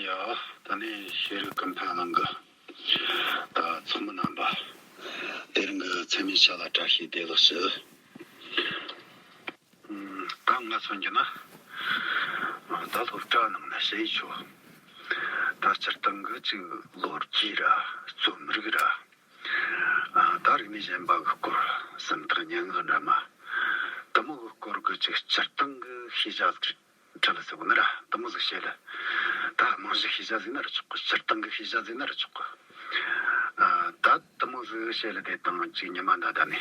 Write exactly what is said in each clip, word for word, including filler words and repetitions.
ཡ། ད་ནི་ཤེས་རིག་ཀུན་ཕན་གླིང་གི་ད་ཚོགས་མི་རྣམ་པ། དེ་རིང་གི་མཚན་མོའི་ཆ་ལ་བཀྲ་ཤིས་བདེ་ལེགས་ཞུ། ཨམ། ད་ང་མཚོན་རྒྱུ་ན། ཨ། ད་སློབ་གྲྭ་ནང་ན་བཤད་ཆོག་ད་སྤྱིར་བཏང་གི་ཅིག་ལོ་རྒྱུས་ར་རྩོམ་རིག་ར། ཨ། ད་རིག་གནས་གཞན་པ་གི་སྐོར། སུམ་རྟགས་སྙན་ངག་འདྲ་མོ། དེ་མོ་གི་སྐོར་གི་ཅིག་སྤྱིར་བཏང་གི་ཤེས་བྱ་ཟིག་ཁྲིད་ལ་ཟེར་གོ་ནི་ར། དེ་མོ་ཟིག་བཤད་ལ། ད་རྨང་གཞི་ཤེས་བྱ་ཟེར་ན་ར་ཆོག་གི། སྤྱིར་བཏང་གི་ཤེས་བྱ་ཟེར་ན་ར་ཆོག་གི། ཨ། ད་དེ་མོ་ཟིག་བཤད་ལ། དེ་དང་ཅིག་ཉི་མ་ད་ད་ནས།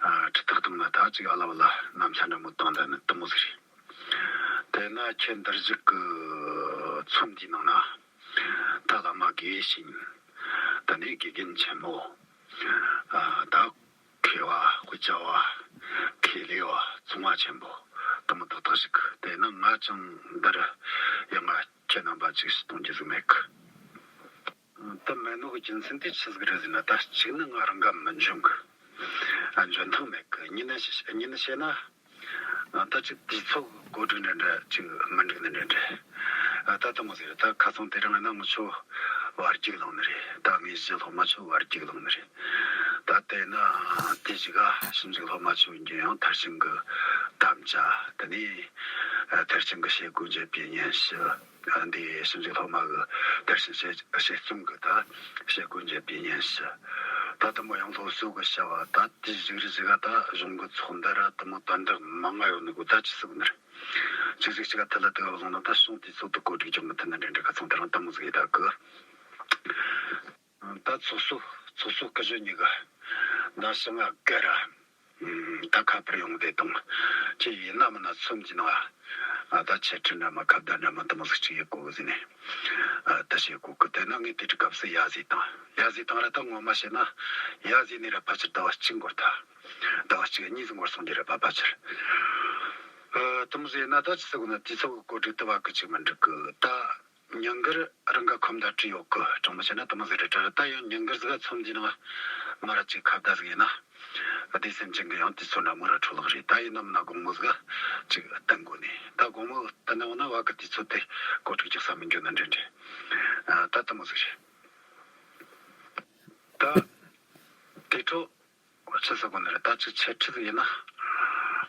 ཨ། ཁྲིད་ཐག་བཏང་ན་ད་ཅིག་ཨ་ལ་བ་ལ་གནམ་ས་འདྲ་མོ་བཏང་ད་ནི་དེ་མོ་ཟིག་རེད། དེ་ན་ཁྱེད་འདིར་བཞུགས་གི་ཚོམས་འདིའི་ནང་ན། ད་བླ་མ་དགེ་བཤེས། ད་ནི་དགེ་རྒན་ཆེན་མོ། ཨ། ད་མཁས་པ། དཔེ་ཆ་བ། ཁེ་ལས་བ། ཚོང་བ་ཆེན་པོ། དེ་མོ་ཏག་ཏག་ཞིག་དེ་ན་ང་ཅང་འདིར་ཡང་ང་ཁྱེད་རྣམ་པ་ཅིག་ཞིག་གཏོང་རྒྱུ་ཟིག་མེད་གི། དེ་མེད་ནོ་གི་རྒྱུ་མཚན་དེ་ཆི་ཟིག་རེད་ཟེར་ན། ད་གཅིག་ནི་ང་རང་ག་མི་འཇོན་གི། ཨ། འཇོན་ཐང་མེད་གི། གཉིས་ནི་ཤེས། གཉིས་ནི་བཤད་ན། ཨ། ད་ཅིག་དུས་ཚོད་གོ་སྒྲིག་འདྲ་འདྲ་ཅིག་མི་འགྲིག་ནི་འདྲ་འདྲ། ཨ། ད་དེ་མོ་ཟིག་རེད། ད་ཁ་སང་དེ་རིང་ན་ངུ་ཆོ་བར་རྒྱུགས་ལངས་ནི་རེད། ད་ངའི་གཞི་སློབ་མ་ཆོ་བར་རྒྱུགས་ལངས་ནི་རེད། ད་དེ་ན་དེ་ཞིག་ག་ཞིབ་འཇུག་སློབ་མ་ཆོ་འགྱོ་ཡང་མཐར་ཕྱིན་གི་དམ་བཅའ། དེ་ནས་མཐར་ཕྱིན་གི་བྱེད་སྒོ་འབྱེད་པའི་སྙན་ཞུ། ཨ། འདི་ཞིབ་འཇུག་སློབ་མ་གི་མཐར་ཕྱིན་དཔྱད་དཔྱད་རྩོམ་གི་ད་བྱེད་སྒོ་འབྱེད་པའི་སྙན་ཞུ། ད་དེ་མོ་ཡང་སློབ་གསོ་གི་བྱ་བ། ད་དེ་ཞིག་རེ་ཞིག་ག་ད་གཞུང་གི་ཚོགས་འདུ་ར་དེ་མོ་དོན་དག་མང་ང་ཡོད་ནི་གོ། ད་ཆི་ཟིག་ནི་རེད། ཅིག་ཅིག་ཅིག་ག་ཐད་ལ་དེ་ག་བླངས་ན་ད་གཞུང་དེ་ཚོགས་འདུ་གོ་སྒྲིག་རྒྱག་མི་ཐུབ་ནི་འདྲ་འདྲ། ཁ་སང་དེ་རིང་དེ་མོ་ཟིག་ཡིན་ད་གི། ད་ཚོགས་གཙོ་ཚོགས་གཙོ་སྐུ་གཞོན་གཉིས་ཀ་ད་ཞིང་ང་སྒེར་ར། ཨ། ད་ཁ་པར་ཡོང་བསྡད་དང་། ཁྱེད་ཡིན་ན་མིན་ན་ཚོམས་ཀྱི་ནང་ང་། ཨ། ད་འཆད་ཁྲིད་འདྲ་མོ་ཁ་བརྡ་འདྲ་མོ་དེ་མོ་ཟིག་ཅིག་ཡེད་དགོས་གི་ཟེར་ནས། ཨ། ད་བྱེད་དགོས་གི། དེ་ན་ངས་དེ་དུས་སྐབས་སུ་ཡ་ཟེར་དང་། ཡ་ཟེར་དང་ར། ད་ངོ་མ་བཤད་ན་ཡ་ཟེར་ནས་ར་ཕལ་ཆེར་ཟླ་བ་གཅིག་འགོར་ཐལ། ཟླ་བ་གཅིག་གཉིས་ཟིག་འགོར་སོང་རྒྱུ་རེད་པ་ཕལ་ཆེར། ཨ། དེ་མོ་ཟིག་ཡིན་ན་ད་ཆི་ཟེར་དགོས་ན། དུས་ཚོད་གི་གོ་སྒྲིག་དེ་བ་གི་ཅིག་མི་འགྲིག་གི། ད་ཉིན་དཀར་རང་ག་ཁོམ་ད་བྲིས་ཡོད་གི། དྲང་མོ་བཤད་ན་དེ་མོ་ཟིག་རེད་དྲ། ད་ཡང་ཉིན་དཀར་ཟིག་ག་ཚོམས་འདིའི་ནང་མ་ར་ཅིག་ཁ་བརྡ་ཟིག་ཡིན་ན། ཨ། དེ་སེམས་ཅན་གི་ཡང་དུས་ཚོད་འདྲ་མོ་ར་འཕྲོ་བརླག་རེད། ད་ཡིན་ནམ་ན་དགོང་མོ་ཟིག་ག་ཅིག་བསྟན་དགོས་ནས། ད་དགོང་མོ་བསྟན་ན་འོ་ན་བ་གི་དུས་ཚོད་དེ་གོ་སྒྲིག་རྒྱག་ས་མི་འགྱོ་ནི་འདྲ་འདྲ། ཨ། ད་དེ་མོ་ཟིག་རེད། ད་དེ་འཕྲོ། ཆི་ཟེར་དགོས་ནི་རེད། ད་ཅིག་འཆད་ཁྲིད་ཡིན་ན་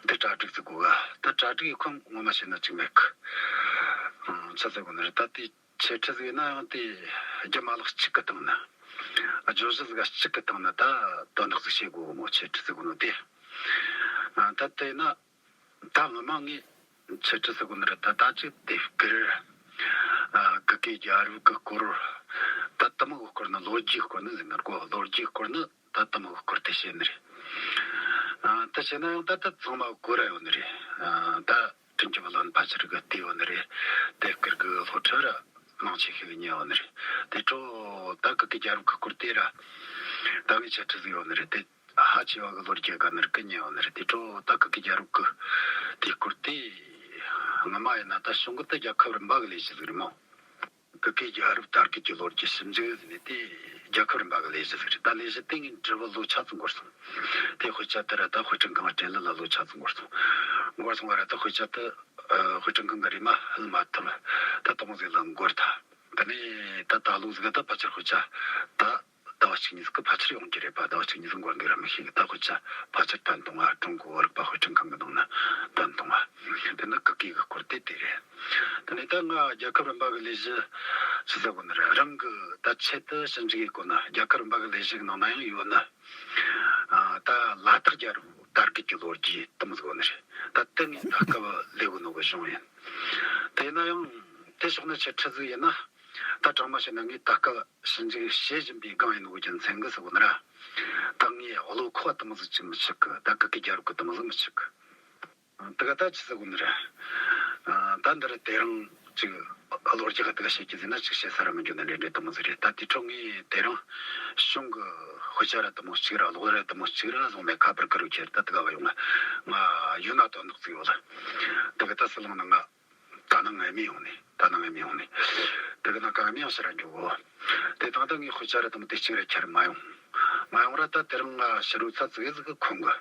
དེ་གྲ་སྒྲིག་ཟིག་དགོས་ག། ད་གྲ་སྒྲིག་ཡེད་ཁོམ་ངོ་མ་བཤད་ན་ཅིག་མེད་གི། ཨང་། ཆི་ཟེར་དགོས་ནི་རེད། ད་དེ་འཆད་ཁྲིད་ཟིག་ཡིན་ན་ཡང་དེ་རྒྱུ་མ་ལག་གཅིག་གི་སྟེང་ན། བརྗོད་གཞི་ཟིག་ག་གཅིག་གི་སྟེང་ན་ད་དོན་དག་ཟིག་བྱེད་དགོས་གི་མོ། འཆད་ཁྲིད་ཟེར་དགོས་ནོ་དེ། ཨང་། ད་དེ་ན་ད་ངོ་མ་ངས་འཆད་ཁྲིད་ཟེར་དགོས་ནི་རེད། ད་ད་ཅིག་དེབ་དཀར། ཨ། གུ་གེ་རྒྱལ་རབས་གི་སྐོར། ད་དེ་མོ་གི་སྐོར་ནི། ལོ་རྒྱུས་སྐོར་ནི་ཟེར་ན་གོ། ལོ་རྒྱུས་སྐོར་ནི་ད་དེ་མོ་གི་སྐོར་དེ་བཤད་ནི་རེད། ཨ། དེ་བཤད་ན་ཡང་ད་ད་ཚང་མ་གོ་ར་ཡོད་ནི་རེད། ཨ། ད་དྲིན་གྱི་བུ་ལོན་ཕལ་ཆེར་གི་བལྟས་ཡོད་ནི་རེད། དེབ་དཀར་གི་སློབ་ཁྲིད་ར་མང་ཆེ་ཤོས་གི་ཉན་ཡོད་ནི་རེད། དེ་འཕྲོ་ད་གུ་གེ་རྒྱལ་རབས་གི་སྐོར་དེ་ར་ད་ངས་འཆད་ཁྲིད་ཟིག་ཡོད་ནི་རེད། དེ་ཧ་ཅེ་བ་གི་ལོ་རྒྱུས་ག་ནར་གི་ཉན་ཡོད་ནི་རེད། དེ་འཕྲོ་ད་གུ་གེ་རྒྱལ་རབས་གི་དེ་སྐོར་དེ་ངོ་མ་ཡིན་ན་ད་གཞུང་གི་ད་རྒྱལ་ཁབ་རིམ་པ་གི་ལས་གཞི་ཟིག་རེད་མོ། གུ་གེ་རྒྱལ་རབས་དར་རྒུད་ཀྱི་ལོ་རྒྱུས་ཞིབ་འཇུག་ཟེར་ནས་དེ་རྒྱལ་ཁབ་རིམ་པ་གི་ལས་གཞི་ཟིག་རེད། ད་ལས་གཞི་དེ་ངས་འབྲི་བ་ལོ་ཆ་ཙམ་འགོར་སོང་། དེ་དཔེ་ཆ་དེ་ར་ད་དཔེ་སྐྲུན་ཁང་སྤྲད་ལ་ལ་ལོ་ཆ་ཙམ་འགོར་སོང་། འགོར་སོང་བ་ར་ད་དཔེ་ཆ་དེ། ཨ། དཔེ་སྐྲུན་ཁང་གི་རེད་མ་ཧིལ་མ་ཐུབ། ད་དེ་མོ་ཟིག་ལ་འགོར་ཐལ། དེ་ནས་ད་ད་ལོ་ཟིག་ད་ཕལ་ཆེར་དཔེ་ཆ་ད་ཟླ་བ་གཅིག་གཉིས་ཟིག་གི་ཕལ་ཆེར་ཡོང་རྒྱུ་རེད་པ། ཟླ་བ་གཅིག་གཉིས་ཟིག་འགོར་འདུག་ར་མི་ཤེས་གི། ད་དཔེ་ཆ་ཕལ་ཆེར་ཐོན་བཏང་ང་། ཀྲུང་གོ་བོད་རིག་པ་དཔེ་སྐྲུན་ཁང་གི་ནང་ན་ཐོན་བཏང་ང་། དེ་ནི་གུ་གེ་གི་སྐོར་དེ་དེ་རེད། དེ་ནས་ད་ང་རྒྱལ་ཁབ་རིམ་པ་གི་ལས་གཞི་ཆི་ཟེར་གོ་ནི་རེད། རང་གི་ད་ཆེད་དུ་ཞིབ་འཇུག་ཡེད་གོ་ནི། རྒྱལ་ཁབ་རིམ་པ་གི་ལས་གཞི་གི་ནང་ན་ཡང་ཡོད་ནི། ཨ། ད་ལ་དྭགས་རྒྱལ་རབས་དར་རྒུད་ཀྱི་ལོ་རྒྱུས་དེ་མོ་ཟིག་ཡོད་ནི་རེད། ད་དེ་ངས་ད་སྐབས་ལས་གོ་ནོ་གི་གཞུང་ཡིན། དེ་ན་ཡང་དེ་ཕྱོགས་ནས་འཆད་ཁྲིད་ཟིག་ཡིན་ན། ད་དྲང་མོ་བཤད་ན་ངས་ད་སྐབས་ཞིབ་འཇུག་བྱེད་བཞིན་པའི་སྒང་ཡིན་ནོ་གི་རྒྱུ་མཚན་གི་ཟེར་གོ་ནི་ར། ད་ངས་བློ་ཁོག་དེ་མོ་ཟིག་ཅིག་མི་ཆག་གི། ད་གུ་གེ་རྒྱལ་རབས་གི་དེ་མོ་ཟིག་མི་ཆག་གི། དེ་ག་ད་ཆི་ཟེར་གོ་ནི་ར། ཨ། ད་འདི་ར་དེ་རིང་ཅིག་གློ་རྒྱག་ག་དེ་ག་བཤད་རྒྱུ་ཟེར་ན་ཅིག་བཤད་ས་ར་མི་འགྱོ་ནི་འདྲ་འདྲ་དེ་མོ་ཟིག་རེད། ད་དེ་འཕྲོ་ངས་དེ་རིང་གཞུང་གི་དཔེ་ཆ་ར་དེ་མོ་གཅིག་ར་ཀློག་ར་དེ་མོ་གཅིག་ར་བཟུང་མེད། ཁ་པར་ཀི་རུ་ཁྱེར་ད་དེ་ག་བ་ཡོང་ང་། ང་ཡུལ་ན་དོན་དག་ཟིག་ཡོད་ལ། དེ་ག་ད་ཟི་ལིང་ནང་ང་ད་ནངས་ངའི་མི་ཡོང་ནས། ད་ནངས་ངའི་མི་ཡོང་ནས། དེ་ག་ན་ག་ངའི་མི་ཡང་ཕྱིར་ར་འགྱོ་གོ། དེ་དང་ད་ངས་དཔེ་ཆ་ར་དེ་མོ་དེ་གཅིག་ར་ཁྱེར་མ་ཡོང་། མ་ཡོང་ར་ད་དེ་རིང་ང་ཕྱི་རུ་ཚ་ཙིག་ཟིག་གི་ཁོམ་གི།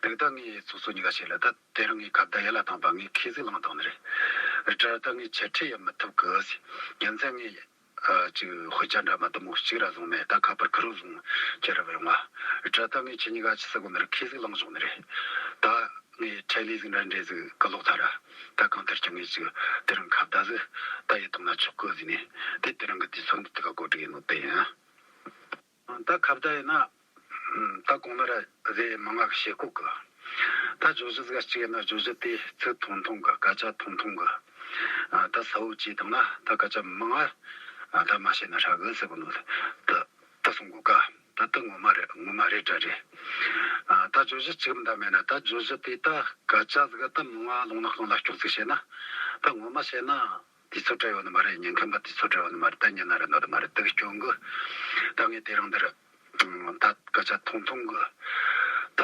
དེ་ག་ད་ངས་ཚོགས་གཙོ་གཉིས་ཀ་བཤད་ལ། ད་དེ་རིང་ངས་ཁ་བརྡ་ཡེད་ལ་བཏང་པ་ངས་ཁས་ཟིག་བླངས་བཏང་ནི་རེད། རེད་དྲ་ད་ངས་འཆད་ཁྲིད་ཡེད་མི་ཐུབ་གི་ཟེར། རྒྱུ་མཚན་ངས་ཨ་ཅིག་དཔེ་ཆ་འདྲ་མ་དེ་མོ་གཅིག་ར་བཟུང་མེད། ད་ཁ་པར་ཁུར་བཟུང་ཁྱེར་ར་ཡོང་བ། རེད་དྲ་ད་ངས་ཁྱེད་གཉིས་ཀ་ཆི་ཟེར་གོ་ནི་རེད། ཁས་ཟིག་བླངས་བཞག་ནི་རེད། ད་ངས་ཁྲལ་ལས་ཟིག་འདྲ་འདྲ་ཟིག་གི་ལོག་ཐལ་ར། ད་གང་ལྟར་ཀྱང་ངས་ཅིག་དེ་རིང་ཁ་བརྡ་ཟིག་ད་ཡེད་བཏང་ན་ཆོག་གི་ཟེར་ནས། དེ་དེ་རིང་གི་དུས་ཚོད་འདི་དེ་ག་གོ་སྒྲིག་ཡེད་ནོ་དེ་ཡིན། ད་ཁ་བརྡ་ཡིན་ན། ད་གོང་ན་ར་ཟེ་མང་ང་གི་བཤད་གོ་གི། ད་བརྗོད་གཞི་ཟིག་གཅིག་ཡིན་ན། བརྗོད་གཞི་དེ་ཚིག་ཐུང་ཐུང་གི། སྐད་ཆ་ཐུང་ཐུང་གི། ཨ་ད་ས་བོ་བཅས་བཏང་ན་ད་སྐད་ཆ་མང་ང་ཨ་ད་མ་བཤད་ན་ཧྲ་གི་ཟེར་གོ་ནོ་ད་ད་གསུང་གོ་ཀ། ད་ད་ངོ་མ་རེད། ངོ་མ་རེད་དྲ་རེད། ཨ་ད་བརྗོད་གཞི་གཅིག་མིན་ད་མེད་ན། ད་བརྗོད་གཞི་དེ་ད་སྐད་ཆ་ཟིག་ད་མང་ང་ལུང་ནག་གང་ལ་སྐྱོག་ཟིག་བཤད་ན། ད་ངོ་མ་བཤད་ན། དུས་ཚོད་སྤྲད་ཡོད་ནི་མ་རེད། ཉན་མཁན་པ་དུས་ཚོད་སྤྲད་ཡོད་ནི་མ་རེད། ད་ཉན་ན་ར་ནོར་ནི་མ་རེད། དེ་གི་སྐྱོན་གི་ད་ངས་དེ་རིང་འདིར་ད་སྐད་ཆ་ཐུང་ཐུང་གི་ད་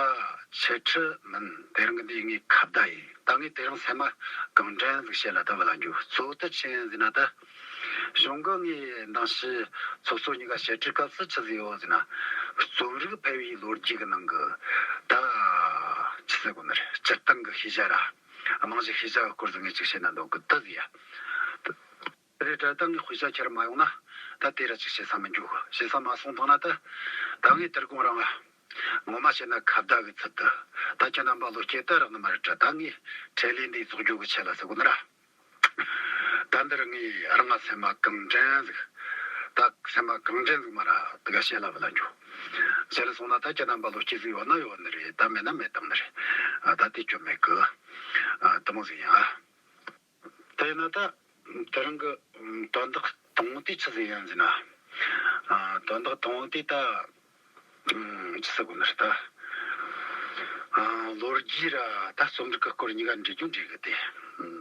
འཆད་ཁྲིད་མིན། དེ་རིང་གི་འདི་ངའི་ཁ་བརྡ་ཡིན། ད་ངས་དེ་རིང་སེམས་མ་གང་དྲན་ཟིག་བཤད་ལ་ད་བ་ལ་འཇུ། གཙོ་བོ་དེ་ཆི་ཡིན་ཟེར་ན། ད་གཞུང་གི་ངས་མདང་ཕྱི་ཚོགས་གཙོ་གཉིས་ཀ་བཤད་ཁྲིད་སྐབས་སུ་ཆི་ཟིག་ཡོད་ཟེར་ན། རྩོམ་རིག་འཕེལ་བའི་ལོ་རྒྱུས་ཀྱི་ནང་གི་ད་ཆི་ཟེར་གོ་ནི་རེད། སྤྱིར་བཏང་གི་ཤེས་བྱ་ར། རྨང་གཞི་ཤེས་བྱ་གི་སྐོར་ཟིག་ངས་ཅིག་བཤད་ན་འདོད་གི་དེ་ཟིག་ཡ། རེད་དྲ་ད་ངས་དཔེ་ཆ་ཁྱེར་མ་ཡོང་ན་ད་དེ་ར་ཅིག་བཤད་ས་མི་འཇུག་གི། བཤད་ས་མ་སོང་བཏང་ན་ད་ད་ངས་དེར་དགོང་རང་ང་ངོ་མ་བཤད་ན་ཁ་བརྡ་གི་ཚུལ་དུ་ད་ཁྱེད་རྣམ་པ་བློ་སྐྱེད་ད་རག་ནི་མ་རེད་དྲ། ད་ངས་ཁྲལ་ལས་འདི་རྫོགས་རྒྱུ་གི་ཆེད་ལ་ཟེར་གོ་ནི་ར། ད་འདིར་ངས་རང་ང་སེམས་མ་གང་དྲན་ཟིག་ད་སེམས་མ་གང་དྲན་ཟིག་མ་ར་དེ་ག་བཤད་ལ་བུད་ལ་འཇུ། བཤད་ལ་སོང་ན་ད་ཁྱེད་རྣམ་པ་བློ་སྐྱེད་ཟིག་ཡོད་ན་ཡོད་ནི་རེད། ད་མེད་ན་མེད་བཏང་ནི་རེད། ཨ་ད་དེ་སྐྱོན་མེད་གི། ཨ་དེ་མོ་ཟིག་ཡིན་ཨ། དེ་ཡིན་ན་ད་དེ་རིང་གི་དོན་དག་དང་པོ་དེ་ཆི་ཟིག་ཡིན་ཟེར་ན། ཨ་དོན་དག་དང་པོ་དེ་ད་ཆི་ཟེར་གོ་ནི་རེད་ད། ཨ་ལོ་རྒྱུས་ར་ད་རྩོམ་རིག་གི་སྐོར་གཉིས་ཀ་འབྲི་རྒྱུ་འབྲི་གི་དེ།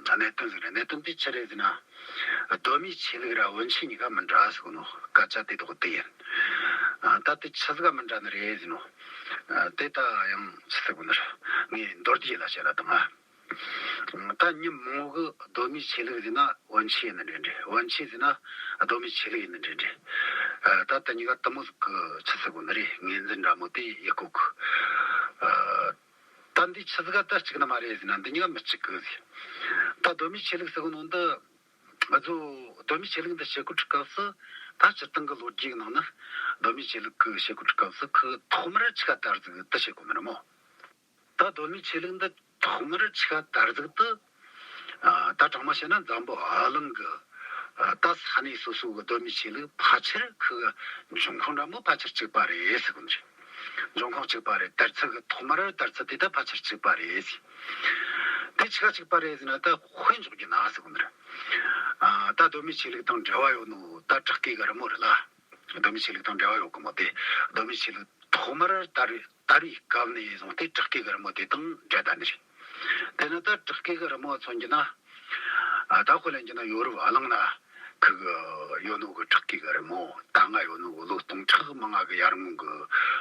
ཨ་གནད་དོན་ཟིག་རེད། གནད་དོན་དེ་ཆི་རེད་ཟེར་ན། གདོད་མའི་ཆོས་ལུགས་ར་བོན་ཆོས་གཉིས་ཀ་མི་འདྲ་ཟེར་གོ་ནོ་སྐད་ཆ་དེ་དག་དེ་ཡིན། ཨ་ད་དེ་ཆི་ཟིག་ག་མི་འདྲ་ནི་རེད་ཟེར་ནོ། ཨ་དེ་ད་ཡང་ཆི་ཟེར་གོ་ནི་རེད། ངས་མདོར་བསྡུས་ལ་བཤད་ལ་དང་ཨ། ད་མྱི་མང་བོ་གི་གདོད་མའི་ཆོས་ལུགས་ཟེར་ན་བོན་ཆོས་ཡིན་ནི་འདྲ་འདྲ། བོན་ཆོས་ཟེར་ན་གདོད་མའི་ཆོས་ལུགས་ཡིན་ནི་འདྲ་འདྲ། ཨ་ད་ད་གཉིས་ཀ་དེ་མོ་ཟིག་གི་ཆི་ཟེར་གོ་ནི་རེད། ངོས་འཛིན་འདྲ་མོ་དེ་ཡེད་གོ་གི། ཨ་ད་འདི་ཆི་ཟིག་ག་ད་གཅིག་ནི་མ་རེད་ཟེར་ན། འདི་གཉིས་ཀ་མི་གཅིག་གི་ཟེར། ད་གདོད་མའི་ཆོས་ལུགས་ཟེར་གོ་ནོ་འདི་ཨ་ཚོ་གདོད་མའི་ཆོས་ལུགས་འདི་བཤད་གོ་དུས་སྐབས་སུ། ད་སྤྱིར་བཏང་གི་ལོ་རྒྱུས་ནང་ན་གདོད་མའི་ཆོས་ལུགས་གི་བཤད་གོ་དུས་སྐབས་སུ་ཁོ་ཐོག་མར་ཆི་ག་དར་ཟིག་དེ་བཤད་གོ་ནི་རེད་མོ། ད་གདོད་མའི་ཆོས་ལུགས་འདི་ཐོག་མར་ཆི་ག་དར་ཟིག་དེ། ཨ་ད་དྲང་མོ་བཤད་ན་འཛམ་བུ་གླིང་གི་ཨ་ད་ས་གནས་སོ་སོ་གི་གདོད་མའི་ཆོས་ལུགས་ཕལ་ཆེར་ཁོ་གི་འབྱུང་ཁུངས་འདྲ་མོ་ཕལ་ཆེར་གཅིག་པ་རེད་ཟེར་གོ་ནི་རེད། འབྱུང་ཁུངས་གཅིག་པ་རེད། དར་ཚུལ་གི་ཐོག་མར་དར་ཚུལ་དེ་ད་ཕལ་ཆེར་གཅིག་པ་རེད་ཟེར། དེ་ཆི་ག་གཅིག་པ་རེད་ཟེར་ན། ད་དཔེ་འཇོག་རྒྱུ་ན་ཟེར་གོ་ནི་རེད། ཨ་ད་གདོད་མའི་ཆོས་ལུགས་དང་འབྲེལ་བ་ཡོད་ནོ་ད་བྲག་བརྐོས་གི་རི་མོ་རེད་ལ། གདོད་མའི་ཆོས་ལུགས་དང་འབྲེལ་བ་ཡོད་གི་མོ་དེ། གདོད་མའི་ཆོས་ལུགས་ཐོག་མར་དར་དར་བའི་སྐབས་ནས་བཟུང་སྟེ་བྲག་བརྐོས་གི་རི་མོ་དེ་དང་འབྲེལ་བསྡད་ནི་རེད། དེ་ནི་ད་བྲག་བརྐོས་གི་རི་མོ་མཚོན་རྒྱུ་ན། ཨ་ད་དཔེ་ལེན་རྒྱུ་ན་ཡོ་རོབ་གླིང་ན་ཁུ་གི་ཡོད་ནོ་གི་བྲག་བརྐོས་གི་རི་མོ། ད་སྔ་ཡོད་ནོ་གི་ལོ་སྟོང་ཕྲག་མང་ང་གི་ཡར་སྔོན་གི་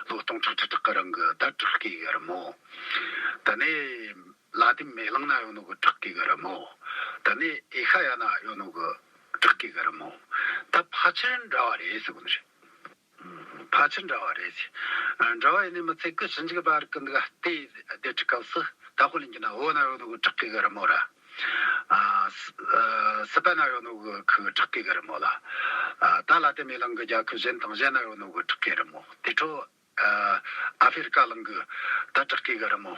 ལོ་སྟོང་ཕྲག་ཁྲི་ཕྲག་གི་རིང་གི་ད་བྲག་བརྐོས་གི་རི་མོ། དེ་ནས་ལ་ཏིན་མེ་གླིང་ན་ཡོད་ནོ་གི་བྲག་བརྐོས་གི་རི་མོ། དེ་ནས་ཨེ་ཤ་ཡ་ན་ཡོད་ནོ་གི་བྲག་བརྐོས་གི་རི་མོ། ད་ཕལ་ཆེར་འདྲ་བ་རེད་ཟེར་གོ་ནི་རེད། ཕལ་ཆེར་འདྲ་བ་རེད་ཟེར། འདྲ་བ་ཡིན་ནི་མི་ཚད་གི་ཞིབ་འཇུག་པ་རིགས་གི་འདི་ག་བལྟས་བསྡད་དུས་སྐབས་སུ། ད་དཔེ་ལེན་རྒྱུ་ན་བོད་ན་ཡོད་ནོ་གི་བྲག་བརྐོས་གི་རི་མོ་ར། ཨ་སི་ཨ་སི་པན་ན་ཡོད་ནོ་གི་ཁུ་བྲག་བརྐོས་གི་རི་མོ་ལ། ཨ་ད་ལ་ཏིན་མེ་གླིང་གི་རྒྱལ་ཁབ་གཞན་དང་གཞན་ན་ཡོད་ནོ་གི་བྲག་བརྐོས་རི་མོ། དེ་འཕྲོ་ཨ་ཨ་ཧྥེ་རི་ཀ་གླིང་གི་ད་བྲག་བརྐོས་གི་རི་མོ་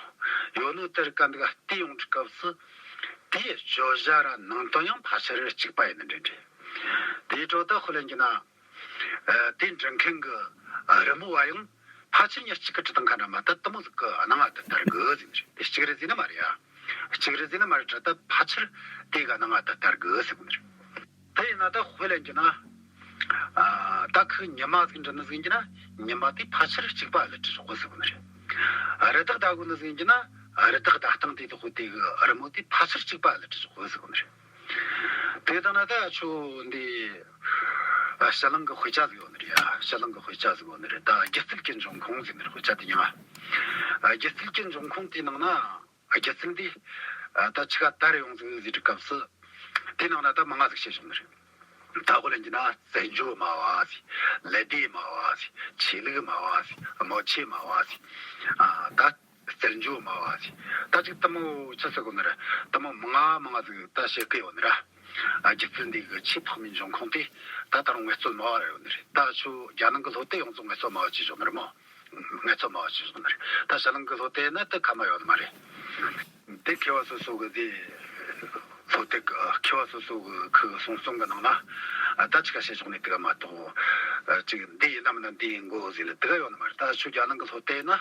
ཡོད་ནོ་དེར་ག་འདི་ག་བལྟས་ཡོང་དུས་སྐབས་སུ། དེའི་བརྗོད་བྱ་ར་ནང་དོན་ཡང་ཕལ་ཆེར་གཅིག་པ་ཡིན་ནི་འདྲ་འདྲ། དེའི་འཕྲོ་ད་དཔེ་ལེན་རྒྱུ་ན། ཨ་དེ་འབྲི་མཁན་གི་ཨ་རི་མོ་བ་ཡང་ཕལ་ཆེར་མྱི་གཅིག་གིས་བྲིས་བཏང་མཁན་འདྲ་མོ་ད་དེ་མོ་ཟིག་གི་སྣང་བ་དེ་དར་གི་ཟེར་ནི་རེད། དེ་གཅིག་རེད་ཟེར་ནི་མ་རེད་ཡ། གཅིག་རེད་ཟེར་ནི་མ་རེད་དྲ། ད་ཕལ་ཆེར་དེ་གི་སྣང་བ་དེ་དར་གི་ཟེར་གོ་ནི་རེད། དེ་ཡིན་ན་ད་དཔེ་ལེན་རྒྱུ་ན། ཨ་ད་ཁོས་ཉི་མ་ཟིག་འབྲི་ནི་ཟིག་ཡིན་རྒྱུ་ན་ཉི་མ་དེ་ཕལ་ཆེར་གཅིག་པ་ལ་བྲིས་ཆོག་གི་ཟེར་གོ་ནི་རེད། རི་དྭགས་བདའ་གོ་ནི་ཟིག་ཡིན་རྒྱུ་ན་རི་དྭགས་བདའ་སྟངས་དེ་དག་དེ་གི་རི་མོ་དེ་ཕལ་ཆེར་གཅིག་པ་ལ་བྲིས་ཆོག་གི་ཟེར་གོ་ནི་རེད། དེ་ལྟ་ན་ད་ཁྱོད་འདི་ཨ་ཕྱི་གླིང་གི་དཔེ་ཆ་ཟིག་ཡོད་ནི་རེད་ཡ། ཕྱི་གླིང་གི་དཔེ་ཆ་ཟིག་ཡོད་ནི་རེད། ད་སྒྱུ་རྩལ་གྱི་འབྱུང་ཁུངས་ཟེར་ནི་རེད། དཔེ་ཆ་དེ་མྱིང་ང་། ཨ་སྒྱུ་རྩལ་གྱི་འབྱུང་ཁུངས་དེའི་ནང་ན། ཨ་སྒྱུ་རྩལ་འདི་ཨ་ད་ཆི་ག་དར་ཡོང་ཟིག་ཟེར་དུས་སྐབས་སུ། དེའི་ནང་ན་ད་མང་ང་ཟིག་བཤད་བཞག་ནི་རེད། ད་དཔེ་ལེན་རྒྱུ་ན་རྩེད་འཇོ་སྨྲ་བ་ཟེར། ལད་ཟློས་སྨྲ་བ་ཟེར། ཆོས་ལུགས་སྨྲ་བ་ཟེར། དམོད་ཆོས་སྨྲ་བ་ཟེར། ཨ་ད་རྩེད་འཇོ་སྨྲ་བ་ཟེར། ད་ཅིག་དེ་མོ་ཆི་ཟེར་གོ་ནི་རེད། དེ་མོ་མང་ང་ མང་ང་ཟིག་ད་བཤད་གི་ཡོད་ནི་ར། ཨ། སྒྱུ་རྩལ་འདི་གི་ཆེས་ཐོག་མའི་འབྱུང་ཁུངས་དེ་ད་ད་རུང་ངལ་རྩོལ་སྨྲ་བ་ར་ཡོད་ནི་རེད། ད་ཆོ་རྒྱ་ནང་གི་སློབ་དེབ་ཡོངས་རྫོགས་ངལ་རྩོལ་སྨྲ་བ་བྱས་བཞག་ནི་རེད་མོ། ངལ་རྩོལ་སྨྲ་བ་བྱས་བཞག་ནི་རེད། ད་ཕྱི་ནང་གི་སློབ་དེབ་ན་དེ་ཁ་མ་ཡོད་ནི་མ་རེད། དེ་མཁས་པ་སོ་སོ་གི་དེ་སློབ་དེབ་གི་མཁས་པ་སོ་སོ་གི་ཁུ་གི་གསུང་རྩོམ་གི་ནང་ན། ཨ། ད་ཆི་ག་བཤད་བཞག་ནི་དེ་ག་མ་གཏོགས། ཨ། ཅིག་འདི་ཡིན་ན་མིན་ན་འདི་ཡིན་དགོས་ཟེར་ལ་དེ་ག་ཡོད་ནི་མ་རེད། ད་ཆོ་རྒྱ་ནང་གི་སློབ་དེབ་ན།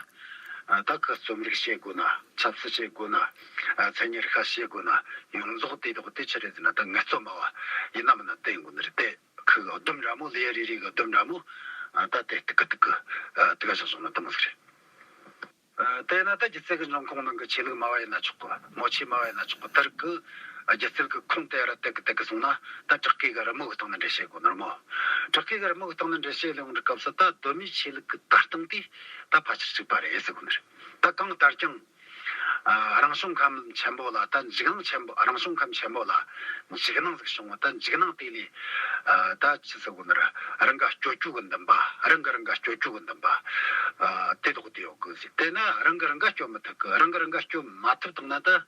ཨ། ད་ཁུ་རྩོམ་རིག་བྱེད་དགོས་ན། ཆབ་སྲིད་བྱེད་དགོས་ན། ཨ། མཚན་ཉིད་རིག་པ་བྱེད་དགོས་ན། ཡོངས་རྫོགས་དེ་དག་དེ་ཆི་རེད་ཟེར་ན་ད་ངལ་རྩོལ་སྨྲ་བ་ཡིན་ན་མིན་ན་དེ་ཡིན་དགོས་ནི་རེད། དེ་ཁུ་གི་སྡོམ་འདྲ་མོ། ལེའུ་རེ་རེ་གི་སྡོམ་འདྲ་མོ། ཨ། ད་དེ་ཏིག་གི་ཏིག་གི། ཨ། དེ་ག་བཞག་བཞག་ན་དེ་མོ་ཟིག་རེད། ཨ། དེ་ན་ད་སྒྱུ་རྩལ་གི་འབྱུང་ཁུངས་ནང་གི་ཆོས་ལུགས་སྨྲ་བ་ཡིན་ན་ཆོག་གི། མོ་ཆོས་སྨྲ་བ་ཡིན་ན་ཆོག་གི། དེར་གི། ཨ། སྒྱུ་རྩལ་གི་ཁུངས་དེ་ར་ཏིག་གི་ཏིག་གི་སོང་ན། ད་བྲག་བརྐོས་གི་རི་མོ་གི་སྟེང་ན་འགྲེལ་བཤད་དགོས་ནི་རེད་མོ། བྲག་བརྐོས་གི་རི་མོ་གི་སྟེང་ན་འགྲེལ་བཤད་ལས་ཡོང་དུས་སྐབས་སུ་ད་གདོད་མའི་ཆོས་ལུགས་གི་དར་སྟངས་དེ་ད་ཕལ་ཆེར་གཅིག་པ་རེད་ཟེར་གོ་ནི་རེད། ད་གང་ལྟར་ཀྱང་། ཨ། རང་བྱུང་ཁམས་ཆེན་པོ་ལ། ད་འཇིགས་སྣང་ཆེན་པོ། རང་བྱུང་ཁམས་ཆེན་པོ་ལ་འཇིགས་སྣང་ཟིག་བྱུང་བ། ད་འཇིགས་སྣང་དེ་ལས། ཨ། ད་ཆི་ཟེར་གོ་ནི་རེད། རང་ག་སྐྱོབ་རྒྱུ་གི་འདུན་པ། རང་གི་རང་ག་སྐྱོབ་རྒྱུ་གི་འདུན་པ། ཨ། དེ་དག་དེ་ཡོད་གི་ཟེར། དེ་ན་རང་གི་རང་ག་སྐྱོབ་མི་ཐུབ་གི། རང་གི་རང་ག་སྐྱོབ་མ་ཐུབ་བཏང་ན་ད།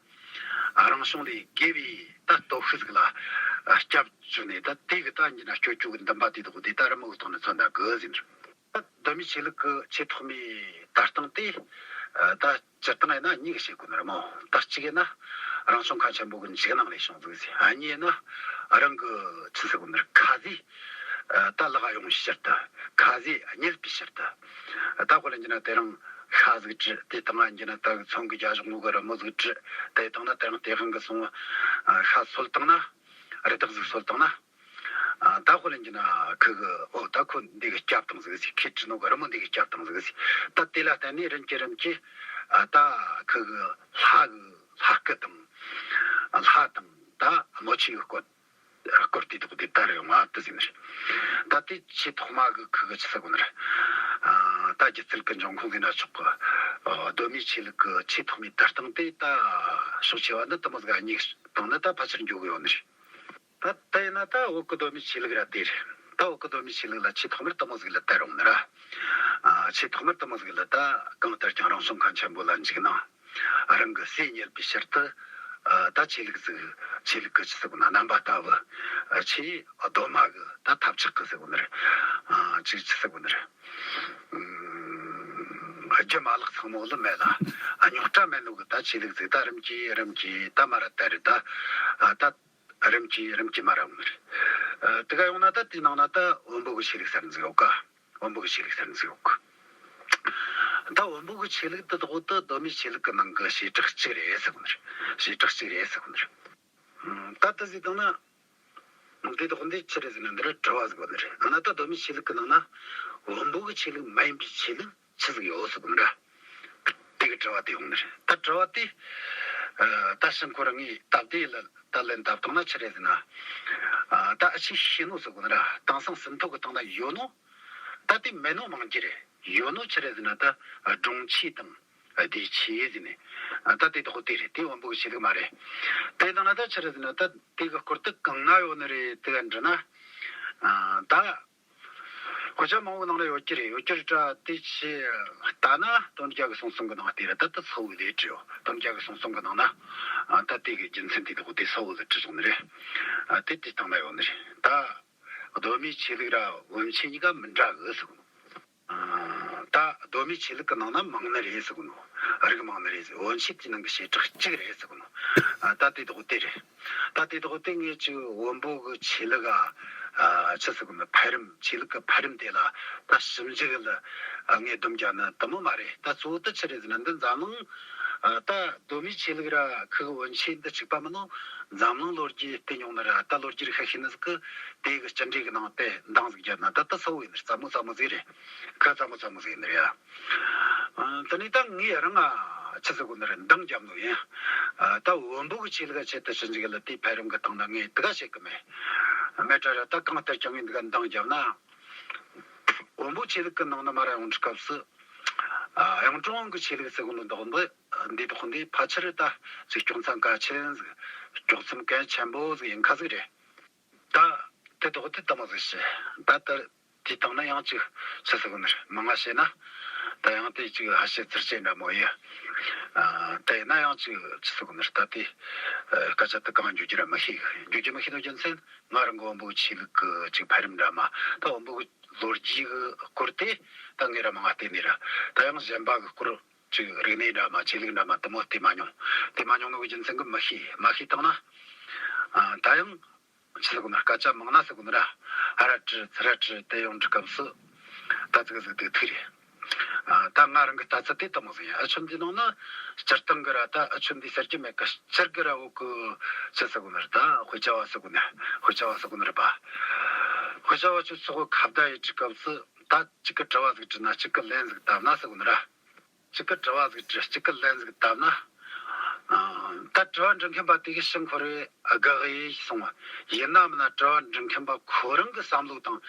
ཨ། རང་བྱུང་ལས་བརྒལ་བའི་ད་སྟོབས་ཤུགས་ཟིག་ལ། ཨ། སྐྱབས་བཅོལ་ནས། ད་དེ་གི་ད་ཡིན་ན་སྐྱོབ་རྒྱུ་གི་འདུན་པ་དེ་དག་དེ་ད་རི་མོ་གི་ཐོག་ནས་མཚོན་ད་གི་ཟེར། ད་གདོད་མའི་ཆོས་ལུགས་ཀྱི་ཆེས་ཐོག་མའི་དར་སྟངས་དེ། ཨ། ད་སྤྱིར་བཏང་ཡིན་ན་གཉིས་ཀ་བཤད་དགོས་ནི་རེད་མོ། ད་གཅིག་ཡིན་ན་རང་བྱུང་ཁམས་ཆེན་པོ་གི་འཇིགས་སྣང་ལས་བྱུང་ཟིག་ཟེར། ཨ། གཉིས་ཡིན་ན་རང་གི་ཆི་ཟེར་དགོས་ནི་རེད། ཁ་ཟས། ཨ། ད་ལག་ག་ཡོང་བའི་ཕྱིར་དུ། ཁ་ཟས་རྙེད་པའི་ཕྱིར་དུ། ད་དཔེ་ལེན་རྒྱུ་ན་དེ་རིང་ཤ་ཟིག་བཀྲུས། དེ་བཏང་ང་ཡིན་རྒྱུ་ན་ད་ཚོང་གི་རྒྱ་གཞུང་ནོ་གི་རི་མོ་ཟིག་བཀྲུས། དེ་བཏང་ན་དེ་རིང་དེ་གང་གི་སོང་བ། ཨ། ཤ་སོལ་བཏང་ན། རི་དྭགས་ཟིག་སོལ་བཏང་ན། ཨ། ད་དཔེ་ལེན་རྒྱུ་ན་ཁུ་གི། ཨོ། ད་ཁོ་འདི་གི་སྐྱབས་བཏང་ཟིག་ཟེར། ཁོས་བྲིས་ནོ་གི་རི་མོ་འདི་གི་སྐྱབས་བཏང་ཟིག་ཟེར། ད་དེ་ལ་བརྟེན་ནས་རིམ་གྱིས་རིམ་གྱིས། ཨ། ད་ཁུ་གི་ལྷ་གི་ལྷ་སྐུ་དང་། ལྷ་དང་ད་མོ་ཆོས་གི་སྐོར། སྐོར་དེ་དག་དེ་དར་ཡོང་བ་དེ་ཟེར་ནི་རེད། ད་དེ་ཆེས་ཐོག་མ་གི་ཁུ་གི་ཆི་ཟེར་གོ་ནི་རེད། ཨ། ད་སྒྱུ་རྩལ་གི་འབྱུང་ཁུངས་ཟེར་ན་ཆོག་གི། ཨ། གདོད་མའི་ཆོས་ལུགས་གི་ཆེས་ཐོག་མའི་དར་སྟངས་དེ་ད་ཕྱོགས་ཆེ་བ་ནི་དེ་མོ་ཟིག་གཉིས་སྟེང་ནས་ད་ཕལ་ཆེར་འགྱོ་གི་ཡོད་ནི་རེད། ད་ད་ཡིན་ན་ད་བོད་གི་གདོད་མའི་ཆོས་ལུགས་ར་དེ་རེད། ད་བོད་གི་གདོད་མའི་ཆོས་ལུགས་ལ་ཆེས་ཐོག་མར་དེ་མོ་ཟིག་ལ་དར་ཡོང་ནི་ར། ཨ། ཆེས་ཐོག་མར་དེ་མོ་ཟིག་ལ་ད་གང་ལྟར་ཀྱང་རང་བྱུང་ཁམས་ཆེན་པོ་ལ་འཇིགས་སྣང་། རང་གི་ཟས་རྙེད་པའི་ཕྱིར་དུ། ཨ། ད་ཆོས་ལུགས་ཟིག་ཆོས་ལུགས་གི་ཆི་ཟེར་གོ་ན་རྣམ་པ་ལྟ་བུ། ཨ། ཆེས་གདོད་མ་གི་ད་ཐབས་ཆག་གི་ཟེར་གོ་ནི་རེད། ཨ། ཆི་ཆི་ཟེར་གོ་ནི་རེད། ཨ། རྒྱུ་མ་ལག་ཚང་མོ་ལ་མེད་ལ། ཨ། རྙོག་དྲ་མེད་ནོ་གི་ད་ཆོས་ལུགས་ཟིག་ད་རིམ་གྱིས་རིམ་གྱིས་ད་མར་ར་དར་རེད་ད། ཨ། ད་རིམ་གྱིས་རིམ་གྱིས་མར་ར་ཡོང་ནི་རེད། ཨ། དེ་ག་ཡོང་ན་ད་དེའི་ནང་ན་ད་བོན་པོ་གི་ཆོས་ལུགས་ཟེར་ནི་ཟིག་ཡོད་ཀ། བོན་པོ་གི་ཆོས་ལུགས་ཟེར་ནི་ཟིག་ཡོད་ཀ། ད་བོན་པོ་གི་ཆོས་ལུགས་དེ་དག་དེ་གདོད་མའི་ཆོས་ལུགས་གི་ནང་གི་བྱེ་བྲག་གཅིག་རེད་ཟེར་གོ་ནི་རེད། བྱེ་བྲག་གཅིག་རེད་ཟེར་གོ་ནི་རེད། ཨ། ད་དེ་ཟེར་བཏང་ན། འདི་དག་འདི་ཆི་རེད་ཟེར་ན་འདི་ར་དྲི་བ་ཟིག་གོ་ནི་རེད། ཨ་ན་ད་གདོད་མའི་ཆོས་ལུགས་གི་ནང་ན་བོན་པོ་གི་ཆོས་ལུགས་མ་ཡིན་པའི་ཆོས་ལུགས་ཆི་ཟིག་ཡོད་ཟེར་གོ་ནི་ར། དེ་གི་དྲི་བ་དེ་ཡོང་ནི་རེད། ད་དྲི་བ་དེ། ཨ། ད་ཕྱིར་ཁོ་རང་ངས་སྟབས་བདེ་ལ་ད་ལན་བཏབ་བཏང་ན་ཆི་རེད་ཟེར་ན། ཨ། ད་ཨ་ཆོས་ཤེས་ནོ་ཟེར་གོ་ནི་ར། དེང་སང་ཟིན་ཐོ་གི་སྟེང་ན་ཡོད་ནོ། ད་དེ་མེད་ནོ་མང་རྒྱུ་རེད། ཡོད་ནོ་ཆི་རེད་ཟེར་ན་ད་སྒྲུང་ཆོས་དང་། ཨ། བདེ་ཆོས་ཟེར་ནས། ཨ། ད་དེ་དག་དེ་རེད། དེ་བོན་པོ་གི་ཆོས་ལུགས་མ་རེད། དེ་ནང་ན་ད་ཆི་རེད་ཟེར་ན་ད་དེ་གི་སྐོར་དེ་གང་ན་ཡོད་ནི་རེད། དེ་ག་འདྲི་ན། ཨ། ད་དཔེ་ཆ་མང་བོ་ནང་ལ་ཡོད་རྒྱུ་རེད། ཡོད་རྒྱུ་རེད་དྲ། དེ་ཆོས་ལྟ་ན་དོན་རྒྱལ་གི་གསུང་རྩོམ་གི་ནང་དེ་ར་ད་ད་གསལ་བོ་ལས་བྲིས་ཡོད། དོན་རྒྱལ་གི་གསུང་རྩོམ་གི་ནང་ན། ཨ། ད་དེ་གི་རྒྱུ་མཚན་དེ་དག་དེ་གསལ་བོ་ལས་བྲིས་བྱུང་ནི་རེད། ཨ། དེ་དེ་སྟེང་ན་ཡོད་ནི་རེད། ད་གདོད་མའི་ཆོས་ལུགས་ར་བོན་ཆོས་གཉིས་ཀ་མི་འདྲ་གི་ཟེར་གོ་ནོ། ཨ། ད་གདོད་མའི་ཆོས་ལུགས་ཀྱི་ནང་ན་མང་ནི་རེད་ཟེར་གོ་ནོ། རིགས་མང་ནི་རེད་ཟེར། བོན་ཆོས་དེའི་ནང་གི་བྱེ་བྲག་གཅིག་རེད་ཟེར་གོ་ནོ། ཨ། ད་དེ་དག་དེ་རེད། ད་དེ་དག་དེ་ངས་ཅིག་བོན་པོ་གི་ཆོས་ལུགས། ཨ། ཆི་ཟེར་གོ་ནོ། འཕེལ་རིམ། ཆོས་ལུགས་ཀྱི་འཕེལ་རིམ་དེ་ལ་ད་ཞིབ་འཇུག་ལ་ངས་སྡོམ་རྒྱག་ནི་དེ་མོ་མ་རེད། ད་གཙོ་བོ་དེ་ཆི་རེད་ཟེར་ན་འདི་འཛམ་གླིང་། ཨ། ད་གདོད་མའི་ཆོས་ལུགས་ར་ཁུ་གི་བོན་ཆོས་འདི་གཅིག་པ་མིན་ནོ། འཛམ་གླིང་ལོ་རྒྱུས་བལྟས་མྱོང་ནི་ར། ད་ལོ་རྒྱུས་རིག་ཤེས་ཤེས་ནི་ཟིག་གིས་དེ་གི་བཅུད་འགྲོས་གི་ནང་དེ་འདང་ཟིག་བརྒྱབ་ན་ད་ད་གསལ་བོ་ཡིན་ནི་རེད། སླ་མོ་སླ་མོ་ཟིག་རེད། ཁ་སླ་མོ་སླ་མོ་ཟིག་ཡིན་ནི་རེད་ཡ། ཨ། དེ་ནས་ད་ངས་རང་ང་ཆི་ཟེར་གོ་ནི་རེད། འདང་བརྒྱབ་ནོ་ཡིན། ཨ། ད་བོན་པོ་གི་ཆོས་ལུགས་ཆེད་དུ་ཞིབ་འཇུག་ལ་དེའི་འཕེལ་རིམ་གི་སྟེང་ན་ངས་དེ་ག་བཤད་གི་མེད། མེད་དྲ་ར། ད་གང་ལྟར་ཀྱང་ངས་འདི་ག་འདང་བརྒྱབ་ན། བོན་པོ་ཆོས་ལུགས་གི་ནང་ན་མར་ར་ཡོང་དུས་སྐབས་སུ། ཨ། གཡུང་དྲུང་གི་ཆོས་ལུགས་ཟེར་གོ་ནོ་འདི་འདི་འདི་དག་འདི་ཕལ་ཆེར་ད་ཅིག་དཀྱོག་མཚམས་གལ་ཆེན་ཟིག། དཀྱོག་མཚམས་གལ་ཆེན་པོ་ཟིག་ཡིན་ཁ་ཟིག་རེད། ད་དེ་དག་དེ་དེ་མོ་ཟིག་བྱས། ད་ལྟར་དེའི་སྟེང་ན་ཡང་ཅིག་ཆི་ཟེར་གོ་ནི་རེད། མང་ང་བཤད་ན། ད་ཡང་དེ་ཅིག་ཧ་ཤེད་ཚུར་བཅད་འདྲ་མོ་ཡ། ཨ། དེ་ཡིན་ན་ཡང་ཅིག་ཅི་ཟེར་གོ་ནི་རེད། ད་དེ་ཨ་སྐད་ཆ་དེ་གང་བརྗོད་རྒྱུ་ར་མི་ཤེས། བརྗོད་རྒྱུ་མི་ཤེས་ནོ་རྒྱུ་མཚན། ང་རང་གི་བོན་པོ་གི་ཆོས་ལུགས་གི་ཅིག་འཕེལ་རིམ་འདྲ་མོ། ད་བོན་པོ་གི་ལོ་རྒྱུས་གི་སྐོར་དེ་ད་ངས་ར་མང་ང་བལྟས་ནི་ར། ད་ཡང་གཞན་པ་གི་སྐོར་ཅིག་རིག་གནས་འདྲ་མོ་ཆོས་ལུགས་འདྲ་མོ་དེ་མོ་བལྟས་མ་མྱོང་། བལྟས་མ་མྱོང་ནོ་གི་རྒྱུ་མཚན་གི་མི་ཤེས། མ་ཤེས་བཏང་ན། ཨ། ད་ཡང་ཅི་ཟེར་གོ་ནི། སྐད་ཆ་མང་ན་ཟེར་གོ་ནི་ར། ཧ་ར་ཀྲི་ཚུ་ར་ཀྲི་དེ་ཡོང་འདྲི་སྐབས་སུ་ད་ཙིག་གེ་ཟིག་སྡུག་ཐུག་རེད། ཨ། ད་ང་རང་གི་ལྟ་ཚུལ་དེ་དེ་མོ་ཟིག་ཡིན། ཨ་ཆོ་འདི་ནང་ན་སྤྱིར་བཏང་གི་ར། ད་ཨ་ཆོ་འདི་ཟེར་རྒྱུ་མེད་གི། སྤྱིར་གི་ར་འོ་གི་ཅི་ཟེར་གོ་ནི་རེད། ད་དཔེ་ཆ་བ་ཟེར་གོ་ནི། དཔེ་ཆ་བ་ཟེར་གོ་ནི་རེད་པ། དཔེ་ཆ་བ་ཆོ་ཚོ་གི་ཁ་བརྡ་ཡེད་འདྲི་སྐབས་སུ་ད་གཅིག་གི་དྲི་བ་ཟིག་དྲིས་ན་གཅིག་གི་ལན་ཟིག་བཏབ་ན་ཟེར་གོ་ནི་ར། གཅིག་གི་དྲི་བ་ཟིག་དྲིས། གཅིག་གི་ལན་ཟིག་བཏབ་ན། ཨ། ད་དྲི་བ་འདྲི་མཁན་པ་དེ་གི་ཕྱིར་འཁོར་བའི་དགག་ཡིག་སོང་བ་ཡིན་ན་མིན་ན། དྲི་བ་འདྲི་མཁན་པ་ཁོ་རང་གི་བསམ་བློ་དང་།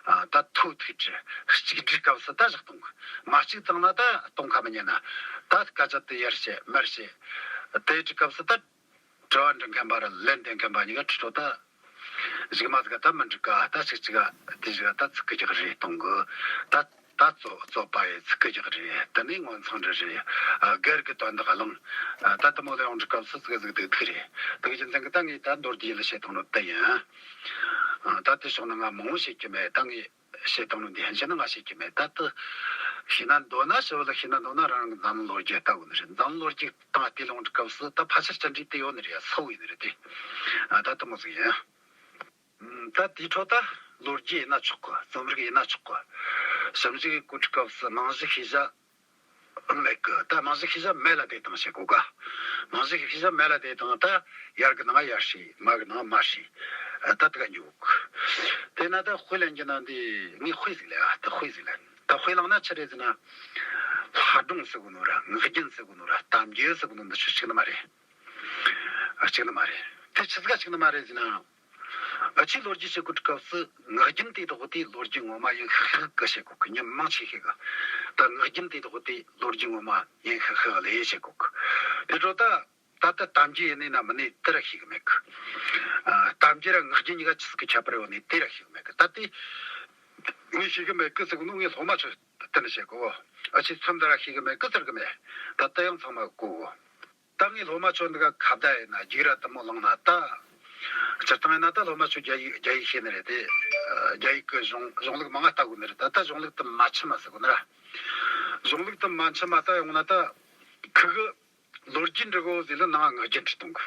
ཨ། ད་ཐོག་ཐུག་དྲི། གཅིག་དྲིས་སྐབས་སུ་ད་བཞག་གཏོང་གི། མ་གཅིག་བཏང་ན་ད་གཏོང་ཁ་མི་ཉན་ན། ད་སྐད་ཆ་དེ་ཡར་བཤད་མར་བཤད། དེ་དྲིས་སྐབས་སུ་ད། དྲི་བ་འདྲི་མཁན་པ་ར་ལན་འདེབས་མཁན་པ་གཉིས་ཀ་ཁྲི་ཁྲོ་ད། གཞུག་མ་ཟིག་ག་ད་མི་འགྲིག་ག། ད་ཅིག་ཅིག་ག་དེ་ཟིག་ག་ད་ཚིག་གི་རྒྱག་རེས་གཏོང་གི། ད་ད་རྩོད་རྩོད་པ་ཡི་ཚིག་གི་རྒྱག་རེས། དེ་ནས་ངོ་མཚང་འདྲི་རེས། ཨ། སྒེར་གི་དོན་དག་གླེང་། ཨ། ད་དེ་མོ་ལ་ཡོང་འདྲི་སྐབས་སུ་ཙིག་གེ་ཟིག་སྡུག་ཐུག་རེད། དེ་གི་རྒྱུ་མཚན་གི་ད་ངས་ད་མདོར་བསྡུས་ལ་བཤད་བཏང་ནོ་དེ་ཡིན། ཨ། ད་དེ་ཕྱོགས་ན་ང་མང་བོ་བཤད་རྒྱུ་མེད། ད་ངས་བཤད་བཏང་ནོ་འདི་ཕན་ཆད་ན་ང་བཤད་རྒྱུ་མེད། ད་དེ་ཤེས་ན་འདོད་ན་ཞིབ་ལ་ཤེས་ན་འདོད་ན་རང་རང་གི་འཛམ་གླིང་ལོ་རྒྱུས་ལྟ་དགོས་ནི་རེད། འཛམ་གླིང་ལོ་རྒྱུས་སྟེང་བལྟས་ལ་ཡོང་འདྲི་སྐབས་སུ་ད་ཕལ་ཆེར་བཅར་འདྲི་དེ་ཡོད་ནི་རེད། གསལ་བོ་ཡིན་ནི་རེད་དེ། ཨ། ད་དེ་མོ་ཟིག་ཡིན། ད་དེའི་འཕྲོ་ད་ལོ་རྒྱུས་ཡིན་ན་ཆོག་གི། རྩོམ་རིག་ཡིན་ན་ཆོག་གི། ཞིབ་འཇུག་གི་སྐོར་འདྲི་སྐབས་སུ་རྨང་གཞི་ཤེས་བྱ་མེད་གི། ད་རྨང་གཞི་ཤེས་བྱ་མེད་ལ་དེ་དང་བཤད་གོ་ག། རྨང་གཞི་ཤེས་བྱ་མེད་ལ་དེ་དང་ད་ཡར་གི་ནང་ཡར་བཤད། མར་གི་ནང་མར་བཤད། ད་དེ་ག་འཇུག་གི། དེ་ན་ད་དཔེ་ལེན་རྒྱུ་ན་འདི་ངས་དཔེ་ཟིག་ལེན། ཨ། ད་དཔེ་ཟིག་ལེན། ད་དཔེ་བླངས་ན་ཆི་རེད་ཟེར་ན། ལྷ་སྒྲུང་ཟེར་གོ་ནོ་ར། ངག་རྒྱུན་ཟེར་གོ་ནོ་ར། གཏམ་རྒྱུད་ཟེར་གོ་ནོ་འདི་ཆོ་གཅིག་ནི་མ་རེད། ཨ། གཅིག་ནི་མ་རེད། དེ་ཆི་ཟིག་ག་གཅིག་ནི་མ་རེད་ཟེར་ན། ཨ། ཆོས་ལོ་རྒྱུས་བཤད་གོ་དུས་སྐབས་སུ་ངག་རྒྱུན་དེ་དག་དེ་ལོ་རྒྱུས་ངོ་མ་ཡིན་ཤག་ཤག་གི་བཤད་གོ་གི། མྱི་མང་ཆེ་ཤོས་གི་ད་ངག་རྒྱུན་དེ་དག་དེ་ལོ་རྒྱུས་ངོ་མ་ཡིན་ཤག་ཤག་ལས་བཤད་གོ་གི། དེ་འཕྲོ་ད་ད་ལྟ་གཏམ་རྒྱུད་ཡིན་ནི་ན་མིན་ནི་དེ་ར་ཤེས་གི་མེད་གི། ཨ། གཏམ་རྒྱུད་ར་ངག་རྒྱུན་གཉིས་ཀ་ཆི་ཟིག་གི་ཁྱད་པར་ཡོད་ནི་དེ་ར་ཤེས་གི་མེད་གི། ད་དེ་ངས་ཤེས་གི་མེད་གི་ཟེར་གོ་ནོ་ངས་སློབ་མ་ཚོ་བསྟུན་ནས་བཤད་གོ། ཨ། ཁྱེད་ཚོ་འདི་ར་ཤེས་གི་མེད་གི་ཟེར་གི་མེད། ད་ལྟ་ཡང་ཚང་མ་གོ་གོ། ད་ངས་སློབ་མ་ཚོ་འདི་ག་ཁ་བརྡ་ཡིན་ན་རྒྱུགས་ར་དེ་མོ་བླངས་ན། ད་སྤྱིར་བཏང་ཡིན་ན་ད་སློབ་མ་ཚོ་རྒྱ་ཡིག་རྒྱ་ཡིག་ཤེས་ནི་རེད་དེ། རྒྱ་ཡིག་གི་གཞུང་གཞུང་ལུགས་མང་ང་ལྟ་དགོས་ནི་རེད། ད་ད་གཞུང་ལུགས་དེ་མ་འཆི་མ་ཟེར་གོ་ནི་ར། གཞུང་ལུགས་དེ་མ་འཆི་མ་ལྟ་ཡོང་ན་ད་ཁི་གི་ལོ་རྒྱུས་འབྲི་གོ་ཟེར་ལ་ནང་ང་ངག་རྒྱུན་བྲིས་གཏོང་གི།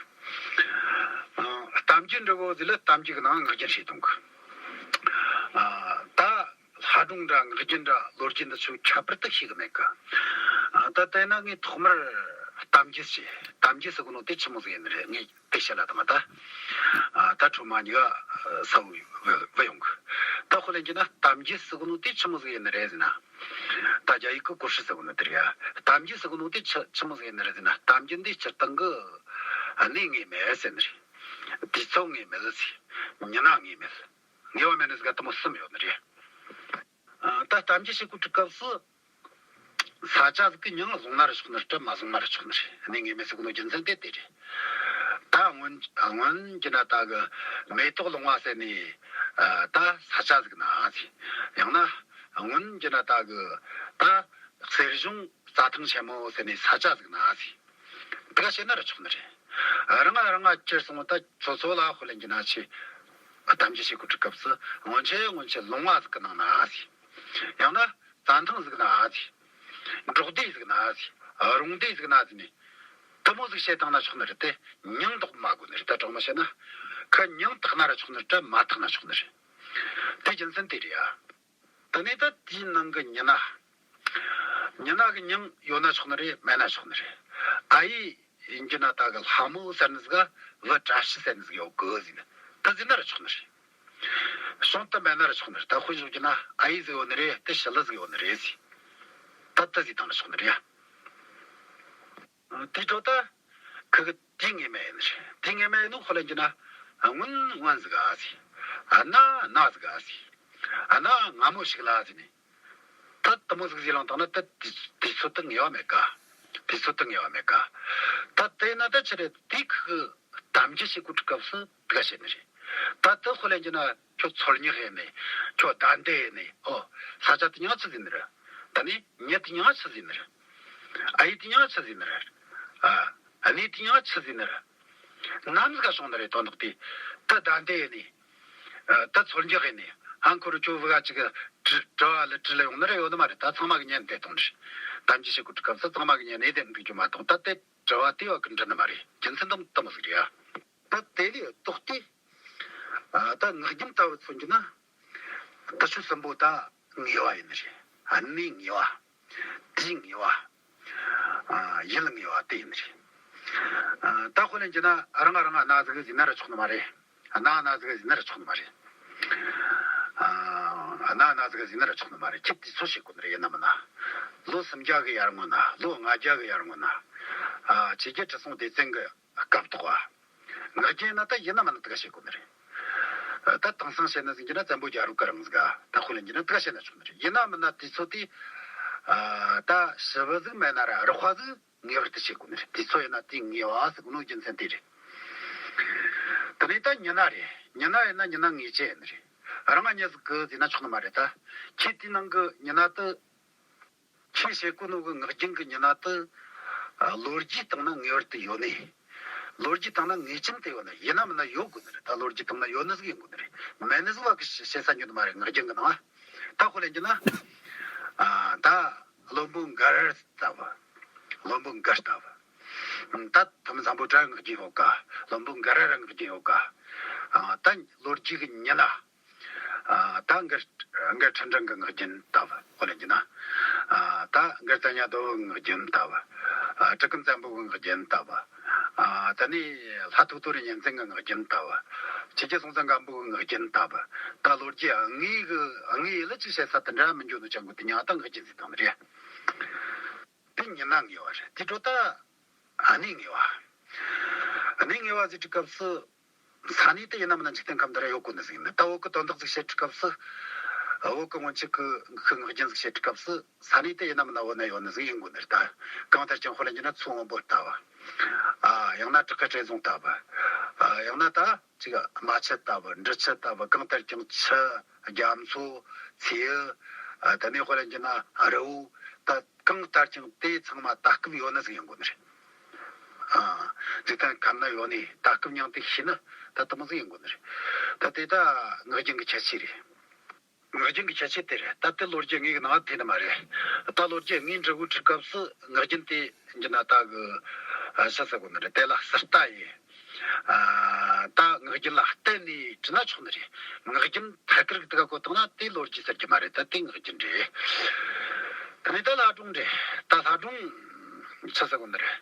ཨ། གཏམ་རྒྱུད་འབྲི་གོ་ཟེར་ལ་གཏམ་རྒྱུད་གི་ནང་ང་ངག་རྒྱུན་བྲིས་གཏོང་གི། ཨ། ད་ལྷ་སྒྲུང་འདྲ་ངག་རྒྱུན་འདྲ་ལོ་རྒྱུས་འདི་ཚོའི་ཁྱད་པར་དེ་ཤེས་གི་མེད་གི། ཨ། ད་དེ་ན་ངས་ཐོག་མར་གཏམ་རྒྱུད་ཟེར། གཏམ་རྒྱུད་ཟེར་གོ་ནོ་དེ་ཆི་མོ་ཟིག་ཡིན་ནི་རེད། ངས་དེ་བཤད་ལ་དང་ད། ཨ། ད་ཁྲོ་མ་གཉིས་ཀ་ས་བོ་བུད་ཡོང་གི། ད་དཔེ་ལེན་རྒྱུ་ན་གཏམ་རྒྱུད་ཟེར་གོ་ནོ་དེ་ཆི་མོ་ཟིག་ཡིན་ནི་རེད་ཟེར་ན། ད་རྒྱ་ཡིག་གི་故事ཟེར་གོ་ནོ་དེ་རེད་ཡ། གཏམ་རྒྱུད་ཟེར་གོ་ནོ་དེ་ཆི་ཆི་མོ་ཟིག་ཡིན་ནི་རེད་ཟེར་ན། གཏམ་རྒྱུད་འདི་སྤྱིར་བཏང་གི་གནས་ངེས་མེད་ཟེར་ནི་རེད། དུས་ཚོད་ངེས་མེད་ཟེར། མྱི་སྣ་ངེས་མེད། ངེས་པ་མེད་ནི་ཟིག་ག་དེ་མོ་གསུམ་ཡོད་ནི་རེད། ཨ། ད་གཏམ་རྒྱུད་བཤད་གོ་དུས་སྐབས་སུ་ས་ཆ་ཟིག་གི་མྱིང་བཟུང་ན་ར་ཆོག་ནི་རེད། མ་བཟུང་ན་ར་ཆོག་ནི་རེད། གནས་ངེས་མེད་ཟེར་གོ་ནོ་རྒྱུ་མཚན་དེ་དེ་རེད། ད་སྔོན་སྔོན་གྱི་ན་ད་གི་མེ་ཏོག་ལུང་བ་ཟེར་ནི། ཨ། ད་ས་ཆ་ཟིག་ན་ཟེར། ཡང་ན་སྔོན་གྱི་ན་ད་གི་ད་གསེར་གཞོང་རྩྭ་ཐང་ཆེན་མོ་ཟེར་ནི་ས་ཆ་ཟིག་ན་ཟེར། དེ་ག་བཤད་ན་ར་ཆོག་ནི་རེད། རང་ང་རང་ང་ཁྱེར་སོང་ད་ཚོ་ཚོ་ལ་དཔེ་ལེན་རྒྱུ་ན་ཆི། གཏམ་རྒྱུད་བཤད་གོ་དུས་སྐབས་སུ་སྔོན་ཆད་སྔོན་ཆད་ལུང་བ་ཟིག་གི་ནང་ན་ཟེར། ཡང་ན་རྩྭ་ཐང་ཟིག་ན་ཟེར། འབྲོག་སྡེ་ཟིག་ན་ཟེར། རོང་སྡེ་ཟིག་ན་ཟེར་ནས། དེ་མོ་ཟིག་བཤད་བཏང་ན་ཆོག་ནི་རེད་དེ། མྱིང་འདོགས་མ་དགོས་ནི་རེད། ད་དྲང་མོ་བཤད་ན། ཁི་མྱིང་བཏགས་ན་ར་ཆོག་ནི་རེད། མ་བཏགས་ན་ཆོག་ནི་རེད། དེ་རྒྱུ་མཚན་དེ་རེད་ཡ། དེ་ནས་ད་དེའི་ནང་གི་མྱི་སྣ། མྱི་སྣ་གི་མྱིང་ཡོད་ན་ཆོག་ནི་རེད། མེད་ན་ཆོག་ནི་རེད། ཨ་ཡེ་ཡིན་རྒྱུ་ན་ད་གི་ལྷ་མོ་ཟེར་ནི་ཟིག་ག་བུ་བཀྲ་ཤིས་ཟེར་ནི་ཟིག་ཡོད་གི་ཟེར་ནི། ད་ཟེར་ན་ར་ཆོག་ནི་རེད། གཞུང་དུ་མེད་ན་ར་ཆོག་ནི་རེད། ད་དཔེ་བཞག་རྒྱུ་ན་ཨ་ཡེ་ཟིག་ཡོད་ནི་རེད། དེ་ཞི་ལི་ཟིག་ཡོད་ནི་རེད་ཟེར། ད་ད་ཟེར་བཏང་ན་ཆོག་ནི་རེད་ཡ། དེའི་འཕྲོ་ད་ཁི་གི་དུས་ངེས་མེད་ཡིན་ནི་རེད། དུས་ངེས་མེད་ཡིན་ནོ་དཔེ་ལེན་རྒྱུ་ན། སྔོན་སྔོན་ཟིག་ག་ཟེར། གནའ་གནའ་ཟིག་ག་ཟེར། གནའ་སྔ་མོ་ཞིག་ལ་ཟེར་ནས། ད་དེ་མོ་ཟིག་ཟེར་ལངས་བཏང་ན་ད་དུས་དུས་ཚོད་དེ་ངེས་པ་མེད་ཀ། དུས་ཚོད་དེ་ངེས་པ་མེད་ཀ། ད་དེ་ན་ད་ཆི་རེད། དེ་ཁི་གི་གཏམ་རྒྱུད་བཤད་གོ་དུས་སྐབས་སུ་དེ་ག་བཤད་ནི་རེད། ད་དེ་དཔེ་ལེན་རྒྱུ་ན་ཁྱོད་མཚོ་སྨྱུག་ཡིན་ནི། ཁྱོད་ཟླ་མདེ་ཡིན་ནི། ཨོ། ས་ཆ་དེ་མྱིང་ཆི་ཟེར་ནི་རེད། ད་ནི་མྱི་དེ་མྱིང་ང་ཆི་ཟེར་ནི་རེད། ཨ་ཡེ་དེ་མྱིང་ང་ཆི་ཟེར་ནི་རེད། ཨ། གནས་དེ་མྱིང་ང་ཆི་ཟེར་ནི་རེད། ནམ་ཟིག་ག་བྱུང་ནི་རེད། དོན་དག་དེ། ད་ད་འདི་ཡིན་ནི། ཨ། ད་ཚོར་འཇགས་ཡིན་ནི། ཧང་ཁོ་རུ་ཅོ་བུ་ག་ཅིག་གི་དྲི་དྲི་བ་ལ་དྲི་ལ་ཡོང་ནི་རེད། ཡོད་ནི་མ་རེད། ད་ཚང་མ་གི་ཉན་དེ་གཏོང་ནི་རེད། གཏམ་རྒྱུད་བཤད་གོ་དུས་སྐབས་སུ་ཚང་མ་གི་ཉན་ནས་དེ་འགྲིག་རྒྱུ་མ་གཏོགས། ད་དེ་དྲི་བ་དེ་བ་གི་འདྲི་ནི་མ་རེད། རྒྱུ་མཚན་དེ་དེ་མོ་ཟིག་རེད་ཡ། ད་དེ་ལས་ལྡོག་སྟེ། ཨ། ད་ངག་རྒྱུན་ལྟ་བུ་མཚོན་རྒྱུ་ན། དེ་ཆོ་གསུམ་པོ་ད་ངེས་པ་ཡིན་ནི་རེད། གནས་ངེས་པ། དུས་ངེས་པ། ཨ། ཡུལ་ངེས་པ་དེ་ཡིན་ནི་རེད། ཨ། ད་དཔེ་ལེན་རྒྱུ་ན་རང་རང་གནའ་ཟིག་ཟེར་ན་ར་ཆོག་ནི་མ་རེད། གནའ་གནའ་ཟིག་ཟེར་ན་ར་ཆོག་ནི་མ་རེད། ཨ། གནའ་གནའ་ཟིག་ཟེར་ན་ར་ཆོག་ནི་མ་རེད། ཁྱེད་དུས་ཚོད་བཤད་དགོས་ནི་རེད། ཡིན་ན་མིན་ན། ལོ་སུམ་བརྒྱ་གི་ཡར་སྔོན་ན། ལོ་ལྔ་བརྒྱ་གི་ཡར་སྔོན་ན། ཨ། ཆོས་རྒྱལ་ཁྲི་སྲོང་ལྡེ་བཙན་གི་སྐབས་ཐོག་ག། ངག་རྒྱུན་ན་ད་ཡིན་ན་མིན་ན་དེ་ག་བཤད་དགོས་ནི་རེད། ད་དེང་སང་བཤད་ན་ཟེར་རྒྱུ་ན་བཙན་པོ་རྒྱལ་རབས་གི་རིང་ཟིག་ག། ད་དཔེ་ལེན་རྒྱུ་ན་དེ་ག་བཤད་ན་ཆོག་ནི་རེད། ཡིན་ན་མིན་ན་དུས་ཚོད་དེ། ཨ། ད་ཞིབ་པ་ཟིག་མེད་ན་ར་རགས་པ་ཟིག་ངེས་པར་དུ་བཤད་དགོས་ནི་རེད། དུས་ཚོད་ཡིན་ན་དུས་ངེས་པ་ཟེར་གོ་ནོ་རྒྱུ་མཚན་དེ་རེད། དེ་ནས་ད་མྱི་སྣ་རེད། མྱི་སྣ་ཡིན་ན་མྱི་སྣ་ངེས་ཅན་ཡིན་ནི་རེད། རང་ང་མྱི་ཟིག་གི་ཟེར་ན་ཆོག་ནི་མ་རེད། ད་ཁྱེད་དེའི་ནང་གི་མྱི་སྣ་དེ། ཁྱེད་བཤད་གོ་ནོ་གི་ངག་རྒྱུན་གི་མྱི་སྣ་དེ། ཨ། ལོ་རྒྱུས་སྟེང་ན་ངེས་པར་དུ་ཡོད་ནི། ལོ་རྒྱུས་སྟེང་ན་ངེས་ཅན་དུ་ཡོད་ནི། ཡིན་ན་མིན་ན་ཡོད་དགོས་ནི་རེད། ད་ལོ་རྒྱུས་སྟེང་ན་ཡོད་ནི་ཟིག་ཡིན་དགོས་ནི་རེད། མེད་ནི་ཟིག་བ་གི་བཤད་ས་ཡོད་ནི་མ་རེད། ངག་རྒྱུན་གི་ནང་ང་། ད་དཔེ་ལེན་རྒྱུ་ན། ཨ། ད་བློན་པོ་མགར་ལྟ་བུ། བློན་པོ་མགར་ལྟ་བུ། ད་ཐུ་མི་སམ་བྷོ་ཊ་ངག་རྒྱུན་ཡོད་ཀ། བློན་པོ་མགར་ར་ངག་རྒྱུན་ཡོད་ཀ། ཨ། ད་ལོ་རྒྱུས་གི་མྱི་སྣ། ཨ། ད་མགར་མགར་ཁྲི་འབྲིང་གི་ངག་རྒྱུན་ལྟ་བུ། དཔེ་ལེན་རྒྱུ་ན། ཨ། ད་མགར་བཙན་སྙ་ལྡོམ་བུའི་ངག་རྒྱུན་ལྟ་བུ། ཨ། གྲི་གུམ་བཙན་པོ་གི་ངག་རྒྱུན་ལྟ་བུ། ཨ། ད་ནི་ལྷ་ཐོ་ཐོ་རི་གཉན་བཙན་གི་ངག་རྒྱུན་ལྟ་བུ། ཆོས་རྒྱལ་སྲོང་བཙན་སྒམ་པོ་གི་ངག་རྒྱུན་ལྟ་བུ། ད་ལོ་རྒྱུས་དངོས་གི་དངོས་ཡུལ་ལ་ཅིག་བཤད་ས་དེ་འདྲ་མི་འགྱོ་ནོ་ཅན་གོ་དེ་མྱིང་ད་ངག་རྒྱུན་ཟེར་བཏང་ནི་རེད། དེ་མྱི་སྣ་ངེས་པ་རེད། དེ་འཕྲོ་ད་གནས་ངེས་པ། གནས་ངེས་པ་ཟེར་དུས་སྐབས་སུ། ས་གནས་དེ་ཡིན་ན་མིན་ན་འཇིག་རྟེན་ཁམས་འདི་ར་ཡོད་དགོས་ནི་ཟིག་ཡིན། ད་བོད་གི་དོན་དག་ཟིག་བཤད་དུས་སྐབས་སུ། བོད་གི་སྔོན་ཆད་གི་ཤི་ངག་རྒྱུན་ཟིག་བཤད་དུས་སྐབས་སུ་ས་གནས་དེ་ཡིན་ན་མིན་ན་བོད་ན་ཡོད་ནི་ཟིག་ཡིན་དགོས་ནི་རེད། ད་གང་ལྟར་ཀྱང་དཔེ་ལེན་རྒྱུ་ན་མཚོ་སྔོན་པོ་ལྟ་བུ། ཨ། ཡང་ན་བྲག་དཀར་སྤྲེལ་རྫོང་ལྟ་བུ། ཨ། ཡང་ན་ད་ཅིག་རྨ་ཆུ་ལྟ་བུ། འབྲི་ཆུ་ལྟ་བུ། གང་ལྟར་ཀྱང་ཆུ། རྒྱ་མཚོ། མཚེའུ། ཨ། དེ་ནས་དཔེ་ལེན་རྒྱུ་ན་རི་བོ། ད་གང་ལྟར་ཀྱང་དེ་ཚང་མ་ད་སྐབས་ཡོད་ནི་ཟིག་ཡིན་དགོས་ནི་རེད། ཨ། འཇིག་རྟེན་ཁམས་ན་ཡོད་ནི་ད་སྐབས་མྱིང་དེ་ཤེས་ནི་ད་དེ་མོ་ཟིག་ཡིན་དགོས་ནི་རེད། ད་དེ་ད་ངག་རྒྱུན་གི་ཁྱད་ཆོས་རེད། ངག་རྒྱུན་གི་ཁྱད་ཆོས་དེ་རེད། ད་དེ་ལོ་རྒྱུས་དངོས་གི་ནང་ཐེ་ནི་མ་རེད། ད་ལོ་རྒྱུས་དངོས་འབྲི་གོ་དུས་སྐབས་སུ་ངག་རྒྱུན་དེ་འཇི་ན་ད་གི། ཨ། ཆི་ཟེར་དགོས་ནི་རེད། དེ་ལ་ཟུར་ལྟ་ཡིན། ཨ། ད་ངག་རྒྱུན་ལ་བརྟེན་ནས་བྲིས་ན་ཆོག་ནི་རེད། ངག་རྒྱུན་ཐད་ཀར་གི་དེ་ག་བཀོད་བཏང་ན་དེ་ལོ་རྒྱུས་ཟེར་རྒྱུ་མ་རེད། ད་དེ་ངག་རྒྱུན་རེད། དེ་ནས་ད་ལྷ་སྒྲུང་རེད། ད་ལྷ་སྒྲུང་ཆི་ཟེར་དགོས་ནི་རེད།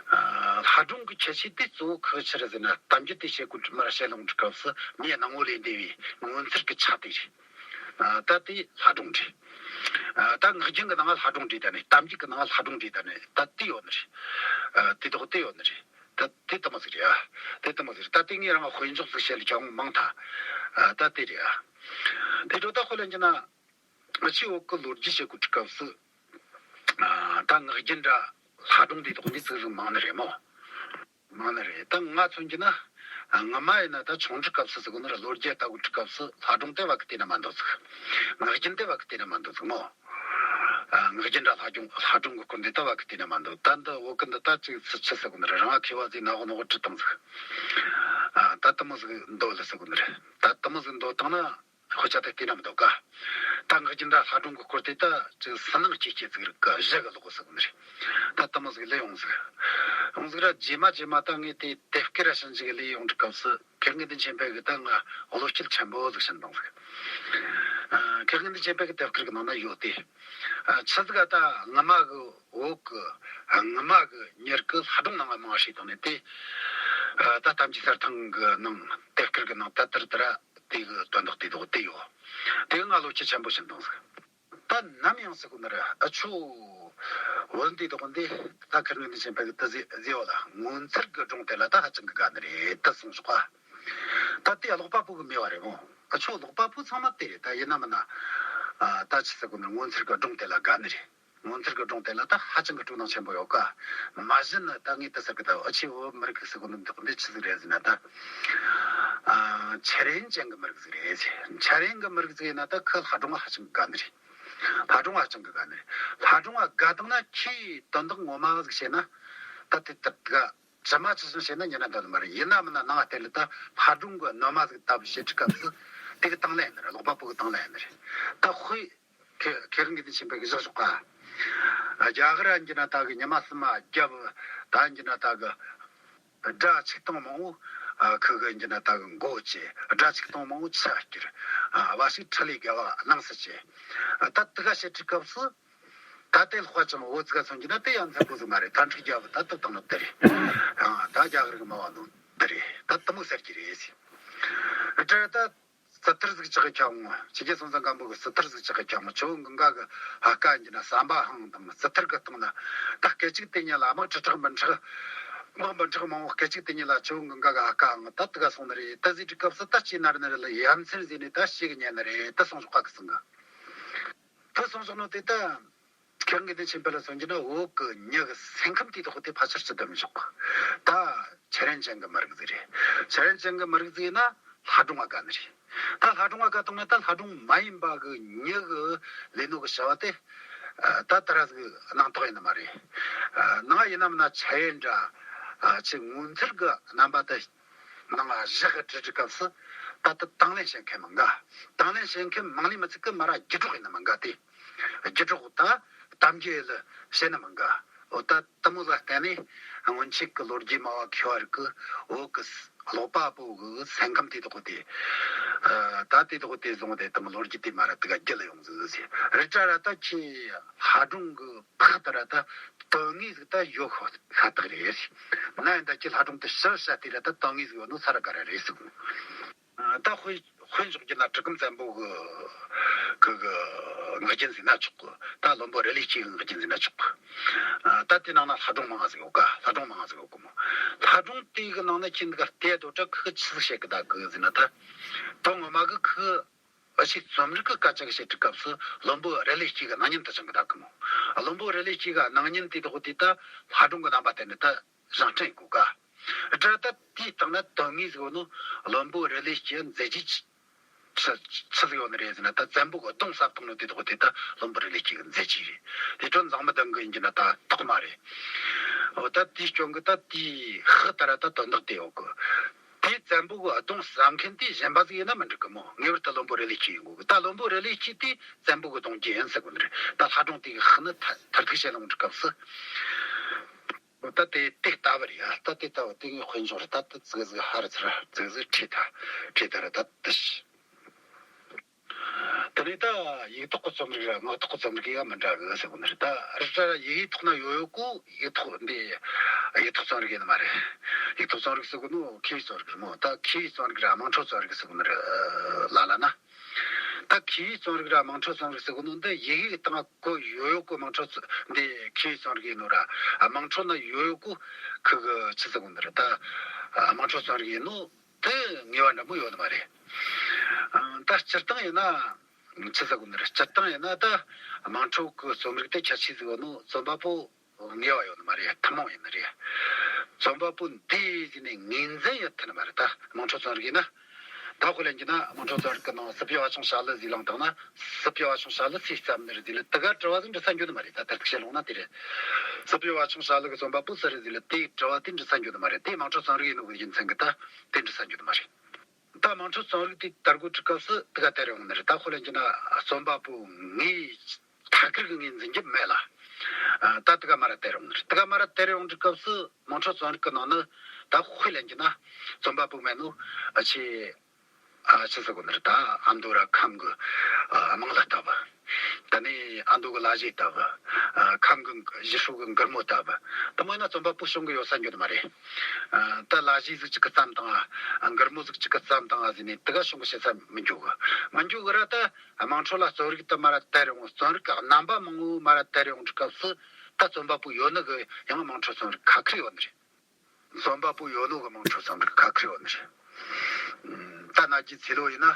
ཨ། ལྷ་སྒྲུང་གི་ཁྱད་ཆོས་དེ་གཙོ་བོ་ག་ཆི་རེད་ཟེར་ན། གཏམ་རྒྱུད་དེ་བཤད་གོ་དུས་མར་བཤད་ལོང་དུས་སྐབས་སུ་མྱི་ནང་ངོ་ལས་འདས་པའི་ངོ་མཚར་གི་ཆ་དེ་རེད། ཨ། ད་དེ་ལྷ་སྒྲུང་རེད། ཨ། ད་ངག་རྒྱུན་གི་ནང་ལྷ་སྒྲུང་བྲིས་ད་ནི། གཏམ་རྒྱུད་གི་ནང་ལྷ་སྒྲུང་བྲིས་ད་ནི་ད་དེ་ཡོད་ནི་རེད། ཨ། དེ་དག་དེ་ཡོད་ནི་རེད། ད་དེ་དེ་མོ་ཟིག་རེད། ཨ། དེ་དེ་མོ་ཟིག་རེད། ད་དེ་ངས་རང་དཔེ་འཇོག་ཟིག་བཤད་ལ་ཅུང་མང་ཐལ། ཨ། ད་དེ་རེད། ཨ། དེ་འཕྲོ་ད་དཔེ་ལེན་རྒྱུ་ན། ང་ཆོས་བོད་གི་ལོ་རྒྱུས་བཤད་གོ་དུས་སྐབས་སུ། ཨ། ད་ངག་རྒྱུན་ར་ལྷ་སྒྲུང་དེ་དག་འདི་ཙིག་ཟིག་མང་ནི་རེད་མོ། མང་ནི་རེད། ད་ང་མཚོན་རྒྱུ་ན། ཨ། ངོ་མ་ཡིན་ན་ད་ཆུང་དུས་སྐབས་སུ་ཟེར་གོ་ནི་ར་ལོ་རྒྱུས་ལྟ་གོ་དུས་སྐབས་སུ་ལྷ་སྒྲུང་དེ་བ་གི་བལྟས་ན་མ་འདོད་ཟིག། ངག་རྒྱུན་དེ་བ་གི་བལྟས་ན་མ་འདོད་ཟིག་མོ། ཨ། ངག་རྒྱུན་ར་ལྷ་སྒྲུང་ལྷ་སྒྲུང་གི་སྐོར་འདི་ད་བ་གི་བལྟས་ན་མ་འདོད། ད་འདི་བོད་གི་འདི་ད་ཅིག་ཆི་ཆི་ཟེར་གོ་ནི་ར། རང་ང་མཁས་པ་ཟིག་ན་གོ་ནོ་གོ་བྲིས་བཏང་ཟིག། ཨ། ད་དེ་མོ་ཟིག་འདོད་ལ་ཟེར་གོ་ནི་ར། ད་དེ་མོ་ཟིག་འདོད་བཏང་ན། དཔེ་ཆ་དེ་བལྟས་ན་མི་འདོད་ཀ། ད་ངག་རྒྱུན་ར་ལྷ་སྒྲུང་གི་སྐོར་དེ་ད་ཅིག་སུན་སྣང་སྐྱེ་སྐྱེ་ཟིག་རིག་ག། གཞི་གི་ལོག་ཟིག་ནི་རེད། ད་དེ་མོ་ཟིག་ལས་ཡོང་ཟིག། ཡོང་ཟིག་ར་རྗེས་མ་རྗེས་མ་ད་ངས་དེ་དེབ་དཀར་ར་ཞིབ་འཇུག་ལས་ཡོང་དུས་སྐབས་སུ་མཁས་དབང་དགེ་འདུན་ཆོས་འཕེལ་གི་ད་ང་བློ་སྐྱེད་ཆེན་པོ་ཟིག་ཕྱིན་བཏང་ཟིག། ཨ། མཁས་དབང་དགེ་འདུན་ཆོས་འཕེལ་གི་དེབ་དཀར་གི་ནང་ན་ཡོད་དེ། ཨ། ཆི་ཟིག་ག་ད་ངོ་མ་གི་བོད་གི། ཨ། ངོ་མ་གི་མྱི་རིགས་གི་ལྷ་སྒྲུང་ནང་ང་མང་བ་བཤད་བཏང་ནས་དེ། ཨ། ད་གཏམ་རྒྱུད་གསེར་ཐང་གི་ནང་དེབ་དཀར་གི་ནང་ད་ལྟར་དུ་ར། དེ་གི་དོན་དག་དེ་དག་དེ་ཡོད། དེ་གི་ང་བློ་སྐྱེད་ཆེན་པོ་ཕྱིན་བཏང་ཟིག། ད་ནམ་ཡང་ཟེར་གོ་ནི་ར། ཨ། ཆོ་བོད་འདི་དག་འདི་ད་མཁས་དབང་དགེ་འདུན་ཆོས་འཕེལ་གི་དེ་ཟེར་ཟེར་བ་ལ། ངོ་མཚར་གི་སྒྲུང་དེ་ལ་ད་ཧ་ཅང་གི་དགའ་ནི་རེད། ད་གསུངས་སོང་ཨ། ད་དེ་ཀློག་པ་པོ་གི་མེད་པ་རེད་མོ། ཨ། ཆོ་ཀློག་པ་པོ་ཚང་མ་དེ་རེད། ད་ཡིན་ན་མིན་ན། ཨ། ད་ཆི་ཟེར་གོ་ནི་ར། ངོ་མཚར་གི་སྒྲུང་དེ་ལ་དགའ་ནི་རེད། ངོ་མཚར་གི་སྒྲུང་དེ་ལ་ད་ཧ་ཅང་གི་སྤྲོ་སྣང་ཆེན་པོ་ཡོད་ཀ། མ་གཞི་ནི་ད་ངས་དེ་ཟེར་གི། ད་ཨ་ཆོ་བོད་མི་རིགས་ཟེར་གོ་ནི་འདི་འདི་ཆི་ཟིག་རེད་ཟེར་ན། ད། ཨ། འཆར་ཡན་ཅན་གི་མི་རིགས་ཟིག་རེད་ཟེར། འཆར་ཡན་གི་མི་རིགས་ཟིག་ཡིན་ན་ད་ཁོ་ལྷ་སྒྲུང་ང་ཧ་ཅང་གི་དགའ་ནི་རེད། ལྷ་སྒྲུང་བ་ཅང་གི་དགའ་ནི་རེད། ལྷ་སྒྲུང་བ་དགའ་བཏང་ན་ཁྱིའི་དོན་དག་ངོ་མ་ཟིག་བཤད་ན། ད་དེ་ལྟར་དགའ། ཇི་མ་ཇི་བཞིན་བཤད་ན་ཉན་ན་འདོད་ནི་མ་རེད། ཡིན་ན་མིན་ན་ནང་བསྟན་ལ་ད་ལྷ་སྒྲུང་གི་ནོ་མ་ཟིག་ལྟ་བུ་བཤད་ཁྲི་སྐབས་སུ། དེ་གི་དང་ལེན་ཡིན་ནི་རེད། ཀློག་པ་པོ་གི་དང་ལེན་ཡིན་ནི་རེད། ད་དཔེ། ཁེ་ཁེ་རང་གི་དེ་ཆེན་པོ་གི་བཞག་ཆོག་ག་རྒྱ་གར་ཡིན་གྱི་ན་ད་གི་ཉི་མ་གསུམ་མ་རྒྱབ། ད་ཡིན་གྱི་ན་ད་གི་དགྲ་ཆིག་སྟོང་མང་བོ། ཨ། ཁུ་གི་ཡིན་གྱི་ན་ད་གི་མགོ་བཅད། དགྲ་ཆིག་སྟོང་མང་བོ་ཆུ་བསྐྱུར། ཨ། བ་ཞིག་ཁྲི་ལས་བརྒལ་བ་སྣང་སྲིད་བྱས། ཨ། ད་དེ་ག་བཤད་ཁྲི་སྐབས་སུ། ད་དེ་ལྷག་ཅིང་འོ་ཙི་ག་སོང་གྱི་ན་དེ་ཡང་མཚན་པོ་ཟིག་མ་རེད། ད་འཁྲུག་རྒྱབ་ད་དུ་བཏང་ནོ་དེ་རེད། ཨ། ད་རྒྱ་གར་གི་མ་བ་ནོ་དེ་རེད། ད་དུ་མོ་ཟེར་གྱི་རེད་ཟེར། དེ་ད། སི་ཐིར་ཟིག་ཆག་གི་ཁྱབ་ངོ་། ཆོས་རྒྱལ་སྲོང་བཙན་སྒམ་པོ་གི་སི་ཐིར་ཟིག་ཆག་གི་ཁྱབ་ངོ་། ཆུ་བོ་གངྒཱ་གི་ཕ་ཁ་ཡིན་གྱི་ན་ཟམ་པ་འཕངས་དང་སི་ཐིར་གི་སྟེང་ན། ད་སྐད་ཅིག་དེ་ཉིད་ལ་དམག་ཁྲི་ཕྲག་འབུམ་ཕྲག་དམག་འབུམ་ཕྲག་མང་བོ་སྐད་ཅིག་དེ་ཉིད་ལ་ཆུ་བོ་གངྒཱ་གི་ཕ་ཁ་འཕངས། ད་དེ་ག་སོང་ནི་རེད། ད་ཟེར་དུས་སྐབས་སུ་ད་ཅི་ན་རེ་ན་རེ་ལ་ཡ་མཚན་ཟེར་ནས་ད་ཞེ་གི་ཉན་ནི་རེད། ད་སོང་ཆོག་ག་གི་སང་གི། ད་སོང་ཆོག་ནོ་དེ་ད། ཁྱེད་རང་གི་དེ་ཆེན་པོ་ལ་སོང་གྱི་ན་བོད་གི་མྱི་གི་སེམས་ཁམས་དེ་དག་དེ་ཕལ་ཆེར་ཅི་ལྟར་མི་ཆོག་གི། ད་འཆར་ཡན་ཅན་གི་མི་རིགས་ཟིག་རེད། འཆར་ཡན་ཅན་གི་མི་རིགས་ཟིག་ཡིན་ན་ལྷ་སྒྲུང་བ་དགའ་ནི་རེད། ད་ལྷ་སྒྲུང་བ་དགའ་བཏང་ན་ད་ལྷ་སྒྲུང་མ་ཡིན་པ་གི་མྱི་གི་ལས་ནོ་གི་བྱ་བ་དེ། ཨ། ད་དེ་ར་ཟིག་སྣང་དོགས་ཡིན་ནི་མ་རེད། ཨ། ནང་ཡིན་ན་མིན་ན་འཆར་ཡན་འདྲ། ཨ། ཆེས་ངོ་མཚར་གི་རྣམ་པ་དེ། ནང་ང་བཞག་གི་བྲིས་བྲིས་སྐབས་སུ། ད་ལྟ་དང་ལེན་བྱེད་མཁན་མང་ག་དང་ལེན་བྱེད་མཁན་མང་ནི་མི་ཚད་གི་མ་ར་བརྒྱུད་སྒྲོག་ཡིན་ནི་མང་ག་དེ། བརྒྱུད་སྒྲོག་ད་གཏམ་རྒྱུད་ལ་བྱེད་ནི་མང་ག་འོ་ད་དེ་མོ་ལ་བརྟེན་ནས་སྔོན་ཆད་གི་ལོ་རྒྱུས་སྨྲ་བ་མཁས་པ་རིགས་གི་བོད་གི་ཀློག་པ་པོ་གི་སེམས་ཁམས་དེ་དག་དེ། ཨ། ད་དེ་དག་དེ་བཟུང་སྟེ་དེ་མོ་ལོ་རྒྱུས་དེ་མ་ར་དེ་ག་རྒྱུད་ལ་ཡོང་ཟིག་ཟེར། རེད་དྲ་ར་ད་ཁྱེད་ལྷ་སྒྲུང་གི་ཕག་ད་ར་ད་དོན་དངོས་ཟིག་ད་ཡོད་ཤ་ཤ་སྟག་རེད། ན་ཡིན་ད་ཁྱེད་ལྷ་སྒྲུང་དེ་ཕྱིར་བཤད་དེ་ར་ད་དོན་དངོས་ཟིག་ཡོད་ནོ་ས་ར་ག་ར་རེད་ཟེར། ཨ། ད་དཔེ་དཔེ་འཇོག་རྒྱུ་ན་གྲི་གུམ་བཙན་པོ་གི་གི་གི་ངག་རྒྱུན་ཟེར་ན་ཆོག་གི། ད་བློན་པོ་རུ་ལས་སྐྱེས་གི་ངག་རྒྱུན་ཟེར་ན་ཆོག་གི། ཨ། ད་དེ་ནང་ན་ལྷ་སྒྲུང་མང་ང་ཟིག་ཡོད་ག་ལྷ་སྒྲུང་མང་ང་ཟིག་ཡོད་གི་མོ། ལྷ་སྒྲུང་དེ་གི་ནང་ན་ཁྱེད་འདི་ག་བལྟས་དོ་དྲ་ཁི་ཆི་ཟིག་བཤད་གི་ད་གི་ཟེར་ན་ད། དོན་ངོ་མ་གི་ཁི། ཨ། ཆི་རྩོམ་རིག་གི་སྐད་ཆ་གི་བཤད་དུས་སྐབས་སུ་བློན་པོ་རུ་ལས་སྐྱེས་གི་སྣང་བརྙན་དུ་བྱུང་གི་ད་གི་མོ། བློན་པོ་རུ་ལས་སྐྱེས་གི་སྣང་བརྙན་དེ་དག་དེ་ད་ལྷ་སྒྲུང་གི་རྣམ་པ་དེ་ནི་ད་བཞེངས་སྐྲུན་དགོས་ག་དྲ་ད་དེའི་སྟེང་ན་དོན་དངོས་ཟིག་ཡོད་ནོ། བློན་པོ་རུ་ལས་སྐྱེས་མཛད་རྗེས་ཆི་ཆི་ཆི་ཟིག་ཡོད་ནི་རེད་ཟེར་ན། ད་བཙན་པོ་གི་གདུང་གསོབ་བཏང་ནོ་དེ་དག་དེ་ད་བློན་པོ་རུ་ལས་སྐྱེས་གི་མཛད་རྗེས་རེད། དེ་ཁྲོད་མཛངས་མི་བདུན་གི་ཡིན་གྱི་ན་ད་ཐོག་མ་རེད། འོ་ད་དེའི་སྐྱོན་གི་ད་དེའི་ཕག་ད་ར་ད་དོན་དག་དེ་ཡོད་གི། དེ་བཙན་པོ་གི་གདུང་གསོབ་མཁན་དེ་གཞན་པ་ཟིག་ཡིན་ན་མི་འགྲིག་གི་མོ། ངེས་པར་དུ་བློན་པོ་རུ་ལས་སྐྱེས་ཡིན་དགོས་གི། ད་བློན་པོ་རུ་ལས་སྐྱེས་དེ་བཙན་པོ་གི་གདུང་རྒྱུད་ཡིན་ཟེར་གོ་ནི་རེད། ད་ལྷ་སྒྲུང་དེ་གི་ཕག་ནི་མཐར་མཐར་ཐུག་བཤད་ལོང་གི་སྐབས་སུ། འོ་ད་དེ་དེ་ལྟ་བུ་རེད་ཡ། ད་དེ་ལྟ་བུ་དེ་ངའི་དཔེ་འཇོག་རེད། ད་དེ་ཙིག་ཟིག་ཧ་ར་ཚུར་ཙིག་ཟིག་ཁྲིད་ད་ཁྲིད་ད་ར་ད་དེ་ཤི། དེ་ནས་ད་ཡིག་ཐོག་གི་རྩོམ་རིག་ར་ངག་ཐོག་གི་རྩོམ་རིག་ཡ་མི་འདྲ་གི་ཟེར་གོ་ནི་རེད། ད་རི་ད་ཡིག་ཐོག་ན་ཡོད་ཡོད་གོ། ཡིག་ཐོག་འདི་ཡིག་ཐོག་རྩོམ་རིག་ཡིན་ནི་མ་རེད། ཡིག་ཐོག་རྩོམ་རིག་ཟེར་གོ་ནོ་མཁས་པའི་རྩོམ་རིག་རེད་མོ། ད་མཁས་པའི་རྩོམ་རིག་ར་དམངས་ཁྲོད་རྩོམ་རིག་ཟེར་གོ་ནི་རེད། ལ་ལ་ན། ད་མཁས་པའི་རྩོམ་རིག་ར་དམངས་ཁྲོད་རྩོམ་རིག་ཟེར་གོ་ནོ་འདི་ཡི་གེ་སྟེང་གོ་ཡོད་ཡོད་གོ། དམངས་ཁྲོད་འདི་མཁས་པའི་རྩོམ་རིག་ཡིན་ནོ་ར་དམངས་ཁྲོད་ན་ཡོད་ཡོད་གོ། ཁི་གི་ཆི་ཟེར་གོ་ནི་རེད། ད་དམངས་ཁྲོད་རྩོམ་རིག་ཡིན་ནོ། དེ་ངེས་པ་འདྲ་མོ་ཡོད་ནི་མ་རེད། ཨང་། ད་སྤྱིར་བཏང་ཡིན་ན། ཆི་ཟེར་དགོས་ནི་རེད། སྤྱིར་བཏང་ཡིན་ན་ད་དམངས་ཁྲོད་ཀྱི་རྩོམ་རིག་དེ་ཁྱད་ཆོས་ཟིག་ཡོད་ནོ། རྩོམ་པ་པོ་ངེས་པ་ཡོད་ནི་མ་རེད། ཐུན་མོང་ཡིན་ནི་རེད། རྩོམ་པ་པོ་འདི་ཟིག་ནས་ངོས་འཛིན་ཡོད་ཐུབ་ནི་མ་རེད། ད་དམངས་ཁྲོད་རྩོམ་རིག་ཡིན་ན། ད་དཔེ་ལེན་རྒྱུ་ན་དམངས་ཁྲོད་རྩོམ་རིག་གི་ནང་སྲིད་པའི་བ་ཆུང་བྱ་ལུ་ཟིག་བླངས་བཏང་ན། སྲིད་པའི་བ་ཆུང་བྱ་ལུ་སུས་བརྩམས་ནི་རེད་ཟེར་ལ་དེ་ག་དྲི་བ་ཟིག་འདྲི་ས་འགྱོ་ནི་མ་རེད། ད་ད་ལྟ་བཤད་ལོང་ན་དེ་རེད། སྲིད་པའི་བ་ཆུང་བྱ་ལུ་གི་རྩོམ་པ་པོ་སུ་རེད་ཟེར་ལ་དེའི་དྲི་བ་དེ་འདྲི་ས་འགྱོ་ནི་མ་རེད། དེ་དམངས་ཁྲོད་རྩོམ་རིག་ཡིན་ནོ་གི་རྒྱུ་མཚན་གི་ད་དེ་འདྲི་ས་འགྱོ་ནི་མ་རེད། ད་དམངས་ཁྲོད་རྩོམ་རིག་དེ་དར་གོ་དུས་སྐབས་སུ་དེ་ག་དར་ཡོང་ནི་རེད། ད་དཔེ་ལེན་རྒྱུ་ན་རྩོམ་པ་པོ་ངའི་ཐད་ཀར་གི་ངོས་འཛིན་རྒྱུ་མེད་ལ། ཨ། ད་དེ་ག་མ་ར་དར་ཡོང་ནི་རེད། དེ་ག་མ་ར་དར་ཡོང་དུས་སྐབས་སུ་དམངས་ཁྲོད་རྩོམ་རིག་གི་ནང་ནས་ད་དཔེ་ལེན་རྒྱུ་ན་རྩོམ་པ་པོ་མེད་ནོ། ཨ། ཆི། ཨ། ཆི་ཟེར་དགོས་ནི་རེད། ད་ཨ་མདོ་ར་ཁམས་གི་ཨ་དམངས་གླུ་ལྟ་བུ། ད་ནི་ཨ་མདོ་གི་ལ་གཞས་ལྟ་བུ། ཨ། ཁམས་གི་གཞིས་ཧྲུའུ་གི་མགུར་མོ་ལྟ་བུ། དེ་མོ་ཡིན་ན་རྩོམ་པ་པོ་བྱུང་གི་ཡོད་ས་འགྱོ་ནི་མ་རེད། ཨ། ད་ལ་གཞས་ཟིག་གཅིག་གི་བརྩམས་བཏང་ང་། མགུར་མོ་ཟིག་གཅིག་གི་བརྩམས་བཏང་ང་ཟེར་ནས་དེ་ག་བྱུང་གི་བྱེད་ས་མི་འགྱོ་གི། མི་འགྱོ་གི་ར། ད་དམངས་ཁྲོད་ལ་རྩོམ་རིག་དེ་མ་ར་དར་ཡོང་། རྩོམ་རིག་གི་རྣམ་པ་མང་བོ་མ་ར་དར་ཡོང་དུས་སྐབས་སུ་ད་རྩོམ་པ་པོ་ཡོད་ནི་གི་ཡང་དམངས་ཁྲོད་རྩོམ་རིག་ཁ་ཁེར་ཡོད་ནི་རེད། རྩོམ་པ་པོ་ཡོད་ནོ་གི་དམངས་ཁྲོད་རྩོམ་རིག་ཁ་ཁེར་ཡོད་ནི་རེད། ཨ། ད་ན་རྒྱལ་ཚེ་ལོ་ཡིན་ན།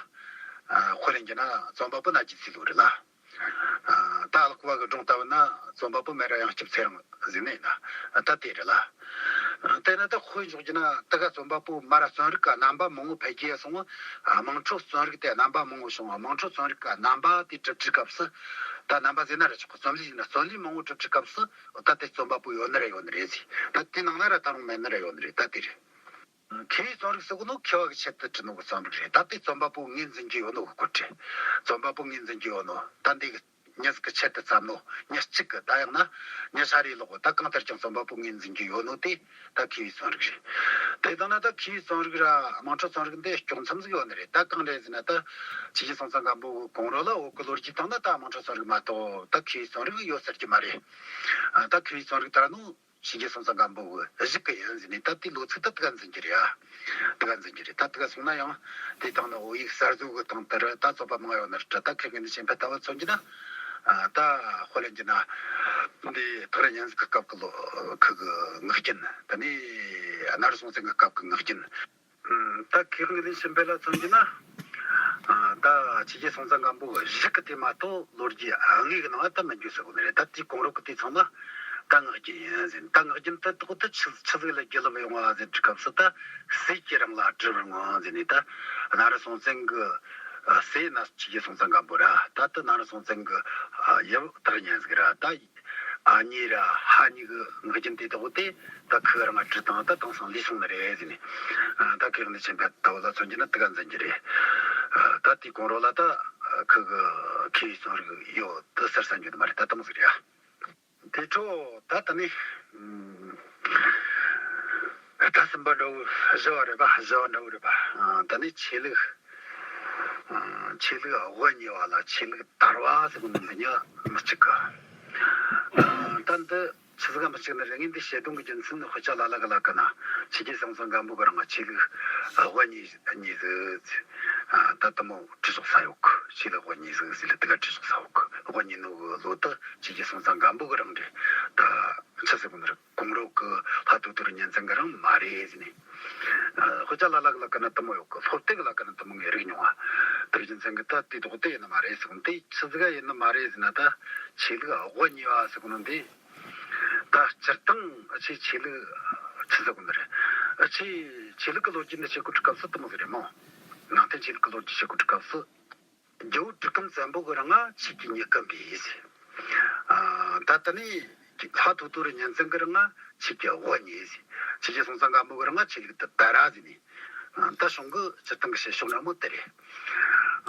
ཨ། དཔེ་ལེན་རྒྱུ་ན་རྩོམ་པ་པོ་ན་རྒྱལ་ཚེ་ལོ་རེད་ལ། ཨ། ད་ཀློག་པ་གི་སྒྲུང་ལྟ་བུ་ན་རྩོམ་པ་པོ་མེ་ར་ཡང་སྐྱིད་ཚེ་རིང་ཟེར་ནི་ཡིན་ན། ད་དེ་རེད་ལ། ཨ། དེ་ན་ད་དཔེ་འཇོག་རྒྱུ་ན་དེ་ག་རྩོམ་པ་པོ་མ་ར་རྩོམ་རིག་གི་རྣམ་པ་མང་བོ་འཕེལ་རྒྱས་སོང་། ཨ། དམངས་ཁྲོད་རྩོམ་རིག་དེ་རྣམ་པ་མང་བོ་བྱུང་། དམངས་ཁྲོད་རྩོམ་རིག་གི་རྣམ་པ་དེ་གྲུབ་དུས་སྐབས་སུ། ད་རྣམ་པ་ཟེར་ན་ར་ཆོག་གི། རྩོམ་ལུས་ཡིན་ན། རྩོམ་ལུས་མང་བོ་བྲི་བྲི་སྐབས་སུ་ད་དེ་རྩོམ་པ་པོ་ཡོད་ནི་ར་ཡོད་ནི་རེད་ཟེར། ད་དེ་ནང་ན་ར་ད་རུང་མེད་ནི་ར་ཡོད་ནི་རེད། ད་དེ་རེད། མཁས་པའི་རྩོམ་རིག་ཟེར་གོ་ནོ་མཁས་པ་གི་ཆེད་དུ་བྲིས་ནོ་གི་རྩོམ་རིག་རེད། ད་དེ་རྩོམ་པ་པོ་ངོས་འཛིན་རྒྱུ་ཡོད་ནོ་གི་སྐོར་རེད། རྩོམ་པ་པོ་ངོས་འཛིན་རྒྱུ་ཡོད་ནོ། ད་འདི་གི་མྱི་ཟིག་གི་ཆེད་དུ་བརྩམས་ནོ། མྱི་གཅིག་གི། ད་ཡང་ན་མྱི་ཧྲ་རེ་ལོག་གི། ད་གང་ལྟར་ཀྱང་རྩོམ་པ་པོ་ངོས་འཛིན་རྒྱུ་ཡོད་ནོ་དེ་ད་མཁས་པའི་རྩོམ་རིག་རེད། དེ་ལྟ་ན་ད་མཁས་པའི་རྩོམ་རིག་ར་དམངས་ཁྲོད་རྩོམ་རིག་འདི་དཀྱོག་མཚམས་ཟིག་ཡོད་ནི་རེད། ད་གང་རེད་ཟེར་ན། ད་ཆོས་རྒྱལ་སྲོང་བཙན་སྒམ་པོ་གི་གོང་རོལ་ལ་བོད་གི་ལོ་རྒྱུས་སྟེང་ན་ད་དམངས་ཁྲོད་རྩོམ་རིག་མ་གཏོགས་ད་མཁས་པའི་རྩོམ་རིག་ཡོད་ཟེར་རྒྱུ་མ་རེད། ཨ། ད་མཁས་པའི་རྩོམ་རིག་ད་ནོ་ཆོས་རྒྱལ་སྲོང་བཙན་སྒམ་པོ་གི་གཞུག་གི་ཡིན་ཟེར་ནས། ད་དེའི་ལོ་ཚིགས་ད་དེ་ག་འཛིན་རྒྱུ་རེད་ཡ། དེ་ག་འཛིན་རྒྱུ་རེད། ད་དེ་ག་སོང་ན་ཡང་དེ་དང་ནི་བོད་ཡིག་གསར་བཟོ་གི་སྟེང་དེར་ད་རྩོད་པ་མང་ཡོད་ནི་རེད། ད་མཁས་དབང་དགེ་འདུན་ཆོས་འཕེལ་ལྟ་བུ་མཚོན་རྒྱུ་ན། ཨ། ད་དཔེ་ལེན་རྒྱུ་ན། འདི་སྟག་རི་གཉན་གཟིགས་ཀྱི་སྐབས་ཀྱི་ལོ་ཁུ་གི་ངག་རྒྱུན། དེ་ནས་གནམ་རི་སྲོང་བཙན་གྱི་སྐབས་ཀྱི་ངག་རྒྱུན། ཨ། ད་མཁས་དབང་དགེ་འདུན་ཆོས་འཕེལ་ལ་མཚོན་རྒྱུ་ན། ཨ། ད་ཆོས་རྒྱལ་སྲོང་བཙན་སྒམ་པོ་གི་གཞུག་གི་དེ་མ་གཏོགས་ལོ་རྒྱུས་དངོས་གི་ནང་ད་མི་འགྱོ་ཟེར་གོ་ནི་རེད། ད་དེའི་གོང་རོལ་གི་དེ་ཚང་མ་ད་ངག་རྒྱུན་ཡིན་ཟེར། ད་ངག་རྒྱུན་དེ་ཐོག་ཏུ་ཆི་ཆི་ཟིག་ལ་རྒྱུ་ལམ་ཡོང་བ་ཟེར་དུས་སྐབས་སུ། ད་སྲས་ཀྱིས་རང་ལ་བྲིས་པར་མངོན་ཟེར་ནས། ད་གནམ་རི་སྲོང་བཙན་གི། ཨ། སྲས་ན་ཆོས་རྒྱལ་སྲོང་བཙན་སྒམ་པོ་ར། ད་ད་གནམ་རི་སྲོང་བཙན་གི། ཨ། ཡབ་སྟག་རི་གཉན་གཟིགས་ར། ད་ཨ་མྱེས་ར་ཕ་མྱེས་གི་ངག་རྒྱུན་དེ་དག་དེ་ད་ཁོས་རང་ང་བྲིས་བཏང་། ད་དེང་སང་ལུས་སོང་ནི་རེད་ཟེར་ནས། ཨ། ད་མཁས་དབང་དགེ་འདུན་ཆོས་འཕེལ་ལྟ་བུ་ལ་མཚོན་རྒྱུ་ན་དེ་ག་འཛིན་རྒྱུ་རེད། ཨ། ད་དེའི་གོང་རོལ་ལ་ད་ཁུ་གི་མཁས་པའི་རྩོམ་རིག་ཡོད་དེ་ཟེར་ས་འགྱོ་ནི་མ་རེད། ད་དེ་མོ་ཟིག་རེད་ཡ། དེ་འཕྲོ་ད་ད་ནི། ཨ། ད་གསུམ་པ་འདྲ་བོ། བཞི་བ་རེད་པ། བཞི་བ་འདྲ་བོ་རེད་པ། ཨ། ད་ནི་ཆོས་ལུགས། ཨ། ཆོས་ལུགས་དབུ་བརྙེས་པ་ལ་ཆོས་ལུགས་དར་བ་ཟེར་གོ་ནོ་འདི་གཉིས་མི་གཅིག་གི། ཨ། ད་འདི་ཆི་ཟིག་ག་མི་གཅིག་ནི་རེད། ངས་འདི་བཤད་དོན་གི་རྒྱུ་མཚན་ནི། དཔེ་ཆ་ལ་ལ་གི་ལ་གི་ན་ཆོས་རྒྱལ་སྲོང་བཙན་སྒམ་པོ་གི་རིང་ང་ཆོས་ལུགས་དབུ་བརྙེས་བརྙེས་ཟིག། ཨ། ད་དེ་མོ་བྲིས་སོག་ས་ཡོད་གི། ཆོས་ལུགས་དབུ་བརྙེས་ཟིག་ཟེར་ལ་དེ་ག་བྲིས་སོག་ས་ཡོད་གི། དབུ་བརྙེས་ནོ་གི་ལོ་དེ་ཆོས་རྒྱལ་སྲོང་བཙན་སྒམ་པོ་གི་རིང་རེད། ད་ཆི་ཟེར་གོ་ནི་རེད། གོང་རོལ་གི་ལྷ་ཐོ་ཐོ་རི་གཉན་བཙན་གི་རིང་མ་རེད་ཟེར་ནས། ཨ། དཔེ་ཆ་ལ་ལ་གི་ལ་གི་ན་དེ་མོ་ཡོད་གི། སློབ་དེབ་གི་ལ་གི་ན་དེ་མོ་ངས་རིག་མྱོང་བ། དེ་རྒྱུ་མཚན་གི་ད་དེ་དོག་དེ་ཡིན་ནི་མ་རེད་ཟེར་གོ། དེ་ཆི་ཟིག་ག་ཡིན་ནི་མ་རེད་ཟེར་ན། ད་ཆོས་ལུགས་དབུ་བརྙེས་པ་ཟེར་གོ་ནོ་འདི། ད་སྤྱིར་བཏང་ཆོས་ཆོས་ལུགས་ཆི་ཟེར་གོ་ནི་རེད། ཆོས་ཆོས་ལུགས་གི་ལོ་རྒྱུས་འདི་བཤད་གོ་དུས་སྐབས་སུ་དེ་མོ་ཟིག་རེད་མོ། ནང་བསྟན་ཆོས་ལུགས་གི་ལོ་རྒྱུས་བཤད་གོ་དུས་སྐབས་སུ། རྒྱལ་པོ་གྲི་གུམ་བཙན་པོ་གི་རིང་ང་ཆོས་ཀྱི་མྱུ་གུ་འབུས་ཟེར། ཨ། ད་ད་ནི་ལྷ་ཐོ་ཐོ་རི་གཉན་བཙན་གི་རིང་ང་ཆོས་ཀྱི་དབུ་བརྙེས་ཟེར། ཆོས་རྒྱལ་སྲོང་བཙན་སྒམ་པོ་གི་རིང་ང་ཆོས་ལུགས་དེ་དར་ར་ཟེར་ནས། ཨ། ད་གཞུང་གི་སྤྱིར་བཏང་གི་བཤད་ཕྱོགས་འདྲ་མོ་དེ་རེད།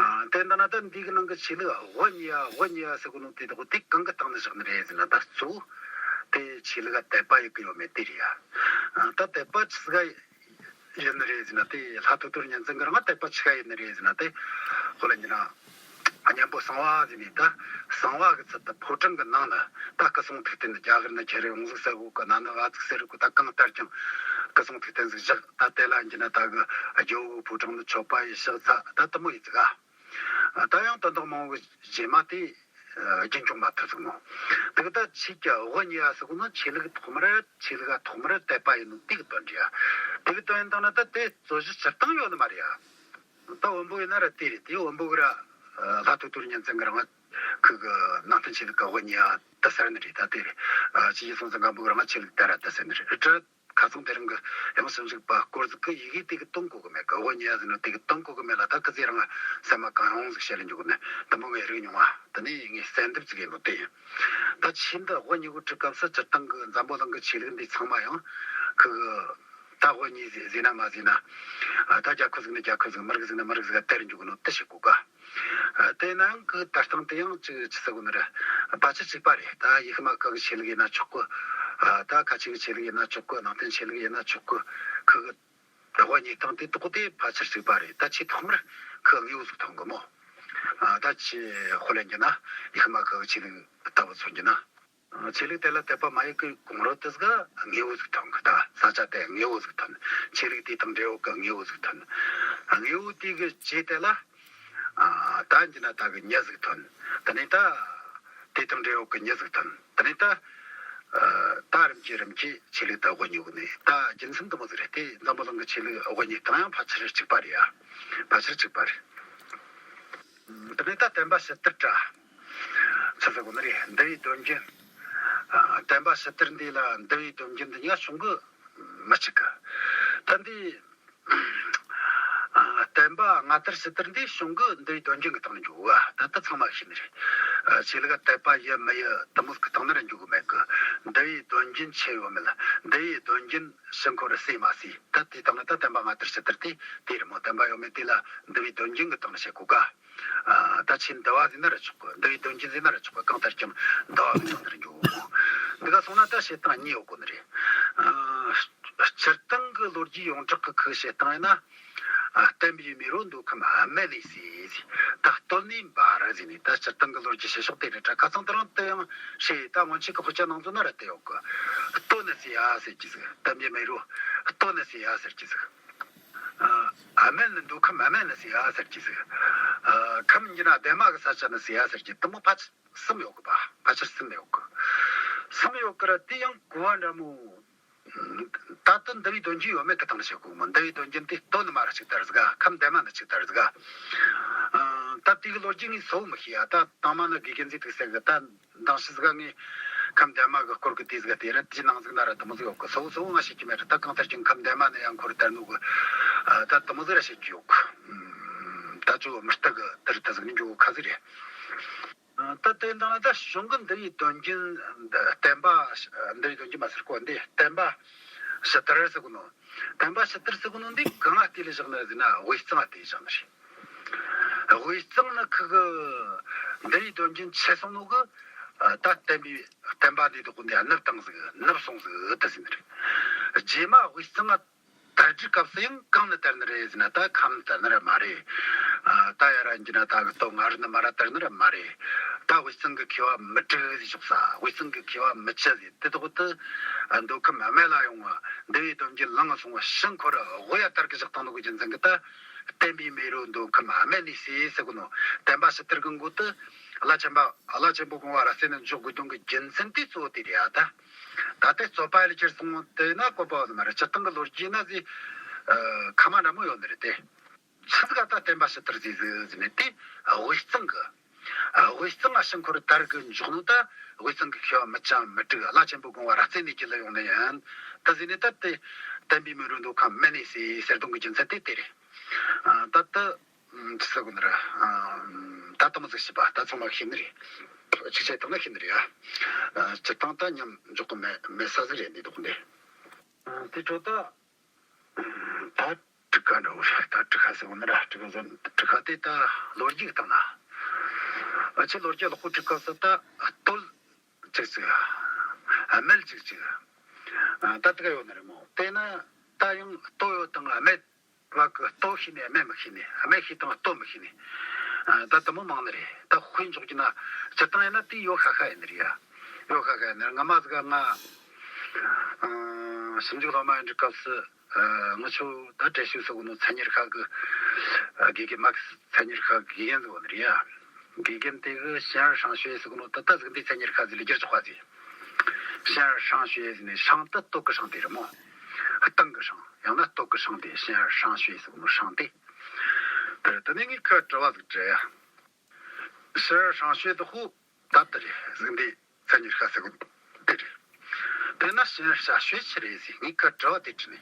ཨ། དེ་འདྲ་ན་ད་འདི་གི་ནང་གི་ཆོས་ལུགས་དབུ་བརྙེས་ཡ་དབུ་བརྙེས་ཡ་ཟེར་གོ་ནོ་དེ་དག་དེ་གང་གི་སྟེང་ནས་བཞག་ནི་རེད་ཟེར་ན། ད་གཙོ་བོ་དེ་ཆོས་ལུགས་ག་དད་པ་ཡོད་གི་ཡོད་མེད་དེ་རེད་ཡ། ཨ། ད་དད་པ་ཆི་ཟིག་ག་ཡིན་ནི་རེད་ཟེར་ན། དེ་ལྷ་ཐོ་ཐོ་རི་གཉན་བཙན་གི་རིང་དད་པ་ཆི་ག་ཡིན་ནི་རེད་ཟེར་ན། དེ་དཔེ་ལེན་རྒྱུ་ན། གཉན་པོ་གསང་བ་ཟེར་ནས། ད་གསང་བ་གི་ཚུལ་དུ་ཕོ་བྲང་གི་ནང་ན་ད་སྐུ་གསུང་ཐུགས་རྟེན། རྒྱ་གར་ན་ཁྱེར་རེ་འོང་ཟིག་ཟེར་གོ་གི། གནའ་ན་བ་ཟིག་ཟེར་གོ་གི། ད་གང་ལྟར་ཀྱང་སྐུ་གསུང་ཐུགས་རྟེན་ཟིག་བཞག། ད་དེ་ལ་ཡིན་རྒྱུ་ན་ད་གི་ཇོ་བོ་ཕོ་བྲང་ནས་མཆོད་པ་ཡེ་ཕྱག་འཚལ། ད་དེ་མོ་ཡེ་ཟིག་ཨ། ད་ཡང་དོན་དག་མང་བོ་རྗེས་མ་དེ་རྒྱུན་འཁྱོངས་མ་ཐུབ་ཟིག་མོ། དེ་གི་ད་ཆོས་ཀྱི་དབུ་བརྙེས་ཡ་ཟེར་གོ་ནོ། ཆོས་ལུགས་ཐོག་མར་ཆོས་ལུགས་ག་ཐོག་མར་དད་པ་ཡིན་ནོ་དེ་གི་དོན་རེད་ཡ། དེ་གི་དོན་ཡིན་དང་ན་ད་དེ་རྩོད་གཞི་སྤྱིར་བཏང་ཡོད་ནི་མ་རེད་ཡ། ད་བོན་པོ་ཡིན་ན་ར་དེ་རེད། དེ་བོན་པོ་གི་ར། ཨ། ལྷ་ཐོ་ཐོ་རི་གཉན་བཙན་གི་རིང་ཁུ་གི་ནང་བསྟན་ཆོས་ལུགས་ག་དབུ་བརྙེས་ཡ་ད་ཟེར་ནི་རེད། ད་དེ་རེད། ཨ། ཆོས་རྒྱལ་སྲོང་བཙན་སྒམ་པོ་གི་རིང་ཆོས་ལུགས་དར་ར་ད་ཟེར་ནི་རེད། ད་ཁ་སང་དེ་རིང་གི་ཡང་ཞིབ་འཇུག་པ་སྐོར་ཟིག་གི་ཡི་གེ་དེ་གི་དོན་གོ་གི་མེད་གི། དབུ་བརྙེས་ཡ་ཟེར་ནོ་དེ་གི་དོན་གོ་གི་མེད་ལ། ད་ཁི་ཟིག་རང་སེམས་མ་གང་ཡོང་ཟིག་བཤད་ལ་འཇུག་གི་ནི། དེ་མོ་ངས་རིག་མྱོང་བ། དེ་ནས་ངས་གསལ་འདེབས་ཟིག་ཡིན་ནོ་དེ་ཡིན། ད་ཆོས་འདི་དབུ་བརྙེས་གོ་དུས་སྐབས་སུ་སྤྱིར་བཏང་གི་འཛམ་བུ་གླིང་གི་ཆོས་ལུགས་འདི་ཚང་མ་ཡང་ཁུ་གི་ད་དབུ་བརྙེས་ཟེར་ན་མ་ཟེར་ན། ཨ། ད་རྒྱལ་ཁབ་ཟིག་ནས་རྒྱལ་ཁབ་ཟིག། མི་རིགས་ཟིག་ནས་མི་རིགས་ཟིག་ག་དར་འཇུག་གི་ནོ་དེ་བཤད་གོ་ག། ཨ། དེ་ན་ཡང་གི་དར་སྟངས་དེ་ཡང་ཅིག་ཆི་ཟེར་གོ་ནི་རེད། ཕལ་ཆེར་གཅིག་པ་རེད། ད་ཡེ་ཤུ་མ་ཁ་གི་ཆོས་ལུགས་ཡིན་ན་ཆོག་གི། ཨ། ད་ཁ་ཆེ་གི་ཆོས་ལུགས་ཡིན་ན་ཆོག་གི། ནང་བསྟན་ཆོས་ལུགས་ཡིན་ན་ཆོག་གི། ཁུ་གི་དབུ་བརྙེས་སྟངས་དེ་དག་དེ་ཕལ་ཆེར་གཅིག་པ་རེད། ད་ཆེས་ཐོག་མར་ཁུ་དངོས་པོ་ཟིག་ཐོན་གི་མོ། ཨ། ད་ཆེས་དཔེ་ལེན་རྒྱུ་ན་ཡེ་ཤུ་མ་ཁ་གི་ཆོས་ལུགས་ལྟ་བུ་མཚོན་རྒྱུ་ན། ཆོས་ལུགས་དེ་ལ་དད་པ་མ་ཡེད་གི་གོང་རོལ་དེ་ཟིག་དངོས་པོ་ཟིག་ཐོན་གི། ད་ས་ཆ་དེ་དངོས་པོ་ཟིག་ཐོན། ཆོས་ལུགས་དེ་དང་འབྲེལ་བ་གི་དངོས་པོ་ཟིག་ཐོན། དངོས་པོ་དེ་གི་རྗེས་དེ་ལ། ཨ། ད་འདི་ན་ད་གི་མྱི་ཟིག་ཐོན། དེ་ནས་ད་དེ་དང་འབྲེལ་བ་གི་མྱི་ཟིག་ཐོན། དེ་ནས་ད། ཨ། ད་རིམ་གྱིས་རིམ་གྱིས་ཆོས་ལུགས་ད་དབུ་བརྙེས་གི་ནི། ད་རྒྱུ་མཚན་དེ་མོ་ཟིག་རེད། དེ་འཛམ་བུ་གླིང་གི་ཆོས་ལུགས་དབུ་བརྙེས་སྟངས་ཡང་ཕལ་ཆེར་གཅིག་པ་རེད་ཡ། ཕལ་ཆེར་གཅིག་པ་རེད། དེ་ནས་ད་བསྟན་པ་ཕྱི་དར་ར་ཆི་ཟེར་གོ་ནི་རེད། འདུལ་བའི་སྡོམ་རྒྱུན། ཨ། བསྟན་པ་ཕྱི་དར་འདི་ལ་འདུལ་བའི་སྡོམ་རྒྱུན་འདི་གཉིས་ཀ་བྱུང་གི་མི་གཅིག་གི། ད་འདི། ཨ། བསྟན་པ་སྔ་དར་ཕྱི་དར་འདི་བྱུང་གི་འདུལ་བའི་སྡོམ་རྒྱུན་གི་སྟེང་ནས་འཇོག་གི། ད་ད་ཚང་མ་ཤེས་ནི་རེད། ཆོས་ལུགས་དད་པ་ཡོད་མི་ཡོད་དེ་མོ་གི་སྟེང་ན་ར་འཇོག་གི་མེད་གི། འདུལ་བའི་སྡོམ་རྒྱུན་ཆད་ཡོད་མེད། འདུལ་བའི་སྡོམ་རྒྱུན་ཕྱིར་འཁོར་ར་སོས་མ་སོས། ད་དེའི་སྟེང་ན་ད་བསྟན་པ་སྔ་དར་ཕྱི་དར་དེ་དེ་རེད་མོ། བསྟན་པ་ཡོད་མེད་དེ་ལ་འདུལ་བའི་སྡོམ་རྒྱུན་གི་སྟེང་ན་བཤད་གོ་ག། ཨ། ད་ཆོས་འདུལ་བ་ཟེར་ན་ར་ཆོག་གི། འདུལ་བའི་སྡོམ་རྒྱུན་ཟེར་ན་ར་ཆོག་གི། གང་ལྟར་ཀྱང་འདུལ་བ་གི་སྟེང་ན་ར་འཇོག་གོ། འདི་ག་སོང་ན་ད་བཤད་སྟངས་གཉིས་ཡོད་གོ་ནི་རེད། ཨ། སྤྱིར་བཏང་གི་ལོ་རྒྱུས་ཡོངས་གྲགས་གི་ཁུ་བཤད་སྟངས་ཡིན་ན། ཨ། བསྟན་པའི་མེ་རོ་མདོ་ཁམས་སྨད་ནས་གསོས། ད་སྟོད་ནས་འབར་ཟེར་ནས། ད་སྤྱིར་བཏང་གི་ལོ་རྒྱུས་བཤད་ཕྱོགས་དེ་རེད་དྲ། ཁ་སང་དེ་རིང་དེ་ཡང་བཤད། ད་སྔོན་ཆད་གི་དཔེ་ཆ་ནང་ཚོ་ན་ར་དེ་ཡོད་གི། སྟོད་ནས་གསོས་ཡ་ཟེར་གྱི་ཟིག། བསྟན་པའི་མེ་རོ་སྟོད་ནས་གསོས་ཡ་ཟེར་གྱི་ཟིག། ཨ། སྨད་ནས། མདོ་ཁམས་སྨད་ནས་གསོས་ཡ་ཟེར་གྱི་ཟིག། ཨ། ཁམས་ཡིན་རྒྱུ་ན་འདན་མ་གི་ས་ཆ་ནས་གསོས་ཡ་ཟེར་གྱི། དེ་མོ་ཕལ་ཆེར་གསུམ་ཡོད་གི་པ། ཕལ་ཆེར་གསུམ་ཡོད་གི། གསུམ་ཡོད་གི་ར། དེ་ཡང་གོ་བ་འདྲ་མོ། ད་ལྟ་འདུལ་བའི་སྡོམ་རྒྱུན་ཡོད་མེད་གི་སྟེང་ནས་བཤད་གོ་མོ། འདུལ་བའི་སྡོམ་རྒྱུན་དེ་སྟོད་ནས་མར་ར་གཅིག་དར་ཟིག་ག། ཁམས་འདན་མ་ནས་གཅིག་དར་ཟིག་ག། ཨ། ད་དེ་གི་ལོ་རྒྱུས་ངས་གསལ་བོ་མི་ཤེས་ཡ། ད་དང་མ་ནི་དགེ་རྒན་ཚོས་ཐུག་ཟེར་གི། ད་མདང་ཕྱི་ཟིག་ག་ངས་ཁམས་འདན་མ་གི་སྐོར་གི་དེ་ཟིག་ག་དེ་ར། དེའི་ནང་ཟིག་ན་ར་དེ་མོ་ཟིག་ཡོད་གི། གསལ་བོ་གསལ་བོ་ང་ཤེས་ཀྱི་མེད་ར། ད་གང་ལྟར་ཀྱང་ཁམས་འདན་མ་ནས་ཡང་འཁོར་དར་ནོ་གི། ཨ། ད་དེ་མོ་ཟིག་ར་བཤད་ཀྱི་ཡོད་གི། ཨ། ད་ཅོ་མི་རྟག་གི་དེར་ད་ཟིག་ནས་འགྱོ་གི་ཁ་ཟིག་རེད། ཨ། ད་དེ་འདང་ན་ད་གཞུང་གི་འདུལ་བའི་སྡོམ་རྒྱུན། བསྟན་པ། འདུལ་བའི་སྡོམ་རྒྱུན་མ་ཟེར་གོ། འདི་བསྟན་པ་ཕྱི་དར་ཟེར་གོ་ནོ། བསྟན་པ་ཕྱི་དར་ཟེར་གོ་ནོ་འདི་གང་ང་བལྟས་ལས་བཞག་ནི་ཟེར་ན། དབུས་གཙང་ང་བལྟས་བཞག་ནི་རེད། དབུས་གཙང་ནས་ཁུ་གི་འདུལ་བའི་སྡོམ་རྒྱུན་ཆད་སོང་ནོ་གི། ཨ། ད་བསྟན་པའི། བསྟན་པ་འདི་དག་གི་འདི་ནུབ་བཏང་ཟིག། ནུབ་སོང་ཟིག་ད་ཟེར་ནི་རེད། རྗེས་མ་དབུས་གཙང་ང་དར་རྒྱུའི་སྐབས་སུ་ཡང་གང་ནས་དར་ནི་རེད་ཟེར་ན། ད་ཁམས་ནས་དར་ནི་ར་མ་རེད། ཨ། ད་ཡར་ར་འགྱོ་ན་ད་གི་སྟོད་མངའ་རིས་ནས་མར་ར་དར་ནི་ར་མ་རེད། ད་དབུས་གཙང་གི་མཁས་པ་མི་དྲུག་ཟེར་ཞོག་ས། དབུས་གཙང་གི་མཁས་པ་མི་བཅུ་ཟེར། དེ་དག་ཏུ། ཨ། མདོ་ཁམས་སྨད་ལ་ཡོང་བ། འདུལ་བའི་སྡོམ་རྒྱུན་བླངས་སོང་བ། ཕྱིར་འཁོར་དབུས་ཡ་དར་གི་བཞག་བཏང་ནོ་གི་རྒྱུ་མཚན་གི། ད་བསྟན་པའི་མེ་རོ་མདོ་ཁམས་སྨད་ནས་གསོས་ཟེར་གོ་ནོ། བསྟན་པ་ཕྱི་དར་གི་འགོ་དེ་བླ་ཆེན་པ། བླ་ཆེན་པོ་དགོངས་པ་རབ་གསལ་ནས་འཇོག་དགོས་དོན་གི་རྒྱུ་མཚན་དེ་གཙོ་བོ་དེ་རེད་ཡ། ད། ད་དེ་རྩོད་པ་ལ་ཁྱེར་སོང་དེ་ན་བཀོད་པ་ནི་མ་རེད། སྤྱིར་བཏང་གི་ལོ་རྒྱུས་ན་ཟེར། ཨ། ཁ་མ་འདྲ་མོ་ཡོད་ནི་རེད་དེ། ཆི་ཟིག་ག་ད་བསྟན་པ་ཕྱི་དར་ཟིག་ཟིག་ཟེར་ནས་དེ། ཨ། དབུས་གཙང་གི། ཨ། དབུས་གཙང་ང་ཕྱིར་འཁོར་དར་གི་འཇུག་ནོ་ད། དབུས་གཙང་གི་མཁས་པ་མི་བཅུ་མི་དྲུག། བླ་ཆེན་པོ་དགོངས་པ་རབ་གསལ་ནས་རྒྱུད་ལ་ཡོང་ནི་ཡིན། ད་ཟེར་ནས་ད་དེ་བསྟན་པའི་མེ་རོ་མདོ་ཁམས་སྨད་ནས་གསོས་ཟེར་དོན་གི་རྒྱུ་མཚན་དེ་དེ་རེད། ཨ། ད་ད། ཨ། ཆི་ཟེར་གོ་ནི་རེད། ཨ། ད་དེ་མོ་ཟིག་བྱས་པ། ད་ཚང་མས་ཤེས་ནི་རེད། གཅིག་བྱས་བཏང་ན་ཤེས་ནི་རེད་ཡ། ཨ། སྤྱིར་བཏང་ད་མཉམ་འཇོག་གི་མེད་མེད་ས་ཟིག་རེད་འདི་དག་འདི། ཨ། དེ་འཕྲོ་ད། ད་དྲུག་ཀ་འདྲ་བོ་རེད། ད་དྲུག་ཀ་ཟེར་གོ་ནི་རེད། དྲུག་ཀ་ཟེར། དྲུག་ཀ་དེ་ད་ལོ་རྒྱུས་སྟེང་ན། ཨ། ཆི་ལོ་རྒྱུས་ལོག་པོ། དྲུག་ཀ་ཟེར་ད་སྟོད་གཅིག་གཅིག། ཨ། སྨད་གཅིག་གཅིག། ཨ། ད་དེ་ག་ཡོད་ནི་རེད་མོ། དེ་ན་ད་ཡང་སྟོད་ཡོད་དང་སྨད་བ་གི། སྟོད་ཤེས་ནས་སྨད་མི་ཤེས་ནས། སྨད་ཤེས་དང་སྟོད་མི་ཤེས་ནས། ཨ། ད་དེ་མོ་མང་ནི་རེད། ད་དཔེ་འཇོག་རྒྱུ་ན། སྤྱིར་བཏང་ཡིན་ན་དེ་ཡོད་ཤ་ཤ་ཡིན་ནི་རེད་ཡ། ཡོད་ཤ་ཤ་ཡིན་ནི་རེད། ང་མ་ཟིག་ག་ང་། ཨ། ཞིབ་འཇུག་སློབ་མ་ཡིན་དུས་སྐབས་སུ། ཨ། ང་ཆོ་ད་བགྲེས་ཤོས་ཟེར་གོ་ནོ། མཚན་ཉིད་ཁ་གི། ཨ། དགེ་རྒན་མ་གི། མཚན་ཉིད་ཁ་གི་དགེ་རྒན་ཟེར་གོ་ནི་རེད་ཡ། དགེ་རྒན་དེ་གིས་ཞིང་ཨར་ཧྲང་ཤོད་ཟེར་གོ་ནོ། ད་ལྟ་ཟིག་འདི་མཚན་ཉིད་ཁ་ཟིག་ལ་བསྒྱུར་ཆོག་པ་ཟིག། ཞིང་ཨར་ཧྲང་ཤོད་ཟེར་ནས། ཧྲང་ད་སྟོད་གི་ཧྲང་དེ་རེད་མོ། སྟེང་གི་ཧྲང་། ཡང་ན་སྟོད་གི་ཧྲང་དེ། ཞིང་ཨར་ཧྲང་ཤོད་ཟེར་གོ་ནོ་ཧྲང་དེ། དེ་རེད། དེ་ནས་ངས་ཁ་དྲི་བ་ཟིག་དྲི་ཡ། ཞིང་ཨར་ཧྲང་ཤོད་དེ་ཧོ། ད་དེ་རེད་ཟིག། འདི་མཚན་ཉིད་ཁ་ཟེར་གོ་དེ་རེད། དེ་ན་ཞིང་ཨར་ཧྲང་ཤོད་ཆི་རེད་ཟེར། ངས་ཁ་དྲི་བ་དེ་དྲིས་ནས།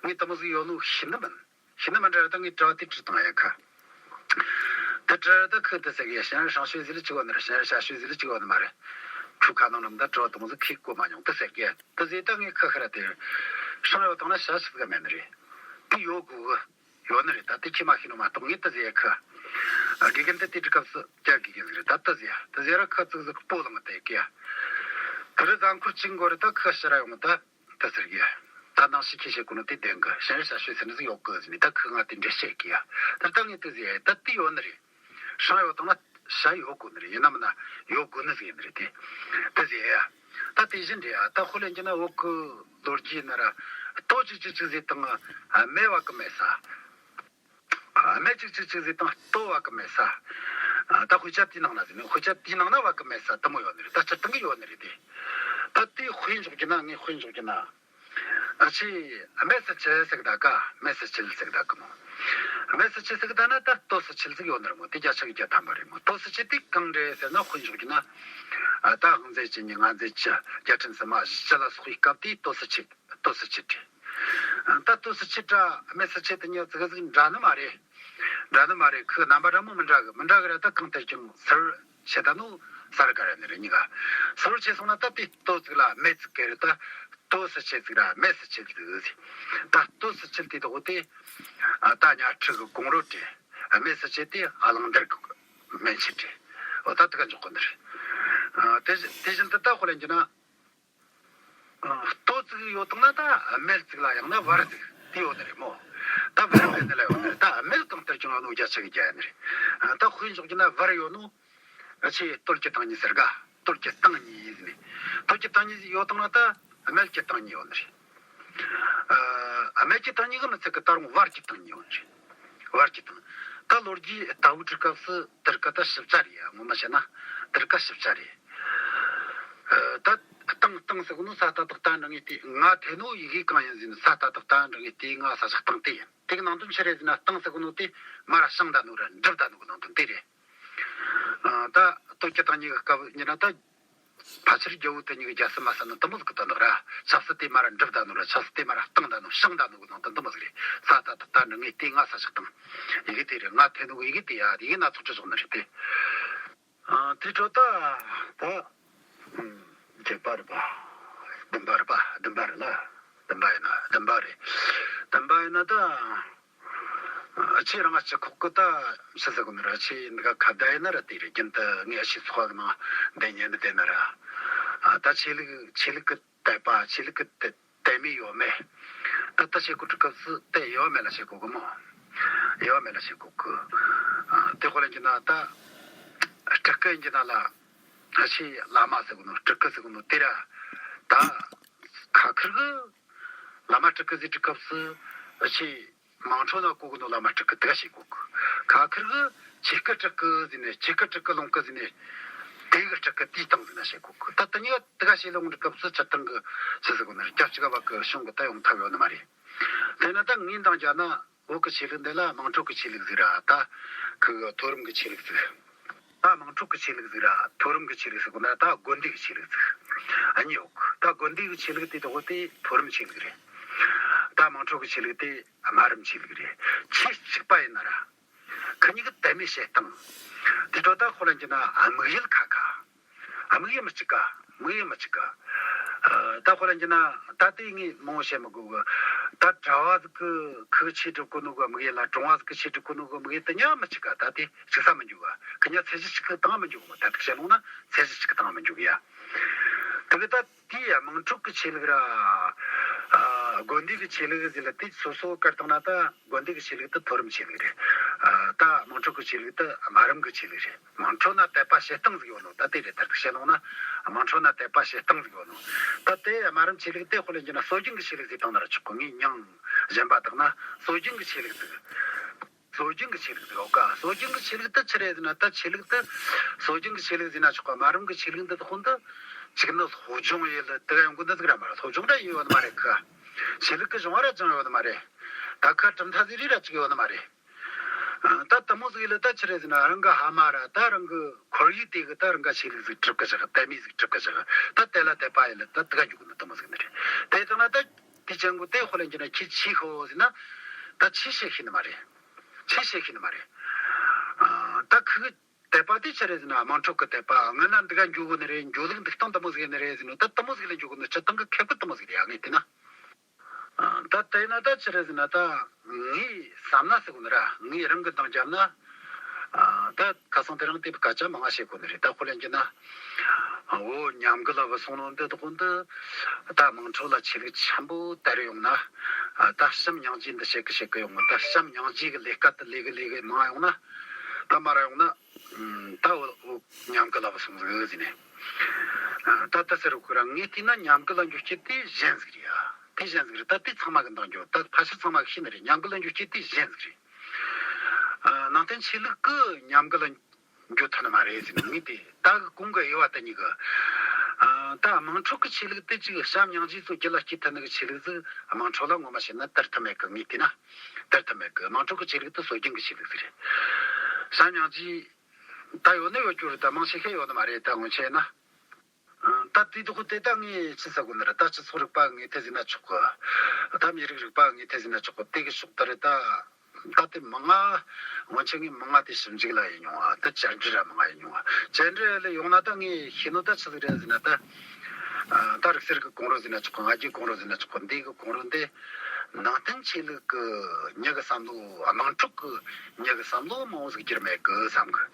ངས་དེ་མོ་ཟིག་ཡོད་ནོ་ཤེས་ནི་མིན། ཤེས་ནི་མ་འདྲ་ར། ད་ངས་དྲི་བ་དེ་དྲིས་བཏང་ཡ་ཁ། དེ་དྲི་ར་ད་ཁོས་དེ་ཟེར་གི། ཞིང་ཨར་ཧྲང་ཤོད་ཟེར་ལ་ཅིག་ཡོད་ནི་རེད། ཞིང་ཨར་ཧྲང་ཤོད་ཟེར་ལ་ཅིག་ཡོད་ནི་མ་རེད། ཁྲུ་ཁ་ནང་ནམ་ད་དྲི་བ་དེ་མོ་ཟིག་ཁོས་གོ་མ་མྱོང་དེ་ཟེར་གི། དེ་ཟེར། ད་ངས་ཁ་ཁ་ར་དེ། ཧྲང་ཡོད་དང་ན་ཞ་ཆི་ཟིག་ག་མེད་ནི་རེད། དེ་ཡོད་དགོས་གི། ཡོད་ནི་རེད། ད་དེ་ཁྱོས་མ་ཤེས་ནོ་མ་གཏོགས། ངས་དེ་ཟེར་ཡ་ཁ། ཨ། དགེ་རྒན་དེ་དེ་དུས་སྐབས་སུ་རྒྱ་དགེ་རྒན་ཟིག་རེད། ད་དེ་ཟེར་ཡ། དེ་ཟེར་ར་ཁ་ཙིག་ཟིག་སྤོ་ལངས་དེ་གི་ཡ། དེ་རུ་གཟའ་འཁོར་གཅིག་འགོར་ར་ད་ཁ་ཕྱིར་ར་ཡོང་ད། ད་ཟེར་གི། ད་ནང་ཞིག་ཁྱེད་བཤད་གོ་ནོ་དེ་བདེན་གི། ཞིང་ཨར་ཧྲང་ཤོད་ཟེར་ནི་ཟིག་ཡོད་གི་ཟེར་ནས། ད་ཁོས་ང་དེ་འདྲ་བཤད་གི་ཡ། ད་ད་ངས་དེ་ཟེར་ཡ། ད་དེ་ཡོད་ནི་རེད། ཧྲང་ཡོད་དང་ན་ཞ་ཡོད་དགོས་ནི་རེད། ཡིན་ན་མིན་ན་ཡོད་དགོས་ནི་ཟིག་ཡིན་ནི་རེད་དེ། དེ་ཟེར་ཡ། ད་དེ་བཞིན་རེད་ཡ། ད་དཔེ་ལེན་རྒྱུ་ན་བོད་གི་ལོ་རྒྱུས་ན་ར། སྟོད་གཅིག་གཅིག་གཅིག་ཟེར་དང་སྨད་བ་གི་མེད་ས། སྨད་གཅིག་གཅིག་གཅིག་ཟེར་དང་སྟོད་བ་གི་མེད་ས། ད་དཔེ་ཆ་དེའི་ནང་ན་ཟེར་ནས། དཔེ་ཆ་དེའི་ནང་ན་བ་གི་མེད་ས་དེ་མོ་ཡོད་ནི་རེད། ད་སྤྱིར་བཏང་གི་ཡོད་ནི་རེད་དེ། ད་དེ་དཔེ་འཇོག་རྒྱུ་ན། ངས་དཔེ་འཇོག་རྒྱུ་ན། ཨ་ཆི། སྨད་སུ་ཆད་ཟེར་གི་ད་ག། སྨད་སུ་ཆད་ཟེར་གི་ད་གི་མོ། སྨད་སུ་ཆད་ཟེར་གི་ད་ན་ད་སྟོད་སུ་ཆད་ཟིག་ཡོད་ནི་རེད་མོ། དེ་བརྒྱ་ཆ་གི་བརྒྱ་ཐམ་པ་རེད་མོ། སྟོད་སུ་ཆད་དེ་གང་རེད་ཟེར་ན། དཔེ་འཇོག་རྒྱུ་ན། ཨ། ད་དབང་མཛད་བཅུ་གཉིས། མངའ་མཛད་བཅུ། རྒྱལ་ཕྲན་སིལ་མ་བཞི་བཅུ་ལ་སོགས་པའི་སྐབས་དེའི་སྟོད་སུ་ཆད། སྟོད་སུ་ཆད་རེད། ད་སྟོད་སུ་ཆད་ར་སྨད་སུ་ཆད་དེ་གཉིས་ཙི་གེ་ཟིག་འདྲ་ནི་མ་རེད། འདྲ་ནི་མ་རེད། ཁོའི་རྣམ་པ་འདྲ་མོ་མི་འདྲ་གི། མི་འདྲ་གི་ར། ད་གང་ལྟར་ཀྱང་ཟུར་བཤད་ད་ནོ། ས་ར་ག་ར་ནི་རེད། གཉིས་ཀ་སོར་ཆེ་སོང་ན་ད་དེ་ལྟོ་ཟིག་ལ་སྨད་ཟིག་གི་རེད། ད་ལྟོ་སི་ཆེ་ཟིག་ར་སྨད་སི་ཆེ་ཟིག་ཟེར། ད་ལྟོ་སི་ཆེ་དེ་དོ་དེ་ཨ་ད་ཉ་ཁྲི་གི་གོང་རོལ་རེད། སྨད་སི་ཆེ་དེ་ཨ་གླང་དར་གི་མན་ཆད་རེད། འོ་ད་དེ་ག་འཇོག་གོ་ནི་རེད། ཨ་དེ་བཞིན་དེ་བཞིན་དུ་ད་དཔེ་ལེན་རྒྱུ་ན། ཨ་ལྟོ་ཟིག་ཡོད་དང་ན་ད་སྨད་ཟིག་ལ་ཡང་ན་བར་ཟིག་དེ་ཡོད་ནི་རེད་མོ། ད་བར་སྨད་ནི་ལ་ཡོད་ནི་རེད། ད་སྨད་གང་ལྟར་ཀྱང་ཡོད་ནོ་རྒྱ་ཆེ་གི་རྒྱ་ཡིན་ནི་རེད། ཨ་ད་དཔེ་འཇོག་རྒྱུ་ན་བར་ཡོད་ནོ། ཨ་ཆེ་སྟོད་ཀྱི་སྟེང་གཉིས་ཟེར་ག། སྟོད་ཀྱི་སྟེང་གཉིས་ཡིན་ནི། སྟོད་ཀྱི་སྟེང་གཉིས་ཡོད་དང་ན་ད་སྨད་ཀྱི་སྟེང་གཉིས་ཡོད་ནི་རེད། ཨ་སྨད་ཀྱི་སྟེང་གཉིས་གི་མི་ཚད་གི་ད་རུང་བར་གྱི་སྟེང་གཉིས་ཡོད་ནི་རེད། བར་གྱི་སྟེང་། ད་ལོ་རྒྱུས་ལྟ་བུ་འབྲི་སྐབས་སུ་དེར་ཀ་ད་ཞིབ་ཆ་རེད་ཡ། ངོ་མ་བཤད་ན་དེར་ཀ་ཞིབ་ཆ་རེད། ཨ་ད་སྟེང་སྟེང་ཟེར་གོ་ནོ་ས་ད་དག་ད་འདྲ་ངེས་ཏེ། ང་ཐེ་ནོ་ཡི་གེ་གང་ཡིན་ཟེར་ན་ས་ད་དག་ད་འདྲ་ངེས་ཏེ་ང་ས་ཞག་སྟེང་དེ་ཡིན། དེ་གི་ནང་དོན་ཆི་རེད་ཟེར་ན་སྟེང་ཟེར་གོ་ནོ་དེ་མར་ར་བྱིང་ད་ནོ་ར་འགྲིབ་ད་ནོ་གི་ནང་དོན་དེ་རེད། ཨ་ད་སྟོད་ཀྱི་སྟེང་གཉིས་ཀྱི་སྐབས་ཡིན་ན་ད་ཕལ་ཆེར་རྒྱལ་བོ་དེ་གཉིས་ཀྱི་རྒྱལ་སྲིད་མ་ཟིན་ནོ་དེ་མོ་ཟིག་གི་དོན་དག་ར། ཆབ་སྲིད་དེ་མར་ར་འགྲིབ་ད་ནོ་ར། ཆབ་སྲིད་དེ་མར་ར་བཏང་ད་ནོ་བྱིང་ད་ནོ་གི་ནང་དོན་དེ་མོ་ཟིག་རེད། ས་ད་དག་ད་འདྲ་ངེས་ཏེ་ང་ས་ཞག་སྟེང་ཡི་གེ་དེ་རེད། ང་ཐེ་ནོ་གི་ཡི་གེ་དེ་ཡ། ཡི་གེ་སྣ་ཚོགས་ཅིག་བཟོ་ནི་རེད་དེ། ཨ་དེ་འཕྲོ་ད་ད་ཨུམ་བརྒྱད་པ་རེད་པ། བདུན་པ་རེད་པ། བདུན་པ་རེད་ལ། བདུན་པ་ཡིན་ན་བདུན་པ་རེད། བདུན་པ་ཡིན་ན་ད། ཨ་ཆེ་རང་ང་སྤྱི་ཁོག་གི་ད་ཆི་ཟེར་གོ་ནི་ར། ཆེ་འདི་ག་ཁ་བརྡ་ཡིན་ན་ར་དེ་རེད། རྒྱུན་དུ་ངས་ཨ་ཆེ་ཚོགས་གི་ནང་བསྡད་ཉན་ནི་བསྡད་ན་ར། ཨ་ད་ཆོས་ལུགས་ཆོས་ལུགས་གི་དད་པ། ཆོས་ལུགས་གི་དད་དད་མོས་ཡོད་མེད། ད་ལྟ་བྱེད་སྒོ་སྒྲུབ་སྐབས་སུ་དེ་ཡོད་མེད་ལ་བྱེད་སྒོ་གི་མོ། ཡོད་མེད་ལ་བྱེད་སྒོ་གི། ཨ་དེ་ཁོ་ལ་འགྱུར་ན་ད་སྤྲུལ་སྐུ་འགྱུར་ན་ལ། ཨ་ཆེ་བླ་མ་ཟེར་གོ་ནོ། སྤྲུལ་སྐུ་ཟེར་གོ་ནོ་དེ་ར་ད་ཁ་ཁེར་གི་བླ་མ་སྤྲུལ་སྐུ་ཟེར་སྒྲུབ་སྐབས་སུ། ཨ་ཆེ་དམངས་ཁྲོད་ན་གོ་གི་ནོ་བླ་མ་སྤྲུལ་སྐུ་དེ་ག་བྱེད་གོ་གི། ཁ་ཁེར་གི་ཆོས་སྐུ་སྤྲུལ་སྐུ་ཟེར་ནས། ཆོས་སྐུ་སྤྲུལ་སྐུ་ལོངས་སྐུ་ཟེར་ནས། དེ་གི་སྤྲུལ་སྐུ་དེའི་སྟེང་ཟེར་ན་བྱེད་གོ་གི། ད་དེ་གཉིས་ཀ་དེ་ག་བྱེད་ལོང་སྒྲུབ་སྐབས་སུ་སྤྱིར་བཏང་གི་ཆི་ཟེར་གོ་ནི་ར། རྒྱབ་གཅིག་ག་བ་གི་བྱུང་གི་ད་ཡོང་ཐབས་ཡོད་ནི་མ་རེད། དེ་ན་ད་ངས་འདང་བརྒྱབ་ན། བོད་ཀྱི་ཆོས་ལུགས་འདི་ལ་དམངས་ཁྲོད་ཀྱི་ཆོས་ལུགས་ཟིག་ར། ད་ཁུ་གི་མཐོ་རིམ་གྱི་ཆོས་ལུགས་ཟིག། ད་དམངས་ཁྲོད་ཀྱི་ཆོས་ལུགས་ཟིག་ར་མཐོ་རིམ་གྱི་ཆོས་ལུགས་ཟིག་གོ་ན། ད་དགོན་སྡེ་གི་ཆོས་ལུགས་ཟིག་གཉིས་ཡོད་གི། ད་དགོན་སྡེ་གི་ཆོས་ལུགས་དེ་དག་དེ་མཐོ་རིམ་ཆོས་ལུགས་རེད། ད་དམངས་ཁྲོད་ཀྱི་ཆོས་ལུགས་དེ་དམའ་རིམ་ཆོས་ལུགས་རེད། ཆོས་གཅིག་པ་ཡིན་ན་ར། ཁུ་གཉིས་ཀྱི་དད་མོས་བྱེད་སྟངས་དེ་འཕྲོ་ད་དཔེ་ལེན་རྒྱུ་ན་དམིགས་ཡུལ་ཁ་ཁ། དམིགས་ཡུལ་མི་གཅིག་ག། དམིགས་ཡུལ་མི་གཅིག་ག། ཨ་ད་དཔེ་ལེན་རྒྱུ་ན་ད་དེ་ངས་མང་བོ་བཤད་མི་དགོས་གི། ད་གྲྭ་བ་ཟིག་གི་ཁུ་ཆོས་སྒྲུབ་གོ་ནོ་གི་དམིགས་ཡུལ་ལ། གྲོང་བ་ཟིག་གི་ཆོས་སྒྲུབ་གོ་ནོ་གི་དམིགས་ཡུལ་དེ་གཉིས་མི་གཅིག་ག། ད་དེ་གཅིག་ས་མི་འཇུག་ག། ཁུ་གཉིས་ཚད་གཞི་གཅིག་གི་སྟེང་མི་འཇུག་གི་མོ། ད་དེ་བཤད་ལོང་ན་ཚད་གཞི་གཅིག་གི་སྟེང་མི་འཇུག་གི་ཡ། དེ་གི་ད་དེའི་དམངས་ཁྲོད་ཀྱི་ཆོས་ལུགས་ར། ཨ་དགོན་སྡེ་གི་ཆོས་ལུགས་ཟེར་ལ་དེ་སོ་སོ་བཀར་བཏང་ན། ད་དགོན་སྡེ་གི་ཆོས་ལུགས་དེ་མཐོ་རིམ་ཆོས་ལུགས་རེད། ཨ་ད་དམངས་ཁྲོད་ཀྱི་ཆོས་ལུགས་དེ་དམའ་རིམ་གྱི་ཆོས་ལུགས་རེད། དམངས་ཁྲོད་ན་དད་པ་བྱེད་སྟངས་ཟིག་ཡོད་ནོ། ད་དེ་རེད། ད་བཤད་ལོང་ན་དམངས་ཁྲོད་ན་དད་པ་བྱེད་སྟངས་ཟིག་ཡོད་ནོ། ད་དེ་དམའ་རིམ་ཆོས་ལུགས་དེ་དཔེ་ལེན་རྒྱུ་ན་སྲོལ་རྒྱུན་གྱི་ཆོས་ལུགས་ཟེར་བཏང་ན་ར་ཆོག་གི། ངས་མྱིང་གཞན་པ་བཏགས་ན་སྲོལ་རྒྱུན་གྱི་ཆོས་ལུགས་ཟིག། སྲོལ་རྒྱུན་གྱི་ཆོས་ལུགས་ཟིག་ཡོད་ག། སྲོལ་རྒྱུན་གྱི་ཆོས་ལུགས་དེ་ཆི་རེད་ཟེར་ན། ད་ཆོས་ལུགས་དེ་སྲོལ་རྒྱུན་གྱི་ཆོས་ལུགས་ཟེར་ན་ཆོག་ག། དམའ་རིམ་གྱི་ཆོས་ལུགས་འདི་དག་འདི་གཅིག་ནི་སློབ་སྦྱོང་ཡེད་ལ་དེ་ག་ཡོང་གི་འདི་ཟིག་ར་མ་རེད། སློབ་སྦྱོང་ར་ཡེད་ཡོད་ནི་མ་རེད་ག། ཆོས་ལུགས་ཀྱི་སྦྱོང་བ་ར་སྦྱངས་ཡོད་ནི་མ་རེད། ད་ཁ་གྲུབ་མཐའ་ཟིག་རེ་ར་བཙུགས་ཡོད་ནི་མ་རེད། ཨ་ད་དེ་མོ་ཟིག་ཡེད་ལ་ད་ཆི་རེད་ཟེར་ན། རང་གི་ཕ་མ་ར་ད་རང་གི་ཁོར་ཡུག་དེ་གི་ད་རང་ག་ཆོས་ལུགས་ཟིག་གྲུབ་གི་བཞག། དད་མོས་ཟིག་གྲུབ་གི་བཞག། ད་དེ་ལ་དད་པ་ཡེད་ལ་ད་དེ་ག་འཇུག་གི་ནི་དེ་མོ་ཟིག་ནི་རེད། དེ་ལྟ་ན་ད་དེ་ཅན་གོ་དེ་དཔེ་ལེན་རྒྱུ་ན་ཁྱོས་ཆོས་ཤེས་ཟེར་ན། ད་ཆོས་ཆོས་ཤེས་ནི་མ་རེད། ཆོས་ཤེས་ཤེས་ནི་མ་རེད། ཨ་ད་ཁུ་གི་དད་པ་དེ་ཆི་རེད་ཟེར་ན། དམངས་ཁྲོད་ཀྱི་དད་པ། སྔོན་ན་འདི་ག་འགྱོ་གོ་ནི་རེད། འགྱོ་ལུགས་འདུག་སྟངས་དེ་མོ་ཟིག་ཡིན་ནི་རེད་ཟེར་ནོ། ད་དེ་མོ་ཟིག་ལ་འགྱོ་གོ་ནི་སྤྱིར་བཏང་གི་ཁེ་ཕུད་དེ་མོ་ཟིག་རེད་ཡ། ངས་བལྟས་ན། ཨ་ད་དེ་ན་ད་ཆི་རེད་ཟེར་ན། ད་ངས་བསམ་ན་ཟེར་གོ་ནི་ར། ངས་རང་གི་འདང་བརྒྱབ་ན། ཨ་ད་ཁ་སང་དེ་རིང་དེ་སྐད་ཆ་མང་ང་བཤད་གོ་ནི་རེད། ད་དཔེ་ལེན་རྒྱུ་ན། འོ་ཉམས་རྒུད་ལ་བུད་སོང་ནོ་འདི་དག་འདི། ད་དམངས་ཁྲོད་ལ་ཆོས་ལུགས་ཆེན་པོ་དར་ཡོང་ན། ཨ་ད་བྱམས་སྙིང་རྗེ་འདི་བཤད་གི་བཤད་གི་ཡོང་ངོ་། ད་བྱམས་སྙིང་རྗེ་གི་ལས་ཀ་དེ་ལས་གི་ལས་གི་མང་ཡོང་ན། ད་མར་ཡོང་ན། ཨུམ་ད་འོ་འོ་ཉམས་རྒུད་ལ་བུད་སོང་ཟིག་ཟེར་ནས། ཨ་ད་ད་ཟེར་རོ། ཁོ་རང་ངས་བལྟས་ན་ཉམས་རྒུད་ལ་འགྱོ་རྒྱུ་དེ་གཞན་ཟིག་རེད་ཡ། དེ་གཞན་ཟིག་རེད། ད་དེ་ཚང་མ་གི་འདང་རྒྱོབ། ད་ཕལ་ཆེར་ཚང་མ་གི་ཤེས་ནི་རེད། ཉམས་རྒུད་ལ་འགྱོ་རྒྱུ་དེ་གཞན་ཟིག་རེད། ཨ་ནང་བསྟན་ཆོས་ལུགས་གི་ཉམས་རྒུད་ལ་འགྱོ་ཐུབ་ནི་མ་རེད་ཟེར་ནས། ངས་དེ་ད་གི་གོང་གི་དབྱེ་བ་དེ་གཉིས་གི། ཨ་ད་དམངས་ཁྲོད་གི་ཆོས་ལུགས་དེ་ཅིག་བྱམས་སྙིང་རྗེ་ཚོ་རྒྱུད་ལ་སྐྱེ་ཐུབ་ནི་གི་ཆོས་ལུགས་ཟིག་དམངས་ཁྲོད་ལ་ངོ་མ་བཤད་ན་དར་ཐུབ་མེད་གི། ངས་བལྟས་ན་དར་ཐུབ་མེད་གི། དམངས་ཁྲོད་གི་ཆོས་ལུགས་དེ་སྲོལ་རྒྱུན་གི་ཆོས་ལུགས་ཟིག་རེད། བྱམས་སྙིང་རྗེ་ད་ཡོད་ན་ཡོད་རྒྱུ་རེད། ད་མང་ཆེ་ཤས་ཡོད་ནི་མ་རེད། ད་སྔོན་ཆད་ན། ཨ་ད་དེ་དག་དེ་ད་ངས་ཆི་ཟེར་དགོས་ནི་རེད། ད་སྤྱི་ཚོགས་རིག་པ་ངོས་ཐད་ཟེར་ན་ཆོག་གི། ད་མི་རིགས་རིག་པ་ངོས་ཐད་ཟེར་ན་ཆོག་གི། དེ་གི་ཕྱོགས་དེ་རེད་ད། ད་དེ་མང་ང་། སྔོན་ཆད་ངས་མང་ང་དེ་ཞིབ་འཇུག་ལ་ཡེད་མྱོང་བ། ད་བཅར་འདྲི་ར་མང་ང་ཡེད་མྱོང་བ། བཅར་འདྲི་ལ་ཡོང་ན་ད་ངས་ཤེས་ནོ་ད་ཆི་ཟིག་རེད་ཟེར་ན། ད་ཨ་ད་རིག་གསར་གི་གོང་རོལ་ཟེར་ན་ཆོག་གི། ང་རྒྱལ་གོང་རོལ་ཟེར་ན་ཆོག་གི། འདི་གི་གོང་རོལ་འདི་ནང་བསྟན་ཆོས་ལུགས་གི་མྱི་གི་བསམ་བློ། དམངས་ཁྲོད་གི་མྱི་གི་བསམ་བློ་མང་བོ་ཟིག་བསྒྱུར་མེད་གི་བསམ་གི།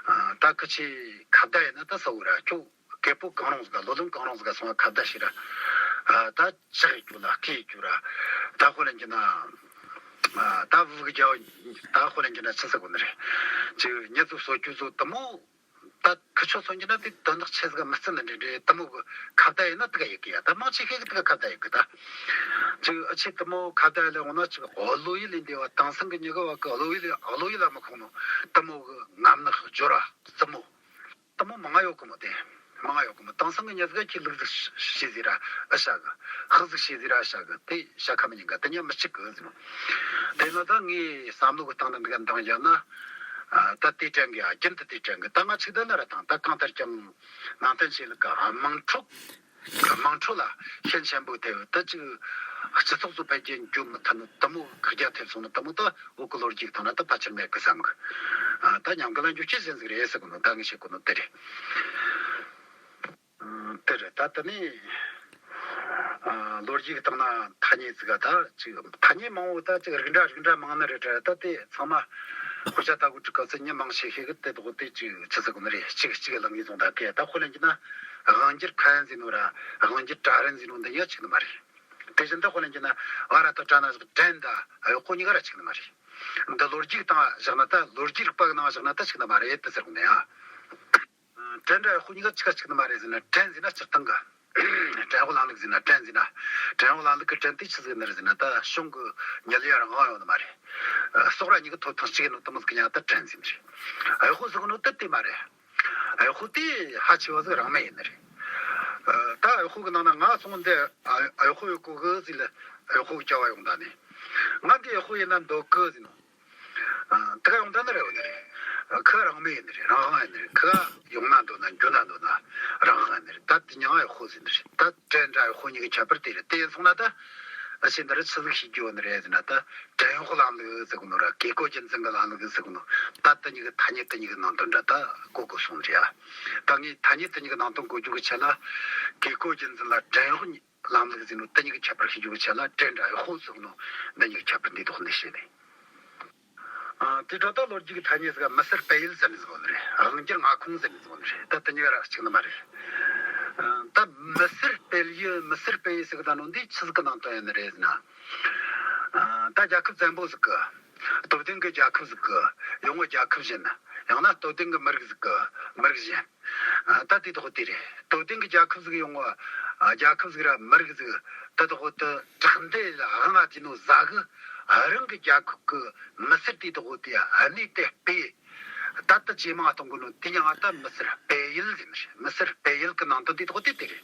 ཨ་ད་ཁི་ཆོས་ཁ་བརྡ་ཡེད་ན་ད་གསལ་བོ་ར། ཁྱོད་སྐད་པོ་གང་རུང་ཟིག་ག་ལོ་ལོན་གང་རུང་ཟིག་ག་སོང་ང་ཁ་བརྡ་བྱོས་ར། ཨ་ད་ལྕག་ཡེད་རྒྱུ་ལ་སྐེ་ཡེད་རྒྱུ་ར། ད་དཔེ་ལེན་རྒྱུ་ན། ཨ་ད་བུ་གི་རྒྱ་བོ། ད་དཔེ་ལེན་རྒྱུ་ན་ཆི་ཟེར་དགོས་ནི་རེད། ཅིག་མྱི་ཚོ་གསོད་རྒྱུ་ཚོ་དེ་མོ། ད་ཁི་ཆོ་མཚོན་རྒྱུ་ན་དེ་དོན་དག་ཆེ་ཟིག་མི་བརྩི་ནི་འདྲ་འདྲ་དེ་མོ་གི་ཁ་བརྡ་ཡེད་ན་དེ་ག་ཡེད་གི་ཡ། ད་མང་ཆེ་ཤོས་གི་དེ་ག་ཁ་བརྡ་ཡེད་གི། ད་ཅིག་ཨ་ཆེ་དེ་མོ་ཁ་བརྡ་ཡེད་ལ་འོང་ན། ཅིག་བློ་ཡུལ་ལས་འདས་པ། དེང་སང་གི་མྱི་གི་བ་གི་བློ་ཡུལ། བློ་ཡུལ་ལ་མི་ཁོང་ནོ་དེ་མོ་གི་ངམ་ནག་སྦྱོར་བ་དེ་མོ། དེ་མོ་མང་ང་ཡོད་གི་མོ། དེ་མང་ང་ཡོད་གི་མོ། དེང་སང་གི་མྱི་ཟིག་གིས་ལུག་ཟིག་བྱས་ཟེར་ར་ཨེ་བྱ་གི། ཧག་ཟིག་བྱས་ཟེར་ར་ཨེ་བྱ་གི། དེ་བྱ་ཁ་མི་ཉན་ག། དེ་ཉན་མི་སྐྱིད་གི་ཟེར་ནོ། དེ་ནོ་ད་ངའི་བསམ་བློ་གི་སྟེང་ནས་འདི་ག་འདང་བརྒྱབ་ན། ཨ་ད་དེ་དྲན་གི། ཨ་རྒྱུན་དུ་དེ་དྲན་གི། ད་ང་ཆིག་ད་ན་ར་དང་། ད་གང་ལྟར་ཀྱང་ནང་བསྟན་ཆོས་ལུགས་གི་དམངས་ཁྲོད། དམངས་ཁྲོད་ལ་ཤན་ཆེན་པོ་ཐེབས། ད་ཅིག་སྤྱི་ཚོགས་སུ་འཕེལ་རྒྱས་འགྱོ་མི་ཐུབ་ནོ་དེ་མོ། བཀག་རྒྱ་ཐེབས་སོང་ནོ་དེ་མོ་ད་བོད་གི་ལོ་རྒྱུས་ཐོག་ན་ད་ཕལ་ཆེར་མེད་གི་བསམ་གི། ཨ་ད་ཉམས་རྒུད་ལ་འགྱོ་རྐྱེན་ཅན་ཟིག་རེད་ཟེར་གོ་ནོ། ད་ངས་བཤད་གོ་ནོ་དེ་རེད། ཨ་དེ་རེད། ད་དེ་ནས་ཨ་ལོ་རྒྱུས་གི་སྟེང་ན་ཐ་སྙད་ཟིག་ག། ད་ཅིག་ཐ་སྙད་མང་བོ། ད་ཅིག་རིགས་འདྲ་རིགས་འདྲ་མང་ནི་རེད་དྲ། ད་དེ་ཚང་མ་དཔེ་ཆ་ལྟ་གོ་དུས་སྐབས་སུ་མྱི་མང་ཆེ་ཤོས་གིས་དེ་དག་དེ་ཅིག་ཆི་ཟེར་གོ་ནི་རེད། གཅིག་གཅིག་ལ་ངོས་བཟུང་ད་གི། ད་དཔེ་ལེན་རྒྱུ་ན། དབང་སྒྱུར་ཁ་ཡན་ཟེར་ནོ་ར་དབང་སྒྱུར་གྲལ་རིམ་ཟེར་ནོ་འདི་གཉིས་ཀ་གཅིག་ནི་མ་རེད། དེ་བཞིན་དུ་དཔེ་ལེན་རྒྱུ་ན། ཨ་ར་ད་དྲ་ན་བཞག་བྲན་དང་གཡོག་པོ་གཉིས་ཀ་ར་གཅིག་ནི་མ་རེད། འདི་ལོ་རྒྱུས་སྟེང་བཞག་ན། ད་ལོ་རྒྱུས་རིག་པ་གི་ནང་བཞག་ན་ད་གཅིག་ནི་མ་རེད་དེ་ཟེར་གོ་ནི་ཡ། བྲན་དང་གཡོག་པོ་གཉིས་ཀ་གཅིག་ག་གཅིག་ནི་མ་རེད་ཟེར་ན། བྲན་ཟེར་ན་སྤྱིར་བཏང་གི་བྲན་གཡོག་ལམ་ལུགས་ཟེར་ན། བྲན་ཟེར་ན། བྲན་གཡོག་ལམ་ལུགས་ཀྱི་བྲན་དེ་ཆི་ཟིག་ནི་རེད་ཟེར་ན། ད་གཞུང་གི་མྱི་ལ་ཡ་རང་དབང་ཡོད་ནི་མ་རེད། ཨ་སྲོག་ར་གཉིས་ཀ་ཐོབ་ཐང་གཅིག་ཡིན་ནོ་དེ་མོ་ཟིག་གི་མྱིང་ང་ད་བྲན་ཟེར་ནི་རེད། གཡོག་པོ་ཟེར་གོ་ནོ་དེ་དེ་མ་རེད། གཡོག་པོ་དེ་ཕལ་ཆེ་བ་ཟིག་རང་མོས་ཡིན་ནི་རེད། ཨ་ད་གཡོག་པོ་གི་ནང་ན་ང་སོང་འདི་ཨ་གཡོག་པོ་ཡོད་གོ་གི་ཟེར་ལ། གཡོག་པོ་གི་བྱ་བ་ཡོང་ད་ནི། ང་འདི་གཡོག་པོ་ཡིན་ན་འདོད་གི་ཟེར་ནོ། ཨ་དེ་ག་ཡོང་ད་ནི་རེད་བ་ནི་རེད། ཁོ་རང་མོས་ཡིན་ནི་རེད། རང་དབང་ཡིན་ནི་རེད། ཁོ་ཡོང་ན་འདོད་ན་འགྱོ་ན་འདོད་ན་རང་དབང་ཡིན་ནི་རེད། ད་དེ་མྱིང་ང་གཡོག་པོ་ཟེར་ནི་རེད། ད་བྲན་དང་གཡོག་པོ་གཉིས་ཀྱི་ཁྱད་པར་དེ་རེད། དེ་ཡིན་སོང་ན་ད་ཨ་ཆེ་འདི་རུ་ཆི་ཟིག་ཤེས་རྒྱུ་ཡོད་ནི་རེད་ཟེར་ན། ད་བྲན་གཡོག་ལམ་ལུགས་ཟེར་གོ་ནོ་ར་བཀས་བཀོད་རྒྱུད་འཛིན་གི་ལམ་ལུགས་ཟེར་གོ་ནོ། ད་དེ་གཉིས་ཀྱི་ཐ་སྙད་དེ་གཉིས་ཀྱི་ནང་དོན་འདྲ་ད་གོ་དགོས་སོང་རེད་ཡ། ད་ངས་ཐ་སྙད་དེ་གཉིས་ཀྱི་ནང་དོན་གོ་རྒྱུ་གི་ཆེད་ལ། བཀས་བཀོད་རྒྱུད་འཛིན་ལ་བྲན་གཡོག་ལམ་ལུགས་ཟེར་ནོ་དེ་གཉིས་ཀྱི་ཁྱད་པར་ཤེས་རྒྱུ་གི་ཆེད་ལ། བྲན་དང་གཡོག་པོ་ཟེར་ནོ་འདི་གཉིས་ཀྱི་ཁྱད་པར་འདི་ཐོག་ནས་བཤད་ནས། ཨ་དེ་འཕྲོ་ད་ལོ་རྒྱུས་ཀྱི་ཐ་སྙད་ཟིག་མི་སེར་སྤེལ་ཡུལ་ཟེར་ནི་ཟིག་ཡོད་ནི་རེད། དབང་སྒྱུར་མངའ་ཁོངས་ཟེར་ནི་ཟིག་ཡོད་ནི་རེད། ད་དེ་གཉིས་ཀ་ར་གཅིག་ནི་མ་རེད། ཨ་ད་མི་སེར་སྤེལ་ཡུལ། མི་སེར་སྤེལ་ཡུལ་ཟེར་གི་ད་ནོ་འདི་ཆི་ཟིག་གི་ནང་དོན་ཡིན་ནི་རེད་ཟེར་ན། ཨ་ད་རྒྱལ་ཁབ་བཙན་པོ་ཟིག་གི། སྟོབས་ལྡན་གྱི་རྒྱལ་ཁབ་ཟིག་གི་ཡོང་བ་རྒྱལ་ཁབ་གཞན། ཡང་ན་སྟོབས་ལྡན་གྱི་མི་རིགས་ཟིག་གི་མི་རིགས་གཞན། ཨ་ད་དེ་དག་དེ་རེད། སྟོབས་ལྡན་གྱི་རྒྱལ་ཁབ་ཟིག་ཡོང་བ། ཨ་རྒྱལ་ཁབ་ཟིག་ར་མི་རིགས་ཟིག་དེ་དག་དེ་དྲག་འདེད་ལ་དབང་ང་བྱས་ནོ་ཟིག་གི། རང་གི་རྒྱལ་ཁབ་ཀྱི་མི་སེར་དེ་དག་དེ་གནས་དེ་སྤེལ། ད་ལྟ་ཇེ་མང་གཏོང་གི་ནོ་དེ་མྱིང་ང་ད་མི་སེར་སྤེལ་ཡུལ་ཟེར་ནི་རེད། མི་སེར་སྤེལ་ཡུལ་གྱི་ནང་དོན་དེ་དག་དེ་དེ་རེད།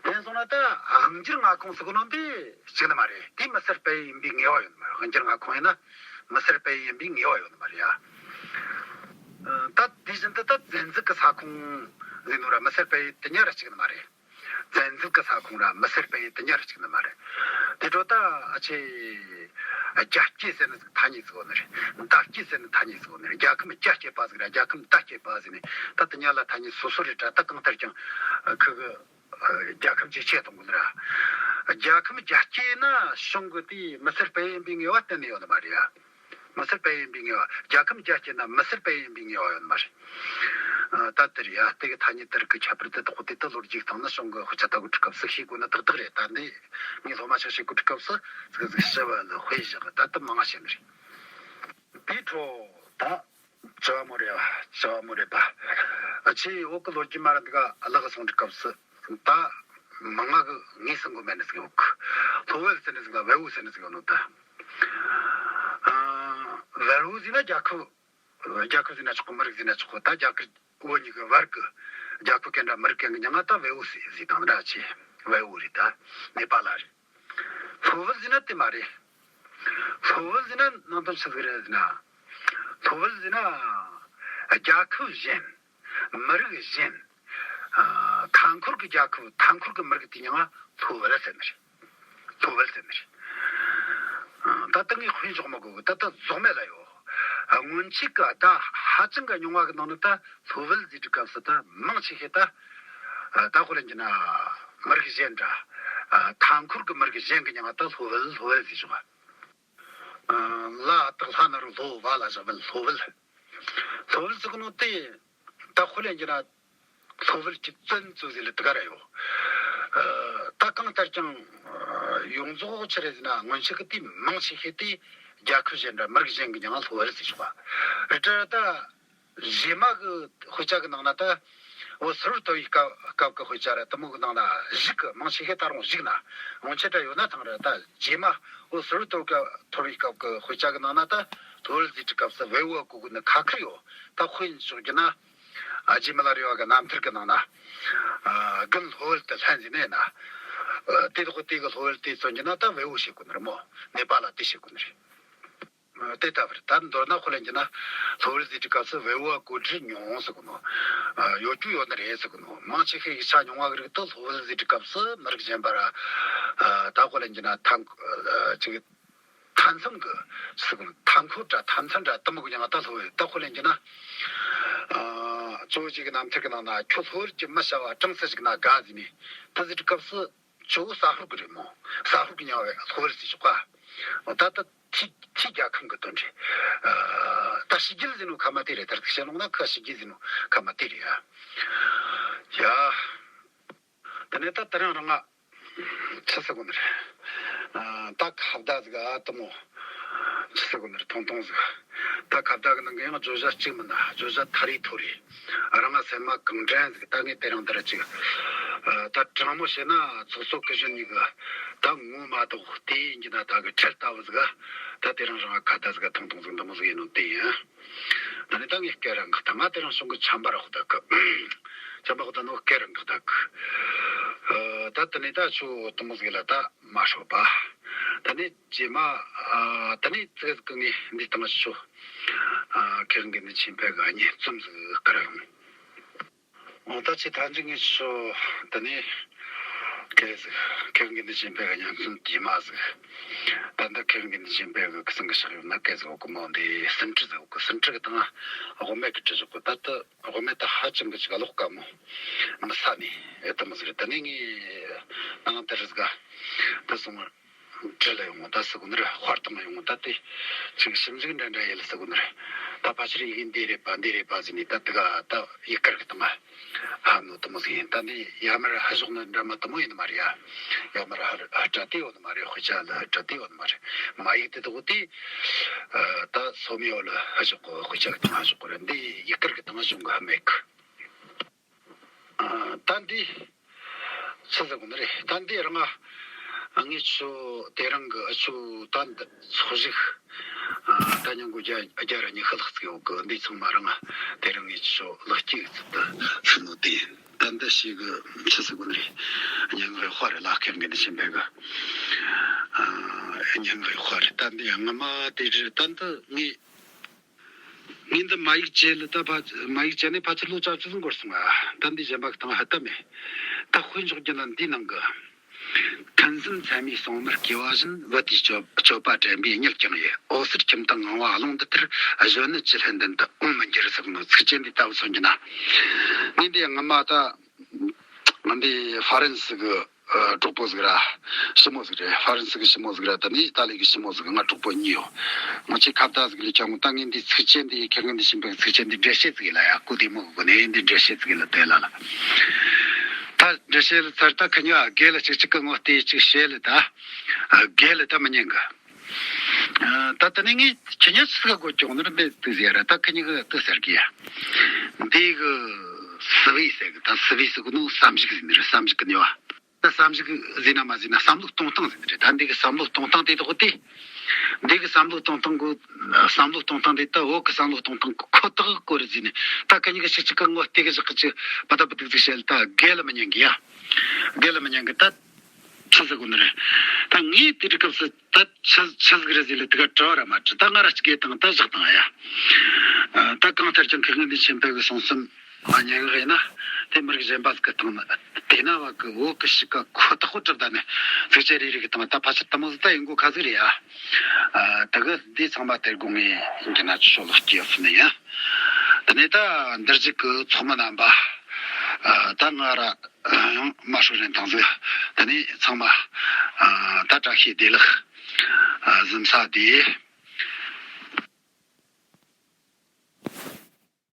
དེ་སོང་ན་ད་དབང་སྒྱུར་མངའ་ཁོངས་ཟེར་གོ་ནོ་འདི་གཅིག་ནི་མ་རེད། དེ་མི་སེར་སྤེལ་ཡུལ་ཡིན་པའི་ངེས་པ་ཡོད་ནི་མ་རེད། དབང་སྒྱུར་མངའ་ཁོངས་ཡིན་ན་མི་སེར་སྤེལ་ཡུལ་ཡིན་པའི་ངེས་པ་ཡོད་ནི་མ་རེད་ཡ། ཨ་ད་དེ་བཞིན་དུ་ད་བཙན་འཛུལ་གྱི་ས་ཁོངས་ཟེར་ནོ་ར་མི་སེར་སྤེལ་ཡུལ་དེ་གཉིས་ར་གཅིག་ནི་མ་རེད། བཙན་འཛུལ་གྱི་ས་ཁོངས་ར་མི་སེར་སྤེལ་ཡུལ་དེ་གཉིས་ར་གཅིག་ནི་མ་རེད། དེ་འཕྲོ་ད་ཨ་ཆེ་རྒྱ་སྐྱེད་ཟེར་ནི་ཟིག་ཐ་སྙད་ཟིག་ཡོད་ནི་རེད། མདའ་སྐྱེད་ཟེར་ནི་ཐ་སྙད་ཟིག་ཡོད་ནི་རེད། རྒྱལ་ཁམས་རྒྱ་སྐྱེད་པ་ཟིག་ར་རྒྱལ་ཁམས་མདའ་སྐྱེད་པ་ཟེར་ནི། ད་དེ་གཉིས་ལ་ཐ་སྙད་སོ་སོ་རེད་དྲ། ད་གང་ལྟར་ཀྱང་ཁོ་གི་རྒྱལ་ཁམས་ཇེ་ཆེ་གཏོང་གི་ནི་ར། རྒྱལ་ཁམས་རྒྱ་སྐྱེད་ན་གཞུང་གི་དེའི་མི་སེར་སྤེལ་ཡུལ་ཡིན་པའི་ངེས་པ་གཏན་ནས་ཡོད་ནི་མ་རེད་ཡ། མི་སེར་སྤེལ་ཡུལ་ཡིན་པའི་ངེས་པ། རྒྱལ་ཁམས་རྒྱ་སྐྱེད་ན་མི་སེར་སྤེལ་ཡུལ་ཡིན་པའི་ངེས་པ་ཡོད་ནི་མ་རེད། ཨ་ད་དེ་རེད་ཡ། དེ་གི་ཐ་སྙད་དེ་རིགས་གི་ཁྱད་པར་དེ་དག་དེ་ད་ལོ་རྒྱུས་སྟེང་ན་གཞུང་གི་དཔེ་ཆ་ལྟ་གོ་དུས་སྐབས་སུ་ཤེས་དགོས་ནི་ཏག་ཏག་རེད། ད་འདི་ངས་སློབ་མ་ཆ་བྱེད་གོ་དུས་སྐབས་སུ་ཟིག་ཟིག་ཞིབ་ལ་དཔེ་བཞག་གི། ད་དེ་མང་ང་བཤད་ནི་རེད། དེའི་འཕྲོ་ད་བཅུ་བ་མོ་རེད་བ། བཅུ་བ་མོ་རེད་པ། ཨ་ཆེ་བོད་གི་ལོ་རྒྱུས་མ་ར་འདི་ག་བརླག་སོང་དུས་སྐབས་སུ། ད་མང་ང་གི་ངོས་ཟིན་གོ་མེད་ནི་ཟིག་ཡོད་གི། ལྷོ་བལ་ཟེར་ནི་ཟིག་ག་བལ་བོ་ཟེར་ནི་ཟིག་ཡོད་ནོ་ད། ཨ་བལ་བོ་ཟེར་ན་རྒྱལ་ཁབ། རྒྱལ་ཁབ་ཟེར་ན་ཆོག་གི། མི་རིགས་ཟེར་ན་ཆོག་གི། ད་རྒྱ་གར་བོད་གཉིས་ཀྱི་བར་གི་རྒྱལ་ཁབ་གན་དྲ་མི་རིགས་གན་གི་མྱིང་ང་ད་བལ་བོ་ཟེར་ཟེར་དང་འདྲ། ཆེ་བལ་བོ་རེད། ད་ནེ་པ་ལ་རེད། ལྷོ་བལ་ཟེར་ན་དེ་མ་རེད། ལྷོ་བལ་ཟེར་ན་ནང་དོན་ཆི་ཟིག་རེད་ཟེར་ན། ལྷོ་བལ་ཟེར་ན་རྒྱལ་ཁབ་གཞན། མི་རིགས་གཞན། ཨ་མཐའ་འཁོར་གྱི་རྒྱལ་ཁབ། མཐའ་འཁོར་གྱི་མི་རིགས་དེ་མྱིང་ང་ལྷོ་བལ་ཟེར་ནི་རེད། ལྷོ་བལ་ཟེར་ནི་རེད། ད་ལྟ་ངས་དཔེ་འཇོག་མི་དགོས་གི། ད་ལྟ་རྫོགས་མེད་ལ་ཡོད། སྔོན་ཆད་གི་ད་ཧ་ཅང་གི་རྙིང་བ་གི་ནང་ནས་ད་ལྷོ་བལ་ཟེར་དུས་སྐབས་སུ་ད་མང་ཆེ་ཤོས་ད། ད་དཔེ་ལེན་རྒྱུ་ན་མི་རིགས་གཞན་འདྲ། མཐའ་འཁོར་གི་མི་རིགས་གཞན་གི་མྱིང་ང་ད་ལྷོ་བལ་ལྷོ་བལ་ཟེར་བྱུང་བ། ལ་དྭགས་ལྷ་ན་རོ་ལྷོ། བ་ལ་བཞག་བལ། ལྷོ་བལ། ལྷོ་བལ་ཟེར་གོ་ནོ་དེ་ད་དཔེ་ལེན་རྒྱུ་ན། ལྷོ་བལ་གྱི་བཙན་བཙོན་ཟེར་ལ་དེ་ག་ར་ཡོད། ཨ། ད་གང་ལྟར་ཀྱང་། ཨ། ཡོངས་རྫོགས་ཆི་རེད་ཟེར་ན། སྔོན་ཆད་གི་དེ་མང་ཆེ་ཤོས་དེ་རྒྱལ་ཁབ་གཞན་འདྲ་མི་རིགས་གཞན་གྱི་མྱིང་ང་ལྷོ་བལ་ཟེར་བྱུང་བ་རེད་དྲ། ད་རྗེས་མ་གི་དཔེ་ཆ་གི་ནང་ན་ད་བོད་སིལ་བུར་ཐོར་བའི་སྐབས་སྐབས་ཀྱི་དཔེ་ཆ་ར་དེ་མོ་གི་ནང་ན་གཞིག་གི། མང་ཆེ་ཤོས་ད་རུང་གཞིག་ན་སྔོན་ཆད་འདྲ་ཡོད་ན་ཐང་ར། ད་རྗེས་མ་བོད་སིལ་བུར་ཐོར་སྐབས་ཐོར་བའི་སྐབས་ཀྱི་དཔེ་ཆ་གི་ནང་ན་ད་ལྷོ་བལ་ཟེར་དུས་སྐབས་སུ་བལ་བོ་གོ་གི་ནི་ཁ་ཁེར་ཡོད། ད་དཔེ་འཇོག་རྒྱུ་ན། ཨ། རྗེ་མི་ལ་རས་པ་གི་རྣམ་ཐར་གི་ནང་ན། ཨ། དགུན་ལྷོ་བལ་དུ་ལྷན་ཟེར་ནས་ན། ཨ། དེ་དག་དེ་གི་ལྷོ་བལ་དེ་བཙོན་རྒྱུ་ན་ད་བལ་བོ་བྱེད་དགོས་ནི་རེད་མོ། ནེ་པ་ལ་དེ་བྱེད་དགོས་ནི་རེད། ཨ། དེ་ལྟ་བུར་ད་མདོར་ན་དཔེ་ལེན་རྒྱུ་ན། ལྷོ་བལ་ཟེར་དུས་སྐབས་སུ་བལ་བོ་གོ་སྒྲིལ་མྱོང་ཟེར་གོ་ནོ། ཨ། ཡོད་རྒྱུ་ཡོད་ནི་རེད་ཟེར་གོ་ནོ། མང་ཆེ་ཤོས་ཡིག་ཆ་རྙིང་བ་གི་རིགས་དུ་ལྷོ་བལ་ཟེར་དུས་སྐབས་སུ་མི་རིགས་གཞན་པ་ར། ཨ། ད་དཔེ་ལེན་རྒྱུ་ན་ཐང་ཨ། ཅིག་མཐའ་མཚམས་ཀྱི་ཟེར་གོ་ནོ། མཐའ་འཁོར་འདྲ་མཐའ་མཚམས་འདྲ་དེ་མོ་གི་མྱིང་ང་ད་ལྷོ་བལ། ད་དཔེ་ལེན་རྒྱུ་ན། ཨ། ཇོ་བོ་རྗེ་གི་རྣམ་ཐར་གི་ནང་ན། ཁྱོད་ལྷོ་བལ་གྱི་མི་བྱ་བ་གྲངས་སུ་ཞིག་ན་དགའ་ཟེར་ནས་དེ་ཟེར་དུས་སྐབས་སུ། ཇོ་བོ་ཟ་ཧོར་གི་རེད་མོ། ཟ་ཧོར་གི་མྱིང་ང་ལྷོ་བལ་ཟེར་བྱུང་བ། ད་ད་ཐི་ཐི་རྒྱལ་ཁམས་གི་དོན་རེད། ཨ། ད་ཕྱི་རྒྱལ་ཟེར་ནོ་ཁ་མ་དེ་རེད། ད་རེད་ཟེར་ལོང་ན་ཁ་ཕྱི་རྒྱལ་ཟེར་ནོ་ཁ་མ་དེ་རེད་ཡ། ཡ། དེ་ནས་ད་དེ་རིང་རང་ང་ཆི་ཟེར་གོ་ནི་རེད། ཨ། ད་ཁ་བརྡ་ཟིག་ཨ་དེ་མོ་ཆི་ཟེར་གོ་ནི་རེད། ཐུང་ཐུང་ཟིག་ད་ཁ་བརྡ་གི་ནང་གི་ཡང་བརྗོད་བྱ་གཅིག་མིན་ན་བརྗོད་བྱ་ཐ་རེ་ཐོ་རེ། རང་ང་སེམས་མ་གང་དྲན་ཟིག་ད་ངས་དེ་རིང་འདིར་ཅིག་ཨ། ད་དྲང་མོ་བཤད་ན་ཚོགས་གཙོ་སྐུ་གཞོན་གཉིས་གི་ད་ངོ་མ་གཏོགས་དེ་ཡིན་གྱི་ན་ད་གི་ཁྲེལ་ལྟ་བུ་ཟིག་ད་དེ་རིང་རང་ང་ཁ་བརྡ་ཟིག་ཐུང་ཐུང་ཟིག་འདི་མོ་ཟིག་ཡིན་ནོ་དེ་ཡིན། ད་ནི་ད་ངས་སྐད་རང་གི་ད་ང་དེ་རིང་གཞུང་གི་ཆམ་པ་ར་ཧོ་ད་གི། ཆམ་པ་ཧོ་ད་ནོ་སྐད་རང་གི་ད་གི། ཨ། ད་དེ་ནས་ད་ཆུ་དེ་མོ་ཟིག་ལ་ད་མ་ཧྲོ་པ། ད་ནི་རྗེས་མ། ཨ། ད་ནི་ཙི་གི་ངས་འདི་དང་ཆུ། ཨ། མཁས་དབང་དགེ་འདུན་ཆོས་འཕེལ་གི་གཉེན་རྩོམ་ཟིག་བསྐུར་ཡོང་། འོ། ད་ཆེས་མཐའ་མཇུག་ངས་ཆུ་ད་ནི་སྐད་ཟིག་མཁས་དབང་དགེ་འདུན་ཆོས་འཕེལ་གི་གཉེན་རྩོམ་དེ་མ་ཟིག་ད་འདི་མཁས་དབང་དགེ་འདུན་ཆོས་འཕེལ་གི་ཁི་སང་གི་ཕྱག་ཡོད་ན་སྐད་ཟིག་འོ་གི་མོ། འདི་ཟིན་བྲིས་ཟིག་འོ་གི། ཟིན་བྲིས་གི་སྟེང་དབུ་མེད་གི་བྲིས་བཞག་གི། ད་ལྟ་དབུ་མེད་ད་ཧ་ཅང་གི་ཅིག་ཀློག་དཀའ་མོ། མི་ས་ནས་ཨེ་དེ་མོ་ཟིག་རེད། ད་ནི་ངས་ནང་དེ་རིགས་ག་ད་སོང་བྲིས་ལ་ཡོང་ད་ཟེར་གོ་ནི་རེད། དཔར་བཏང་ཡོང་ད་དེ་ཅིག་ཞིབ་འཇུག་འདྲ་འདྲ་ཡེད་ལ་ཟེར་གོ་ནི་རེད། ད་ཕལ་ཆེར་ཡི་གེ་འདི་རེད་པ་འདི་རེད་པ་ཟེར་ནས་ད་དེ་ག་ད་ཡིག་དཀར་གི་སྟེང་ང་ཧ་ནོ་དེ་མོ་ཟིག་ཡིན། ད་ནི་ཡར་མར་ཧ་ཞོག་ནི་འདྲ་མ་དེ་མོ་ཡིན་ནི་མ་རེད་ཡ། ཡར་མར་ཧ་ཧ་སྒྲ་དེ་ཡོད་ནི་མ་རེད། དཔེ་ཆ་ལ་ཧ་སྒྲ་དེ་ཡོད་ནི་མ་རེད། མ་ཡིག་དེ་དག་དེ་ཨ་ད་སོ་མི་ཡོད་ལ་ཧ་ཞོག་གི། དཔེ་ཆ་གི་སྟེང་ང་ཧ་ཞོག་གི་རེད། འདི་ཡིག་དཀར་གི་སྟེང་ང་གཞུང་གི་ཧ་མེད་གི། ཨ། ད་འདི་ཆི་ཟེར་གོ་ནི་རེད། ད་འདི་རང་ང་ངས་ཆུ་དེ་རིང་གི་ཨ་ཆུ་ད་འདི་ཚོགས་ཞུགས། ཨ། ད་ཉིན་གུང་བརྒྱ་བརྒྱ་ར་ཉི་ཤུ་ལྷག་ཙིག་ཡོད་གི། འདི་ཚང་མ་རང་ང་དེ་རིང་ངས་ཆུ་ལག་སྐྱེས་གི་ཚུལ་དུ་ཕུལ་ནོ་དེ་ཡིན། ད་འདི་ཞིག་གི་ཆི་ཟེར་གོ་ནི་རེད། སྙན་ངག་གི་དཔར་རེད་ལ། མཁས་དབང་དགེ་འདུན་ཆོས་འཕེལ་གི། ཨ། སྙན་ངག་གི་དཔར་རེད། ད་འདི་ཡང་ངོ་མ་དེ་རེད། ད་འདི་ངས། ངས་འདི་མ་ཡིག་བྱས་ལ་ད་ཕ། མ་ཡིག་བྱས་ནས་ཕལ་ཆེར་ལོ་བཅུ་བཅུ་ཙམ་འགོར་སོང་ང་། ད་འདི་གཞན་པ་གི་སྟེང་ཧ་ད་མེད། ད་དཔེ་འཇོག་རྒྱུ་ན་འདིའི་ནང་གི། ཐུན་འཛིན་ཚད་མའི་སྲུང་མར་གུས་པ་བཞིན། བུ་དེའི་སྤྱོད་སྤྱོད་པ་དྲན་པས་མྱུར་བསྐྱངས་ཡི། འོད་གསལ་ཁྱིམ་དང་ངང་བ་ཀློང་འདི་ལྟར། གཞོན་ནུ་ཅི་སླད་མདུན་དུ་འོང་མི་འགྱུར་ཟེར་ནོ་ཚིགས་བཅད་འདི་ལྟ་བུ་མཚོན་རྒྱུ་ན། ངས་འདི་ཡང་ངོ་མ་ད། ང་འདི་ཧྥ་རན་སི་གི། ཨ། གྲོགས་པོ་ཟིག་ར་ཞི་མོ་ཟིག་རེད། ཧྥ་རན་སི་གི་ཞི་མོ་ཟིག་ར་ད་ནི་ཨི་ཏཱ་ལི་གི་ཞི་མོ་ཟིག་ང་གྲོགས་པོ་གཉིས་ཡོད། ང་ཆེ་ཁ་བརྡ་ཟིག་ལས་ཀྱང་ད་ངས་འདི་ཚིགས་བཅད་འདི་ཁྱེད་ང་འདི་ཞིམ་པའི་ཚིགས་བཅད་འདི་འགྲེལ་བཤད་ཟིག་ལ་ཡ། ཀུ་དེ་མོ་གི་གོ་ནས་འདི་འགྲེལ་བཤད་ཟིག་ལ་དེ་ལ་ལ། ད་འགྲེལ་བཤད་ལ་ཚར་ད་ཁ་ཉ་དགེ་ལ་ཅིག་ཅིག་གི་ངོ་དེ་ཅིག་བཤད་ལ་ད། ཨ། དགེ་ལ་ད་མི་ཉན་གི། ཨ། ད་ད་ནི་ངས་ཁྱེད་ཉ་ཚིག་ག་གོ་ཀྱོང་ནར་འདི་དུ་ཟེར་ར། ད་ཁ་ཉ་གི་དུ་ཟེར་གི་ཡ། འདི་གི་思维ཟེར་གི། ད思维ཟེར་གི་ནོ་བསམ་གཞིག་ཟེར་ནི་རེད། བསམ་གཞིག་གི་ནི་བ། ད་བསམ་གཞིག་ཟེར་ན་མ་ཟེར་ན་བསམ་བློ་གཏོང་སྟངས་ཟེར་ནི་རེད། ད་འདི་གི་བསམ་བློ་གཏོང་སྟངས་དེ་དག་དེ། འདི་གི་བསམ་བློ་གཏོང་སྟངས་གོ། བསམ་བློ་གཏོང་སྟངས་དེ་ད་བོད་གི་བསམ་བློ་གཏོང་སྟངས་གོ་ཁོ་ཐག་གོ་རེད་ཟེར་ནི། ད་ཁ་ཉིན་གི་ཞིག་ཅིག་གི་ངོ་དེ་གི་ཞག་གི་ཅིག་པ་ད་པ་ཏིག་ཅིག་བཤད་ལ་ད་དགེ་ལ་མི་ཉན་གི་ཡ། དགེ་ལ་མི་ཉན་གི་ད་ཆི་ཟེར་གོ་ནི་རེད། ད་ངས་དེ་རིགས་སྐབས་སུ་ད་ཆི་ཆི་ཟིག་རེད་ཟེར་ལ་དེ་ག་དྲི་བ་ར་མ་དྲི། ད་ང་ར་ཅིག་གེ་དང་ད་བཞག་དང་ཡ། ད་གང་ལྟར་ཀྱང་ཁི་ངན་འདི་ཆེན་པོ་གི་གསུང་གསུམ། ཨ། སྙན་ངག་ཡིན་ན་དེ་མི་རིགས་གཞན་པ་ཟིག་གི་སྟེང་ན། དེ་ན་བ་གི་བོད་གི་གཤིས་ཀ་ཁོ་ཐག་པོ་གྲུབ་ད་ནི། ཚིགས་བཅད་རེ་རེ་གི་སྟེང་ད་ཕལ་ཆེར་དེ་མོ་ཟིག་ད་ཡིན་གོ་ཁ་ཟིག་རེད་ཡ། ཨ། ད་གི་འདི་ཚང་མ་དེར་དགོངས་ངེས་ཡིན་གྱི་ན་ཆོ་ལོ་སྐྱེ་ཕུ་ནི་ཡ། དེ་ནས་ད་འདིར་གཅིག་གི་ཚོགས་མི་རྣམ་པ། ཨ། ད་ང་ར་ཡང་མ་ཧྲུའུ་རེན་ཐང་ཟིག་དེ་ནས་ཚང་མ། ཨ། ད་བཀྲ་ཤིས་བདེ་ལེགས། ཨ། གཟིམ་ས་བདེ།